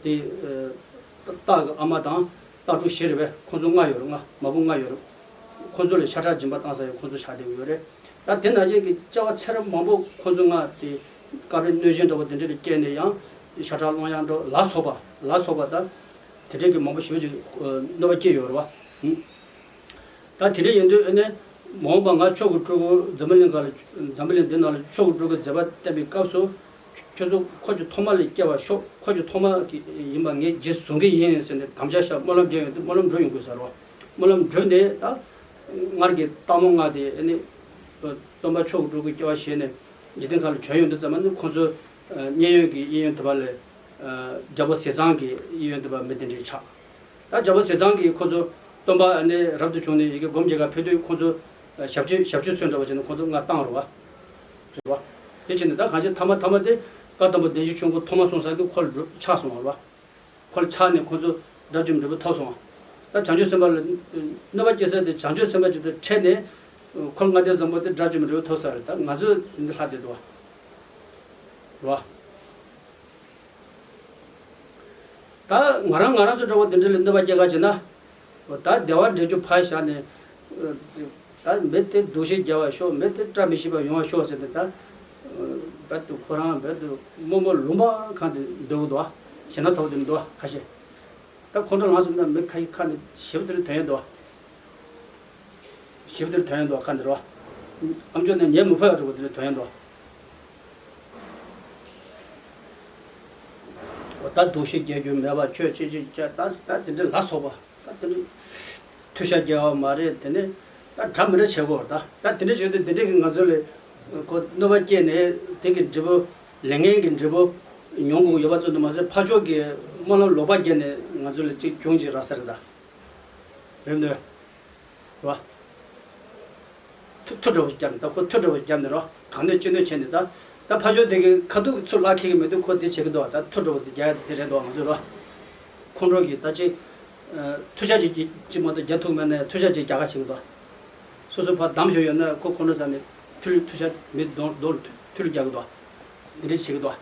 དེ། སྟག་གི་ཨ་མ་དང་སྟག་ཕྲུག་བཞི་རེད་པས། ཁོང་ཚོ་ལྔ་ཡོད་རེད། ལྔ་མ་བུ་ལྔ་ཡོད་རེད། ཁོང་ཚོ་ལ་ཤ་ཁྲག་སྦྱིན་པ་བཏང་ས་ཡང་ཁོང་ཚོ་ཆགས་བསྡད་ཡོད་རེད། ད་དེ་ནང་བཞིན་གྱི་སྐྱེ་བ་ཚེ་རབས་མང་པོ་ཁོང་ཚོ་ལྔ་དེ་ དཀར་པོའི་གནོད་སྦྱིན་འདྲ་བོ་དེ་འདྲ་ལ་སྐྱེས་ནས་ཡང་ཤ་ཁྲག་རླུང་ཡང་འགྲོ་ལ་སོགས་པ་ལ་སོགས་པ་དང་། དེ་འདྲའི་གི་མང་པོ་ཞེ་པོ་ཅིག་གནོད་པ་སྐྱེལ་ཡོད་རེད་བ། ད་དེ་འདྲ་ཡིན་དུས་ཨ་ནི་མ་འོངས་པ་ང་མཆོག་གི་སྤྲུལ་སྐུ་འཛམ་བུ་གླིང་ག་ལ་འཛམ་བུ་གླིང་འདི་ནང་ལ་མཆོག་གི་སྤྲུལ་སྐུ་མཛད་པ་བསྟན་པའི་སྐབས་སུ། ཁྱོད་ཚོ་འཁོར་གྱི་ཐོག་མ་ལ་སྐྱེ་བ་ཤོག་འཁོར་གྱི་ཐོག་མ་ཡིན་པ་ངས་རྗེས་བཟུང་གི་ཡིན་ཟེར་ནས་དམ་བཅའ་བཞག་སྨོན་ལམ་བརྒྱབ་ཡོང་དུས་སྨོན་ལམ་འགྲུབ་ཡོང་དགོས་ཟེར་རོ། སྨོན་ལམ་འགྲུབ་ནས་ད་སྔར་གྱི་སྟག་མོ་ལྔ་དེ་ཨ་ནི་སྟོན་པ་མཆོག་གི་སྤྲུལ་སྐུ་སྐྱེ་བ་བཞེས་ནས་འཇིག་རྟེན་ཁ་ལ་བྱོན་ཡོང་དུས་ཙམ་པ་ནི་ཁོང་ཚོ་མཉན་ཡོད་ཀྱི་གཡས་གཡོན་དུ་བ་ལས་རྒྱལ་པོ་ཟས་གཙང་གི་གཡས་གཡོན་དུ་བ་མི་དེ་འདྲའི་ཆགས། ད་རྒྱལ་པོ་ཟས་གཙང་གིས་ཁོ་ཚོ་སྟོན་པ་ཨ་ནི་རབ་ཏུ་བྱུང་ནས་ཡི་གེ་སྒོམ་རྒྱག་ག་ཕེབས་དུས་ཁོ་ཚོ་ཞབས་ཕྱི་ཞབས་ཕྱི་ཚོས་འདྲ་བ་བྱས་ནས་ཁོ་ཚོ་ང་བཏང་རུ་བ། རེད་བ། དེ་བྱས་ནས་ད་གང་ཞིག་ཐ་མ་ཐ་མ་དེ་བཀའ་གདམས་པ་བདེ་གཤེགས་ཆོས་འཁོར་ཐོག་མ་སོང་ས་གི་ཁོ་ལ་འགྲོ་ཆགས་སོང་བ་རེད་བ། ཁོ་ལ་ཆགས་ནས་ཁོ་ཚོ་དགྲ་བཅོམ་འབྲས་བུ་ཐོབ་སོང་བ། ད་བྱང་ཆུབ་སེམས་དཔའ་ལ་གནོད་པ་སྐྱེལ་ས་དེ་བྱང་ཆུབ་སེམས་དཔའ་ཅིག་ཏུ་ཁྲེལ་ནས་ཁོ་ལ་ལྔ་ལྡན་བཟང་པོ་དེ་དགྲ་བཅོམ་འབྲས་བུ་ཐོབ་ས་རེད། ད་ང་ཚོས་འདི་ལྷག་བསྡད་འདུག་བ། རེད་བ། ད་ང་རང་ང་རང་ཚོ་འདྲ་བོ་འདི་འདྲ་ལ་གནོད་པ་སྐྱེལ་ག་བྱེད་ན། ད་བདེ་བ་འདྲེན་རྒྱུ་ཕར་བཞག་ནས། ད་མི་དེ་སྡུག་ཤི་རྒྱག་པ་ཤོག་མི་དེ་བཀྲ་མི་ཤིས་པ་ཡོང་བ་ཤོག་ཟེར་ནས་ད། རྦད་དེ་ཁོ་རང་རྦད་དེ་རྨོ་མོ་ལུང་པ་གང་དེ་འདུག་འདུག་བ། ཞེ་ན་ཚ་བོ་དེ་འདུག་བ་ཁ་ཤས། ད་ཁོང་ཁྲོ་ལངས་སོང་ན་མི་ཁ་ཡི་ཁ་ནས་ཞེ་པོ་དེ་འདྲ་ཐོན་ཡོང་འདུག་བ། ཞེ་པོ་དེ་འདྲ་ཐོན་ཡོང་འདུག་བ་ཁ་འདི་རེད་བ། ཨམ་ཅོག་ནས་ཉན་མི་ཕོད་ཡ་འདྲ་བོ་དེ་འདྲ་ཐོན་ཡོང་འདུག་བ། འོ་ད་སྡུག་ཤི་རྒྱག་རྒྱུ་མེད་པ་ཁྱོད་ཅི་ཅི་བྱས་ད་ད་དེ་འདྲ་ལ་སོགས་པ་ད་དེ་འདྲ་མཐུ་ཤ་རྒྱག་པ་མ་རེད། དེ་ནས་ད་འདྲ་མི་འདྲ་བྱེད་དགོས་ད་ད་དེ་འདྲ་བྱེད་དུས་དེ་འདྲ་གི་ང་ཚོ་ལ་ཁོ་གནོད་པ་སྐྱེལ་ནས་དེ་གི་འབྲས་བུ་ལས་ངན་གྱི་འབྲས་བུ་མྱོང་དགོས་ཡོད་པ་ཚོ་འདུག་མ་ཟད་ཕར་ཕྱོགས་ཀྱི་སྨོན་ལམ་ལོག་པ་བརྒྱབ་ནས་ང་ཚོ་ལ་གཅིག་གྱོང་གཅིག་རག་ས་རེད་ད། རེད་འདོད། རེད་བ། ཐུ་ཐུ་འདྲ་བོ་ཞིག་བརྒྱབ་ནས་ད་ཁོ་ཐུ་འདྲ་བོ་ཞིག་བརྒྱབ་ནས་རོ་གང་ནས་ཅི་ནས་བྱས་ནས་ད་ད་ཕ་ཆོས་དེ་གི་ཁ་ཐུག་ཚུར་ལག་ཁྱེར་གི་མི་འདུག་ཁོ་དེ་བྱེད་ཀྱི་འདུག་ད་ཐུ་འདྲ་བོ་དེ་རྒྱག་དེ་རེད་འདུག་ང་ཚོས་རོ། ཁོང་ཁྲོ་གི་ད་ཅི་ཐུ་ཤ་ཅིག་ཅིག་མ་གཏོགས་རྒྱག་ཐུབ་མེད་ནས་ཐུ་ཤ་ཅིག་རྒྱག་ག་བྱེད་ཀྱི་འདུག་སོ་སོ་ཕར་བསྡམས་བཞག་ཡོད་ན་ཁོ་ཁོང་ཁྲོ་ཟ་ནས་ཐུ་ལུ་ཐུ་ཤ་མི་གདོང་གདོང་ཐུ་ལུ་རྒྱག་གི་འདུག་འདི་འདྲ་བྱེད་ཀྱི་འདུག་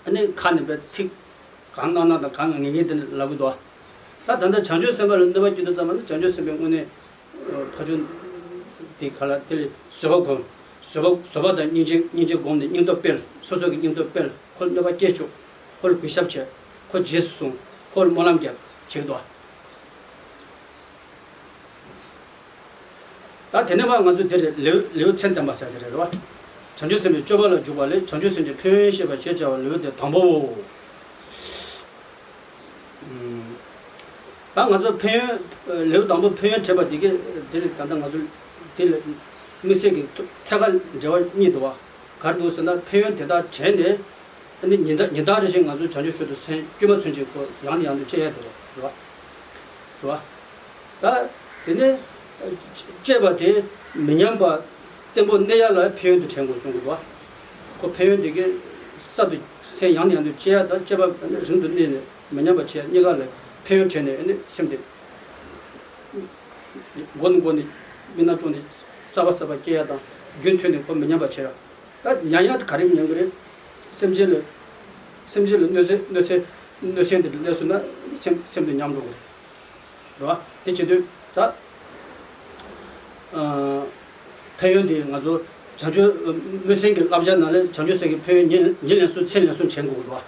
ཨ་ནི་ཁ་ནས་པའི་ཚིག་གང་གནང་གནང་དང་གང་ངེས་ངེས་དེ་ལབ་གི་འདུག་ད་ད་ལྟ་བྱང་ཆུབ་སེམས་དཔའ་ལ་གནོད་པ་བསྐྱལ་དུས་ཙམ་པ་ནི་བྱང་ཆུབ་སེམས་དཔའི་དངོས་གནས་ཕ་ཆོས་དེ་ག་ལ་དེ་ལས་བཟོད་པ་སྒོམ། བཟོད་པ་བཟོད་པ་དང་སྙིང་རྗེ་སྙིང་རྗེ་སྒོམ་ནས་སྙིང་སྟོབས་སྤེལ། སོ་སོ་གི་སྙིང་སྟོབས་སྤེལ། ཁོ་ལ་གནོད་པ་སྐྱེལ་བཅུག་ཁོ་ལ་གུས་ཞབས་བྱེད། ཁོ་རྗེས་སུ་བཟུང་། ཁོ་ལ་སྨོན་ལམ་རྒྱབ་བྱེད་ཀྱི་འདུག་ད་དེ་ནས་མར་ང་ཚོ་འདིར་ལེའུ་ལེའུ་མཚན་བསྟན་པ་ཟེར་དེ་རེད་རེད་བ། བྱང་ཆུབ་སེམས་དཔའི་སྤྱོད་པ་ལ་འཇུག་པ་ལས་བྱང་ཆུབ་སེམས་ཀྱི་ཕན་ཡོན་བཤད་པ་ཞེས་བྱ་བ་ལེའུ་སྟེ་དང་པོའོ། ད་ང་ཚོ་ཕན་ཡོན་ལེའུ་དང་པོ་ཕན་ཡོན་དྲིས་པ་འདི་གས་འདིར་ད་ལྟ་ང་ཚོ་འདི་ལ་དམིགས་བསལ་གྱི་ཐད་ཀར་འབྲེལ་བ་གཉིས་འདུག་བ། ག་རེ་འདུག་ཟེར་ན་ཕན་ཡོན་དེ་དག་དྲན་ནས་ཨ་ནི་ཉིན་ལྟར་ཉིན་ལྟར་རེ་བཞིན་ང་ཚོ་བྱང་ཆུབ་མཆོག་ཏུ་སེམས་དཀྱུས་མ་ཚུན་ཆད་ཁོ་ཡང་ནས་ཡང་དུ་སྤྱད་ཡ་དེ་རེད་རེད་བ། རེད་བ། ད་དེ་ནས་སྤྱད་པ་དེ་མི་ཉམས་པ་བརྟན་པོ་གནས་ཡ་ལ་ཕན་ཡོན་དུ་དྲན་དགོས་གསུང་གི་འདུག་བ། ཁོ་ཕན་ཡོན་དེ་གའི་གསར་དུ་སེམས་ཡང་ནས་ཡང་དུ་སྤྱད་ཡ་དང་སྤྱད་པ་རིང་དུ་གནས་ནས་མི་ཉམས་པ་བྱེད་ཡ་གཉིས་ཀ་ལ་ཕན་ཡོན་དྲན་ནས་ཨ་ནི་སེམས་དེ། མགོ་ནས་མགོ་ནས་མི་སྣ་བཅོས་ནས་གསར་པ་གསར་པ་སྐྱེ་ཡ་དང་རྒྱུན་མཐུད་ནས་ཁོ་མི་ཉམས་པ་བྱེད་ཡ། ད་ཉམས་ཡ་དེ་ག་རེ་ཉམས་ཀྱི་རེད། སེམས་ཅན་ལ་སེམས་ཅན་ལ་གནོད་འཚེ་གནོད་འཚེ་གནོད་སེམས་དེ་སླེབས་སོང་ན་སེམས་སེམས་དེ་ཉམས་འགྲོ་གི་རེད། རེད་བ། དེ་བྱེད་དུས་ད་ཕན་ཡོན་དེ་ང་ཚོ་བྱང་ཆུབ་སྨོན་སེམས་ཀྱི་བསླབ་བྱ་ནང་ལས་བྱང་ཆུབ་སེམས་ཀྱི་ཕན་ཡོན་ཉིན་ཉིན་ལན་གསུམ་མཚན་ལན་གསུམ་དྲན་དགོས་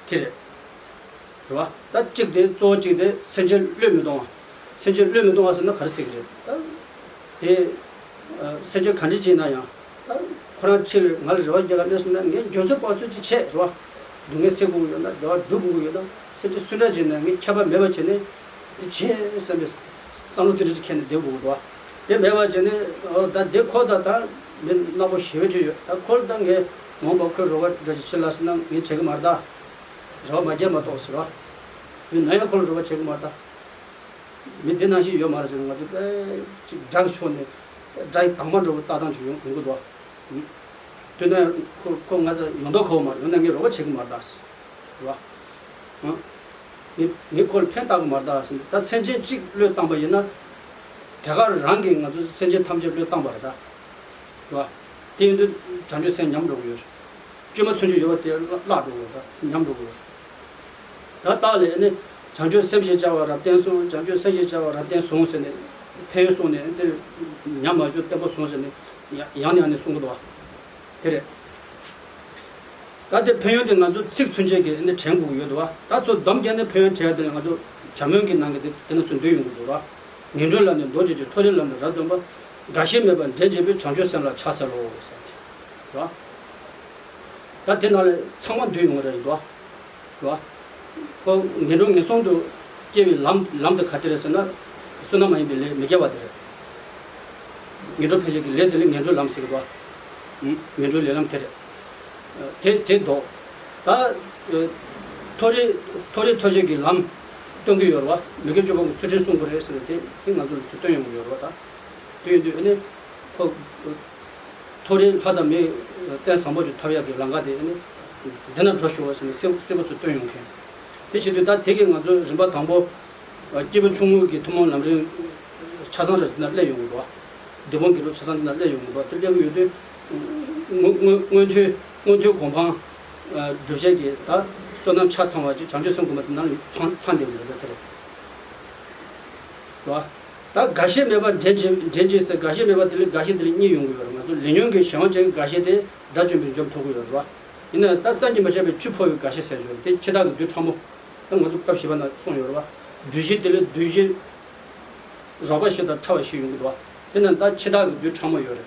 ཀྱི་རེད་བ། དེ་རེད། རེད་བ། ད་གཅིག་དེ་གཙོ་བོ་གཅིག་དེ་སེམས་ཅན་བློས་མི་གཏོང་བ། སེམས་ཅན་བློས་མི་གཏོང་བ་ཟེར་ན་ག་རེ་ཟེར་གི་རེད། ད་དེ་སེམས་ཅན་ག་འདྲ་ཅིག་ཡིན་ན་ཡང་ད་ཁོ་རང་ཕྱིར་ང་ལ་རེ་བ་རྒྱག་ག་གནས་སོང་ན་ངས་འཇོན་ཚོད་དཔག་ཚོད་ཅིག་བྱས་རེད་བ། སྡུག་བསྔལ་སེལ་དགོས་ཀྱི་ཡོད་ན་བདེ་བ་སྒྲུབ་དགོས་ཀྱི་ཡོད་ན་སེམས་ཅན་སུ་འདྲ་ཅིག་ཡིན་ན་ངས་ཁྱད་པར་མེད་པ་བྱས་ནས་དེ་བྱས་བསམ་པའི་བསམ་བློ་དེ་འདྲ་ཅིག་འཁྱེར་ནས་བསྡད་དགོས་ཀྱི་འདུག་བ། དེ་མེད་པ་བྱས་ནས་ཨོ་ད་དེ་ཁོ་ད་ད་མི་རྣག་པོ་ཞེ་པོ་ཅིག་ཡོད། ད་ཁོ་ལ་ད་ངས་མ་འོངས་པ་ཁོའི་རོགས་པ་འདྲ་ཅིག་བྱེད་ལ་སོང་ན་ངས་བྱེད་གི་མ་རེད་ད། རོགས་པ་མ་རྒྱབ་མ་གཏོགས་ཟེར་བ། ཡིན་ན་ཡང་ཁོ་ལ་རོགས་པ་བྱེད་གི་མ་རེད་ད། མི་དེ་ནང་བཞིན་ཡོད་མ་རེད་ཟེར་ན་ང་ཚོ་ཨེ་ཅིག་དགྲ་གི་ཕྱོགས་ནས་དགྲ་ཡི་དྭངས་མ་འདྲ་བོ་ལྟ་སྟངས་ཅིག་ཡོང་ཡོང་གི་འདུག་བ། དེ་ན་ཁོ་ཁོ་ང་ཚོ་ཡོང་མདོག་ཁ་པོ་མ་རེད། ཡོང་ན་ངས་རོགས་པ་བྱེད་གི་མ་རེད་ད་ཟེར་བ། ཨང་། ངས་ངས་ཁོ་ལ་ཕན་བཏགས་གི་མ་རེད་ད་ཟེར་ནས། ད་སེམས་ཅན་གཅིག་བློས་བཏང་པ་ཡིན་ན། དེ་ག་རང་གིས་ང་ཚོ་སེམས་ཅན་ཐམས་ཅད་བློས་བཏང་པ་རེད་ད། རེད་བ། དེ་ཡིན་དུས་བྱང་ཆུབ་སེམས་ཉམས་འགྲོ་གི་ཡོད་རེད། བཅོས་མ་ཚུན་ཆད་ཡོད་པ་དེ་བརླག་བརླག་འགྲོ་གི་ཡོད་རེད། ཉམས་འགྲོ་གི་ཡོད་རེད། ད་བརྟག་ལས་ནི་བྱང་ཆུབ་སེམས་ཞེས་བྱ་བ་རབ་བརྟན་སོང་། བྱང་ཆུབ་སེམས་ཞེས་བྱ་བ་རབ་བརྟན་སོང་ཟེར་ནས་ཕན་ཡོན་གསུངས་ནས་འདིར་ཉམས་མ་བཅུག་བརྟན་པོ་སོང་ཟེར་ནས་ཡང་ནས་ཡང་ནས་གསུང་གི་འདུག་བ། དེ་རེད། ད་དེ་ཕན་ཡོན་དེ་ང་ཚོ་ཚིག་མཚོན་བྱེད་ཀྱི་ཨ་ནི་དྲན་དགོས་ཀྱི་ཡོད་འདུག་བ། ད་ཚོ་སྡོམ་བརྒྱབ་ནས་ཕན་ཡོན་དྲན་ཡ་དེ་ལ་ང་ཚོ་བྱམས་སྨོན་གྱི་ནང་གི་དེ་དེ་ན་ཚུར་འདུས་ཡོང་གི་འདུག་བ། ངན་འགྲོའི་ལམ་ནས་འདོར་བྱེད་ཅིང་། མཐོ་རིས་ལམ་དུ་རབ་སྟོན་པ། དགའ་ཞེན་མེད་པར་འདྲེན་བྱེད་པའི། བྱང་ཆུབ་སེམས་ལ་ཕྱག་འཚལ་ལོ་ཟེར་ཏེ། རེད་བ། ད་དེ་ནང་ལ་ཚང་མ་འདུས་ཡོང་གི་རེད་འདུག་བ། རེད་བ། ཁོ་ངན་འགྲོ་ངན་སོང་དུ་སྐྱེ་བའི་ལམ་ལམ་དེ་ག་དེ་རེད་ཟེར་ན། བསོད་ནམས་མ་ཡིན་པའི་ལས་མི་དགེ་བ་དེ་རེད། ངན་འགྲོར་འཕེན་བྱེད་ཀྱི་ལས་དེ་ལ་ངན་འགྲོའི་ལམ་ཟེར་གི་འདུག་བ། ངན་འགྲོའི་ལས་ལམ་དེ་རེད། དེ་དེ་ལྡོག་ད་མཐོ་རིས་མཐོ་རིས་མཐོ་བྱེད་ཀྱི་ལམ་སྟོན་གྱི་ཡོད་རེད་བ། མི་དགེ་བཅུ་སྤོང་གི་ཚུལ་ཁྲིམས་སྲུང་དགོས་རེད་ཟེར་ནས་དེ་དེ་ང་ཚོ་ལ་ཚུར་སྟོན་ཡོང་གི་ཡོད་རེད་བ། ད་དེ་ཡིན་དུས་ཨ་ནི་ཁོ། མཐོ་རིས་ལྷ་དང་མིའི་རྟེན་བཟང་པོ་ཅིག་ཐོབ་ཡག་གི་ལམ་ཁ་དེ་ནི་འདི་ན་འགྲོ་ཤོག་ཟེར་ནས་སྲིད་སྲིད་པ་ཚོ་སྟོན་ཡོང་མཁན། དེ་བྱེད་དུས་ད་དེ་གི་ང་ཚོ་རིམ་པ་དང་པོ། སྐྱེས་བུ་ཆུང་ངུ་གི་ཐུན་མོང་ལམ་རིམ་ཆ་ཚང་རེ་འདི་ན་སླེབས་ཡོང་གི་འདུག་བ། བདུད་དཔུང་གི་རོ་ཆ་ཚང་འདི་ན་སླེབས་ཡོང་གི་འདུག་བ། དེ་སླེབས་ཀྱི་ཡོད་དུས། སྔོན་སྔོན་སྔོན་ཐོན་སྔོན་ཐོན་གོ་འཕང་སྒྲུབ་བྱེད་ཀྱི་ད་བསོད་ནམས་ཆ་ཚང་བ་ཅིག་བྱང་ཆུབ་སེམས་སྒོམ་པ་དེ་ནང་ཚང་ཚང་བསྡད་ཡོད་རེད། ད་དེ་རེད། རེད་བ། ད་དགའ་ཞེན་མེད་པར་འདྲེན་བྱེད་འདྲེན་བྱེད་ཟེར། དགའ་ཞེན་མེད་པ་དེ་ལས་དགའ་ཞེན་དེ་ལས་གཉིས་ཡོང་གི་ཡོད་རེད། ང་ཚོ་ལས་ཉོན་གྱི་གཞན་དབང་ཅན་གྱི་དགའ་ཞེན་དེ་དགྲ་བཅོམ་པའི་འཇོམས་ཐུབ་ཀྱི་ཡོད་རེད་བ། ཡིན་ན་ད་བསམ་གྱིས་མི་ཁྱབ་པའི་ཆུ་འཕོ་བའི་དགའ་ཞེན་ཟེར་ཡོད་རེད། དེ་འཆི་བདག་གི་བདུད་ཕྲ་མོ། ད་ང་ཚོ་སྐབས་བཞི་པ་ན་གསུངས་ཡོད་རེད་བ། བདུད་བཞི་དེ་ལས་བདུད་བཞི་རགས་པ་བཞི་དང་ཕྲ་བ་བཞི་ཡོང་གི་འདུག་བ། དེ་ན་ད་འཆི་བདག་གི་བདུད་ཕྲ་མོ་ཡོད་རེད།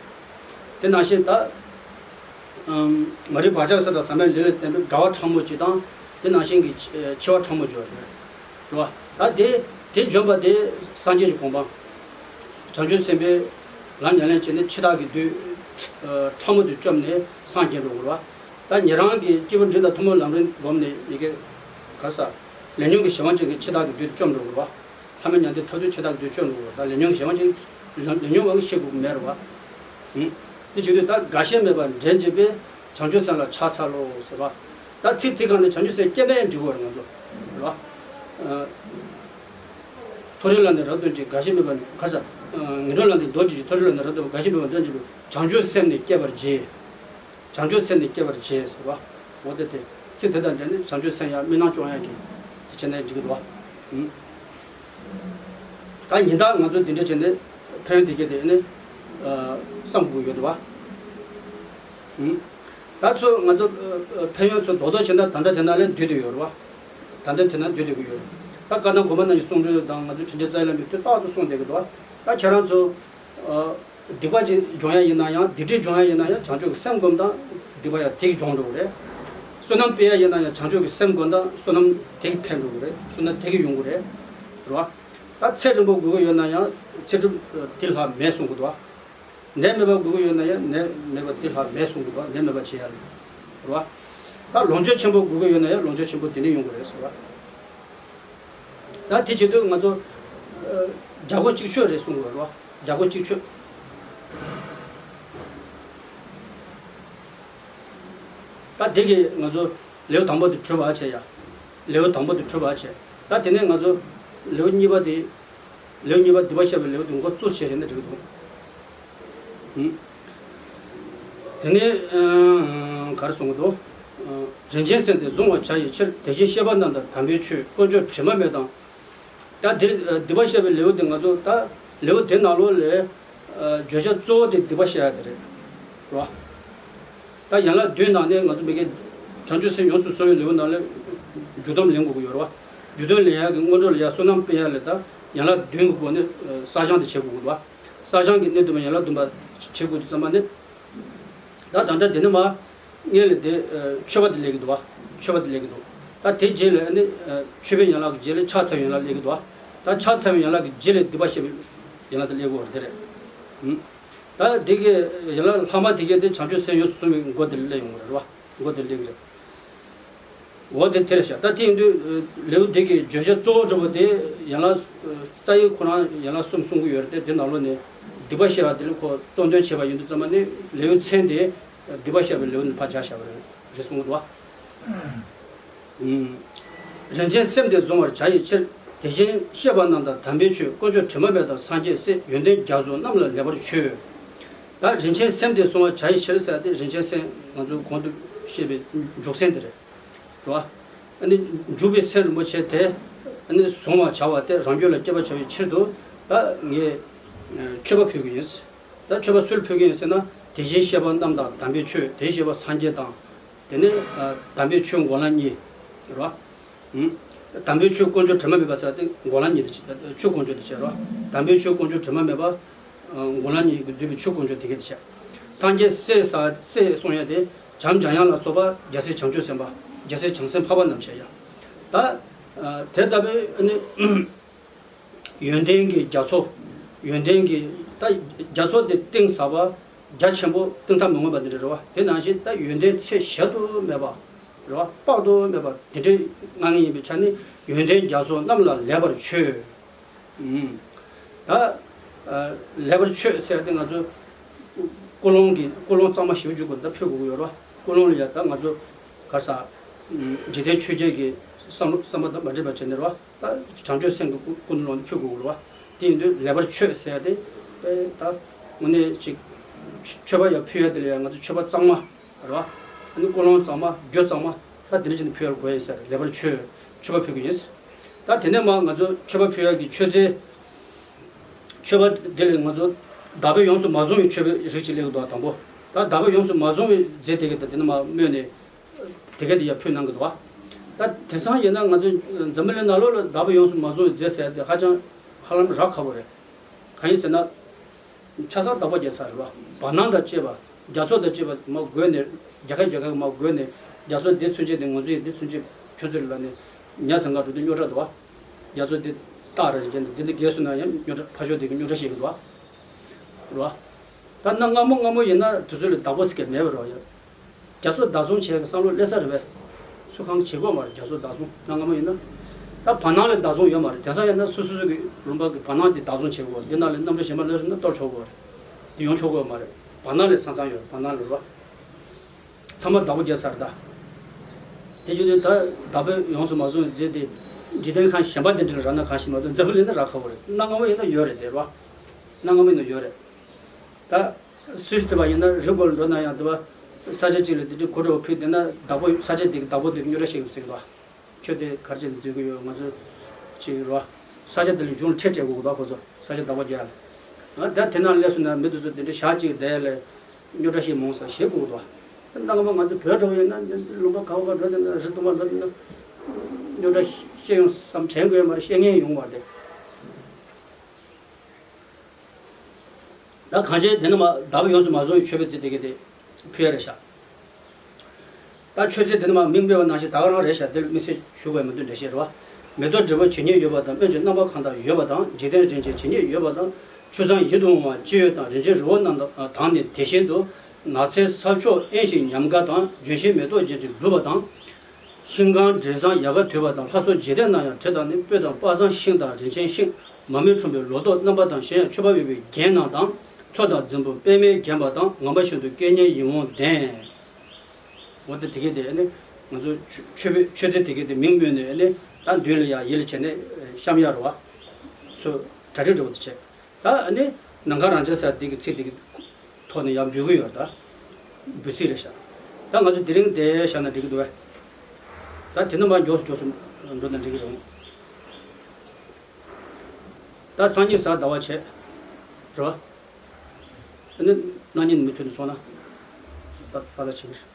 དེ་ནང་བཞིན་ད། མ་རིག་བག་ཆགས་ས་དང་ཟག་མེད་ལས་ལས་བརྟེན་པའི་དགའ་བ་ཕྲ་མོ་གཅིག་དང་། དེ་ནང་བཞིན་གྱི་འཆི་བ་ཕྲ་མོ་སྦྱོར་རེད། རེད་བ། ད་དེ་དེ་འཇོམས་པ་དེ་སངས་རྒྱས་ཀྱི་གོ་འཕང་། བྱང་ཆུབ་སེམས་དཔའི་ལམ་ཉམས་ལེན་བྱས་ནས་འཆི་བདག་གི་བདུད་ཕྲ་མོ་དེ་བཅོམ་ནས་སངས་རྒྱས་འགྲོ་དགོས་རེད་བ། ད་ཉན་རང་གི་སྐྱེས་བུ་འབྲིང་དང་ཐུན་མོང་ལམ་རིམ་བསྒོམས་ནས་ཡི་གེ་ག་ས། ལས་ཉོན་གྱི་གཞན་དབང་ཅན་གྱི་འཆི་བདག་གི་བདུད་དེ་བཅོམ་འགྲོ་དགོས་རེད་བ། ལྷ་མིན་མྱང་འདས་ཐོབ་དུས་འཆི་བདག་གི་བདུད་བཅོམ་འགྲོ་དགོས་རེད། ད་ལས་ཉོན་གྱི་གཞན་དབང་ཅན་ལས་ཉོན་དབང་གིས་ཤི་དགོས་མེད་རེད་བ། ཧུམ། དེ་བྱེད་དུས་ད་དགའ་ཞེན་མེད་པར་འདྲེན་བྱེད་པའི། བྱང་ཆུབ་སེམས་ལ་ཕྱག་འཚལ་ལོ་ཟེར་བ། ད་ཚིག་དེ་གང་ནས་བྱང་ཆུབ་སེམས་སྐྱེ་ནའི་འགྲིག་གི་རེད་ང་ཚོ། རེད་བ། མཐོ་རིས་ལ་ནི་རབ་སྟོན་ཅིང་། དགའ་ཞེན་མེད་པར་ག་ས། ངན་འགྲོ་ལ་ནི་འདོར་བྱེད་ཅིང་། མཐོ་རིས་ལ་ནི་རབ་སྟོན་པ། དགའ་ཞེན་མེད་པར་འདྲེན་བྱེད་པའི། བྱང་ཆུབ་སེམས་ནི་བསྐྱེད་པར་བགྱི། བྱང་ཆུབ་སེམས་ནི་བསྐྱེད་པར་བགྱི་ཟེར་བ། འོ་དེ་དེ་ཚིག་དེ་དང་འབྲེལ་ནས་བྱང་ཆུབ་སེམས་ཡང་སྨིན་ལམ་སྐྱོང་ཡག་གི་དེ་བྱས་ནས་འགྲིག་གི་འདུག་བ། ད་ཉིན་ལྟར་ང་ཚོ་འདི་འདྲ་བྱས་ནས་ཕན་ཡོན་དེ་གས་དེ་ནི་བསམ་དགོས་ཡོད་འདུག་བ། ད་ཚོ་ང་ཚོ་ཕན་ཡོན་ཚོ་རྡོག་རྡོག་བྱས་ན་ད་ལྟ་དེ་ན་ལས་བསྡུས་བསྡད་ཡོད་རེད་བ། ད་ལྟ་དེ་ན་བསྡུས་བསྡད་ཀྱི་ཡོད་རེད། ད་བཀའ་གདམས་གོང་མ་རྣམས་ཀྱི་གསུང་སྒྲོས་དང་ང་ཚོ་དྲིན་ཅན་རྩ་བའི་བླ་མའི་དུས་རྟག་ཏུ་གསུངས་བསྡད་ཀྱི་འདུག་བ། ད་ཁྱེད་རང་ཚོ། སྡིག་པ་ཅིག་སྦྱོང་ཡ་ཡིན་ན་ཡང་། སྡིག་སྒྲིབ་སྦྱོང་ཡ་ཡིན་ན་ཡང་། བྱང་ཆུབ་ཀྱི་སེམས་བསྒོམ་དང་སྡིག་པ་ཡང་དེ་གིས་སྦྱོང་འགྲོ་གི་རེད། བསོད་ནམས་སྤེལ་ཡ་ཡིན་ན་ཡང་། བྱང་ཆུབ་ཀྱི་སེམས་བསྒོམ་དང་བསོད་ནམས་དེ་གིས་འཕེལ་འགྲོ་གི་རེད། བསོད་ནམས་དེ་གིས་ཡོང་གི་རེད། རེད་བ། ད་ཚེ་རིང་པོ་དགོས་ཀྱི་ཡོད་ན་ཡང་ཚེ་སྒྲིབ་དེ་ལྷག་མེད་གསུང་གི་འདུག་བ། ནད་མེད་པ་དགོས་ཀྱི་ཡོད་ན་ཡང་ནད་མེད་པ་དེ་ལྷག་མེད་གསུང་གི་འདུག་བ། ནད་མེད་པ་བྱེད་ཡ་རེད། རེད་བ། ད་ལོངས་སྤྱོད་ཆེན་པོ་དགོས་ཀྱི་ཡོད་ན་ཡང་ལོངས་སྤྱོད་ཆེན་པོ་དེ་ནས་ཡོང་གི་རེད་ཟེར་བ། ད་དེ་བྱེད་དུས་ང་ཚོ་རྒྱལ་སྒོ་གཅིག་ཆོད་རེད་གསུང་གི་རེད་བ། རྒྱལ་སྒོ་གཅིག་ཆོད། ད་དེ་གིས་ང་ཚོ་ལེའུ་དང་པོ་དེ་གྲུབ་པ་བྱས་ཡ། ལེའུ་དང་པོ་དེ་གྲུབ་པ་བྱས། ད་དེ་ནས་ང་ཚོ་ལེའུ་གཉིས་པ་དེ། ལེའུ་གཉིས་པ་སྡིག་པ་བཤགས་པའི་ལེའུ་དེ་འགོ་བཙུགས་བྱས་རེད་ན་འགྲིག་གི་འདུག། ཧུམ། དེ་ནས་ག་རེ་གསུང་གི་འདུག། རིན་ཆེན་སེམས་དེ་བཟུང་བར་བྱ་ཡི་ཕྱིར། དེ་བཞིན་གཤེགས་པ་རྣམས་དང་དམ་པའི་ཆོས། དཀོན་མཆོག་དྲི་མ་མེད་དང་། ད་དེ་སྡིག་པ་བཤགས་པའི་ལེའུ་དེ་ང་ཚོ་ད་ལེའུ་དེ་ནང་ལོགས་ལས་བརྗོད་བྱ་གཙོ་བོ་དེ་སྡིག་པ་བཤགས་ཡ་དེ་རེད། རེད་བ། ད་ཡན་ལག་བདུན་ནང་ནས་ང་ཚོ་མི་དགེ་བྱང་ཆུབ་སེམས་ཡོངས་སུ་བཟུང་བའི་ལེའུ་ནང་ལས་རྒྱུ་སྡོམ་ལེན་དགོས་ཀྱི་ཡོད་རེད་བ། རྒྱུ་སྡོམ་ལེན་ཡག་གི་སྔོན་འགྲོ་ལ་ཡ་བསོད་ནམས་སྤེལ་ཡག་ལ་ད་ཡན་ལག་བདུན་གྱི་སྒོ་ནས་བསགས་སྦྱང་དེ་བྱེད་དགོས་ཀྱི་རེད་བ། བསགས་སྦྱང་གི་གནད་བསྡུ་བ་ཡན་ལག་བདུན་པ་བྱེད་དགོས་དུས་ཙམ་པ་ནི། ད་ད་ལྟ་དེ་ནི་མ་སྔོན་ལ་དེ་མཆོད་པ་དེ་ལས་ཀྱི་འདུག་བ། མཆོད་པ་དེ་ལས་ཀྱི་འདུག། ད་དེ་རྗེས་ལ་ནི་མཆོད་པའི་ཡན་ལག་གི་རྗེས་ལ་ཕྱག་འཚལ་བའི་ཡན་ལག་ལས་ཀྱི་འདུག་བ། ད་ཕྱག་འཚལ་བའི་ཡན་ལག་གི་རྗེས་ལ་སྡིག་པ་བཤགས་པའི་ཡན་ལག་དེ་ལས་ཀྱི་འདུག་བ། དེ་རེད། ད་དེ་གའི་ཡན་ལག་ལྷག་མ་དེ་གའི་དེ་བྱང་ཆུབ་སེམས་ཡོངས་སུ་བཟུང་བའི་སྒོ་དེ་ལ་སླེབས་ཡོང་གི་རེད་བ། སྒོ་དེ་ལ་སླེབས་ཀྱི་རེད། འོ་དེ་དེ་རེད་ཤག། ད་དེ་ཡིན་དུས་ལེའུ་དེ་གའི་བརྗོད་བྱ་གཙོ་བོ་འདྲ་པོ་དེ་ཡན་ལག་རྩ་བའི་ཁོ་རང་ཡན་ལག་གསུམ་གསུང་གི་ཡོད་རེད་དེ། དེ་ནང་ལོགས་ནས་སྡིག་པ་བཤགས་པ་དེ་ལ་ཁོ་གཙོ་འདོན་བྱས་པ་ཡིན་དུས་ཙམ་པ་ནི་ལེའུ་མཚན་དེ་སྡིག་པ་བཤགས་པའི་ལེའུ་ནས་ཕར་སྦྱར་བཞག་པ་རེད། རེད་གསུང་གི་འདུག་བ། རིན་ཆེན་སེམས་དེ་བཟུང་བར་བྱ་ཡི་ཕྱིར། དེ་བཞིན་གཤེགས་པ་རྣམས་དང་དམ་པའི་ཆོས། དཀོན་མཆོག་དྲི་མ་མེད་དང་སངས་རྒྱས་སྲས། ཡོན་ཏན་རྒྱ་མཚོ་རྣམས་ལ་ལེགས་པར་མཆོད། ད་རིན་ཆེན་སེམས་དེ་བཟུང་བར་བྱ་ཡི་ཕྱིར་ཟེར་ཏེ། རིན་ཆེན་སེམས་ང་ཚོ་གོང་དུ་བཤད་པའི་འཇུག་སེམས་དེ་རེད། རེད་བ། ཨ་ནི་འཇུག་པའི་སེམས་རིན་པོ་ཆེ་དེ་ཨ་ནི་བཟུང་བར་བྱ་བ་སྟེ། རང་རྒྱུད་ལ་སྐྱེ་བར་བྱ་བའི་ཕྱིར་དུ་ད་ངས་མཆོད་པ་ཕུལ་གྱི་ཡིན། ད་མཆོད་པ་སུ་ལ་ཕུལ་གྱི་ཡིན་ཟེར་ན། དེ་བཞིན་གཤེགས་པ་རྣམས་དང་དམ་པའི་ཆོས། དེ་བཞིན་གཤེགས་པ་སངས་རྒྱས་དང་། དེ་ནས་ཨ་དམ་པའི་ཆོས་མགོ་ལན་གཉིས། རེད་བ། ཨུམ། དམ་པའི་ཆོས་དཀོན་མཆོག་དྲི་མ་མེད་པ་ཟེར་ཏེ་མགོ་ལན་གཉིས་དེ་བྱས། ཆོས་དཀོན་མཆོག་དེ་བྱས་རེད་བ། དམ་པའི་ཆོས་དཀོན་མཆོག་དྲི་མ་མེད་པ། ཨ་མགོ་ལན་གཉིས་ཀྱིས་བསྡུས་པའི་ཆོས་དཀོན་མཆོག་དེ་གས་དེ་བྱས། སངས་རྒྱས་སྲས་ཟེར་སྲས་གསུང་ཡ་དེ་བྱམས་འཇམ་དབྱངས་ལ་སོགས་པ་རྒྱལ་སྲས་བྱང་ཆུབ་སེམས་དཔའ། རྒྱལ་སྲས་བྱང་སེམས་འཕགས་པ་རྣམས་བྱས་ཡ། ད་ཨ་དེ་ལྟ་བུའི་ཨ་ནི་ཡོན་ཏན་གྱི་རྒྱ་མཚོ། ཡོན་ཏན་གྱི་ད་རྒྱ་མཚོ་དེ་གཏིང་ཟབ་པ། རྒྱ་ཆེན་པོ། གཏིང་མཐའ་མི་མངོན་པ་འདི་འདྲ་རེད་བ། དེ་ནང་བཞིན་ད་ཡོན་ཏན་ཚད་གཞལ་དུ་མེད་པ། རེད་བ། དཔག་ཏུ་མེད་པ་དེ་འདྲའི་མངའ་ངེས་ཡིན་པའི་ཆ་ནས། ཡོན་ཏན་རྒྱ་མཚོ་རྣམས་ལ་ལེགས་པར་མཆོད། ཨུམ། ད་ཨ་ལེགས་པར་མཆོད་ཟེར་ཏེ་ང་ཚོ་ཀུན་སློང་གི་ཀུན་སློང་གཙང་མ་ཞེ་པོ་ཅིག་དགོས། ད་ཕུལ་དགོས་ཀྱི་ཡོད་རེད་བ། ཀུན་སློང་ལ་ཡ་ད་ང་ཚོ་ག་རེ་ཟ། ཨུམ། འཇིག་རྟེན་ཆོས་བརྒྱད་ཀྱི་བསམ་བློ་བསམ་པ་དང་མ་འདྲེས་པ་བྱས་ནས་རེད་བ། ད་བྱང་ཆུབ་སེམས་ཀྱི་ཀུན་ཀུན་སློང་དེ་ཕུལ་དགོས་ཀྱི་རེད་བ། དེ་ཡིན་དུས་ལེགས་པར་མཆོད་ཟེར་ཏེ། ཨེ་ད་དངོས་གནས་ཅིག་མཆོད་པ་ཡ་ཕུལ་ཡ་དེ་ལ་ཡ་ང་ཚོ་མཆོད་པ་གཙང་མ། རེད་བ། ཨ་ནི་ཀུན་སློང་གཙང་མ། རྒྱུ་གཙང་མ། ད་དེ་འདྲ་བྱས་ནས་ཕུལ་དགོས་ཡིན་ཟེར། ལེགས་པར་མཆོད། མཆོད་པ་ཕུལ་གྱི་ཡིན། ད་དེ་ནས་མ་ང་ཚོ་མཆོད་པ་ཕུལ་ཡག་གི་མཆོད་རྫས། མཆོད་པ་དེ་ལས་ང་ཚོ་བདག་པོས་ཡོངས་སུ་མ་བཟུང་བའི་མཆོད་པའི་རིགས་ཅིག་སླེབས་ཀྱི་འདུག་དང་པོ། ད་བདག་པོས་ཡོངས་སུ་མ་བཟུང་བའི་རྫས་དེ་ག་ད་དེ་ནས་མ་སྨོས་ནས། དེ་ག་དེ་ཡ་ཕུལ་གནང་གི་འདུག་བ། ད་དེང་སང་ཡིན་ན་ང་ཚོ་འཛམ་བུ་གླིང་ནང་ལོགས་ལ་བདག་པོས་ཡོངས་སུ་མ་བཟུང་བའི་རྫས་ཟེར་ཡ་དེ་ཧ་ཅང་ཧ་ལམ་རག་ཁག་པོ་རེད། གང་ཡིན་ཟེར་ན། ཆ་ཚང་བདག་པོ་རྒྱག་ཚར་རེད་བ། བར་སྣང་དང་བཅས་པ། རྒྱ་མཚོ་དང་བཅས་པ་མར་བགོས་ནས། རྒྱ་ཁ་རྒྱ་ཁ་མར་བགོས་ནས། རྒྱ་མཚོ་འདི་ཚུན་ཆད་དེ་ང་ཚོ་ཡི་འདི་ཚུན་ཆད་ཁྱོད་ཚོ་ལ་ནས་ཉ་ཟིང་ག་འགྲོ་དུས་རྙོག་དྲ་འདུག་བ། རྒྱ་མཚོ་འདི་སྟག་ར་ཞིག་བྱས་ནས་འདི་འདི་རྒས་སོང་ན་ཡང་རྙོག་དྲ་ཕར་ཞོག་དེ་གི་རྙོག་དྲ་བཤད་གི་འདུག་བ། རེད་བ། ད་གནའ་སྔ་མོ་སྔ་མོ་ཡིན་ན་དུས་ཚོད་ལ་བདག་པོ་ཟེར་མཁན་མེད་པ་རེད་བ། རྒྱ་མཚོ་བདག་བཟུང་བྱས་པའི་བསམ་བློ་སླེབས་ས་རེད་པས། སུ་གང་བྱེད་དགོས་མ་རེད། རྒྱ་མཚོ་བདག་བཟུང་། གནའ་སྔ་མོ་ཡིན་ན། ད་བར་སྣང་ལས་བདག་བཟུང་ཡོད་མ་རེད། དེང་སང་ཡིན་ན་སོ་སོ་སོ་གི་ལུང་པ་གི་བར་སྣང་དེ་བདག་བཟུང་བྱེད་དགོས། འདི་ནང་ལས་གནམ་གྲུ་གཞན་པ་སླེབས་སོང་ན་གཏོར་ཆོག་གི་རེད། དེ་ཡོང་ཆོག་གི་མ་རེད། བར་སྣང་ལས་ས་མཚམས་ཡོད་རེད། བར་སྣང་ལས་རེད་བ། ཚང་མ་བདག་པོ་རྒྱག་ཚར་ད། དེ་བྱེད་དུས་ད་བདག་པོས་ཡོངས་སུ་མ་བཟུང་བའི་རྫས་དེ་འཇིག་རྟེན་ཁམས་གཞན་པ་དེ་འདྲ་ལ་རག་ན་གང་ཞིག་མ་གཏོགས་འཛམ་བུ་གླིང་ན་རག་ཁག་པོ་རེད། གནའ་སྔ་མོ་ཡིན་ན་ཡོད་རེད་དེ་རེད་བ། གནའ་སྔ་མོ་ཡིན་ན་ཡོད་རེད། ད་སུད་སི་དེ་བ་ཡིན་ན་རི་མགོ་ལ་འགྲོ་ན་ཡང་དེ་བ་ས་ཆ་གཅིག་ལ་དེ་འདྲའི་གོ་གྲོགས་ཕུལ་བསྡད་ན་བདག་པོ་ས་ཆ་དེ་གི་བདག་པོ་དེ་གི་རྙོག་དྲ་བཤད་ཀྱི་ཟེར་གི་འདུག་ཁྱོད་དེ་ག་རེ་བྱས་ནས་འཛུལ་གི་ཡོད། ང་ཚོ་ཅིག་རོ། ས་ཆ་དེ་ལ་གཞུང་ལ་ཁྲལ་སྤྲད་དགོས་གི་འདུག་ཁོ་ཚོ་ས་ཆ་བདག་པོ་རྒྱག་ཡ་ལ། ད་དེ་ནང་སླེབས་སོང་ན་མི་དེ་ཚོ་དེ་འདྲའི་ཞག་གཅིག་བསྡད་ཡ་ལ་རྙོག་དྲ་བཤད་མང་ས་བཤད་དགོས་གི་འདུག་གནའ་སྔ་མོ་ང་ཚོ་བོད་འདྲ་བོ་ཡིན་ན་ལུང་པ་ག་བ་ག་འགྲོ་བསྡད་ན་རི་དུ་མ་འགྲོ་བསྡད་ན་རྙོག་དྲ་བཤད་ཡོང་བསམ་དྲན་དགོས་ཡ་མ་རེད། བཤད་མཁན་ཡོང་བ་རེད། ད་གང་ཅི་དེ་ནི་མ་བདག་པོས་ཡོངས་སུ་མ་བཟུང་བའི་མཆོད་པའི་རྫས་དེ་གས་དེ་ཕུལ་ཡ་རེད་ཤག་ད་མཆོད་རྫས་དེ་ནི་མ་མིང་སྨོས་པ་ནང་བཞིན་ད་ག་རང་རེད་ཤག་དེ་ལ་དམིགས་བསལ་ཞུ་དགོས་མི་འདུག་འགྲེལ་བཤད་རེད་བ། མེ་ཏོག་བསྒྲིལ་བ་ཇི་སྙེད་ཡོད་པ་དང་། སྨན་གྱི་རྣམ་པ་གང་དག་ཡོད་པ་དང་། འཇིག་རྟེན་རིན་ཆེན་ཇི་སྙེད་ཡོད་པ་དང་། ཆུ་བཟང་ཡིད་དུ་འོང་བ་ཅི་ཡོད་དང་། རིན་ཆེན་རི་བོ་རྣམས་དང་ནི་དེ་བཞིན་དུ། ནགས་ཚལ་ས་ཕྱོགས་དབེན་ཞིང་ཉམས་དགའ་དང་། ལྗོན་ཤིང་མེ་ཏོག་ཅན་གྱིས་འབུལ་བ་དང་། ཤིང་གང་འབྲས་བཟང་ཡལ་ག་དུས་པ་དང་། ལྷ་སོགས་འཇིག་རྟེན་ན་ཡང་དྲི་དང་ནི། སྤོས་དང་པ་སངས་ཤིང་དང་རིན་ཆེན་ཤིང་། མ་རྨོས་ཁྲོམ་པའི་ལོ་ཏོག་རྣམ་པ་དང་། གཞན་ཡང་མཆོད་པ་འབུལ་བའི་རྒྱན་རྣམས་དང་། མཚོ་དང་རྫིང་བུ་པདྨས་བརྒྱན་པ་དང་། ངང་པ་བཞིན་དུ་སྐད་སྙན་ཡིད་འོང་ལྡན། འོ་ད་དེ་གས་དེ་ནི་ང་ཚོ་མཆོད་མཆོད་པའི་མཆོད་རྫས་དེ་གས་དེ་མིང་སྨོས་ནས་ནི་ད་མདུན་ལ་ཡང་ཡིད་ལ་བྱས་ནས་བཤམས་ཡ་རེད་བ། ཚོ་གྲ་སྒྲིག་འགྲོ་བ་དེ་བྱས། ད་ཨ་ནི་ནམ་མཁའ་རང་བྱུང་ཟེར་དེ་གི་ཚིག་དེ་གི་ཐོག་ནས་ཡང་འབུལ་གི་ཡོད། ད་འབུལ་ཚིག་རེད་ཤག་ད་ང་ཚོ་དེ་རིང་དེ་བཞག་ན་འགྲིག་གི་འདུག་བས། ད་དེ་ནས་མར་མགྱོགས་སུ་མགྱོགས་སུ་འགྲོ་ན་འགྲིག་གི་རེད། ད་སང་ཉིན་གཟའ་ཟླ་བ་བྱས་རེད་བ། ཨ་ནི་གནངས་ཉིན་མུ་མཐུད་ནས་སོང་ན་ད་ད་ལྟ་བྱེད་ཀྱི་རེད།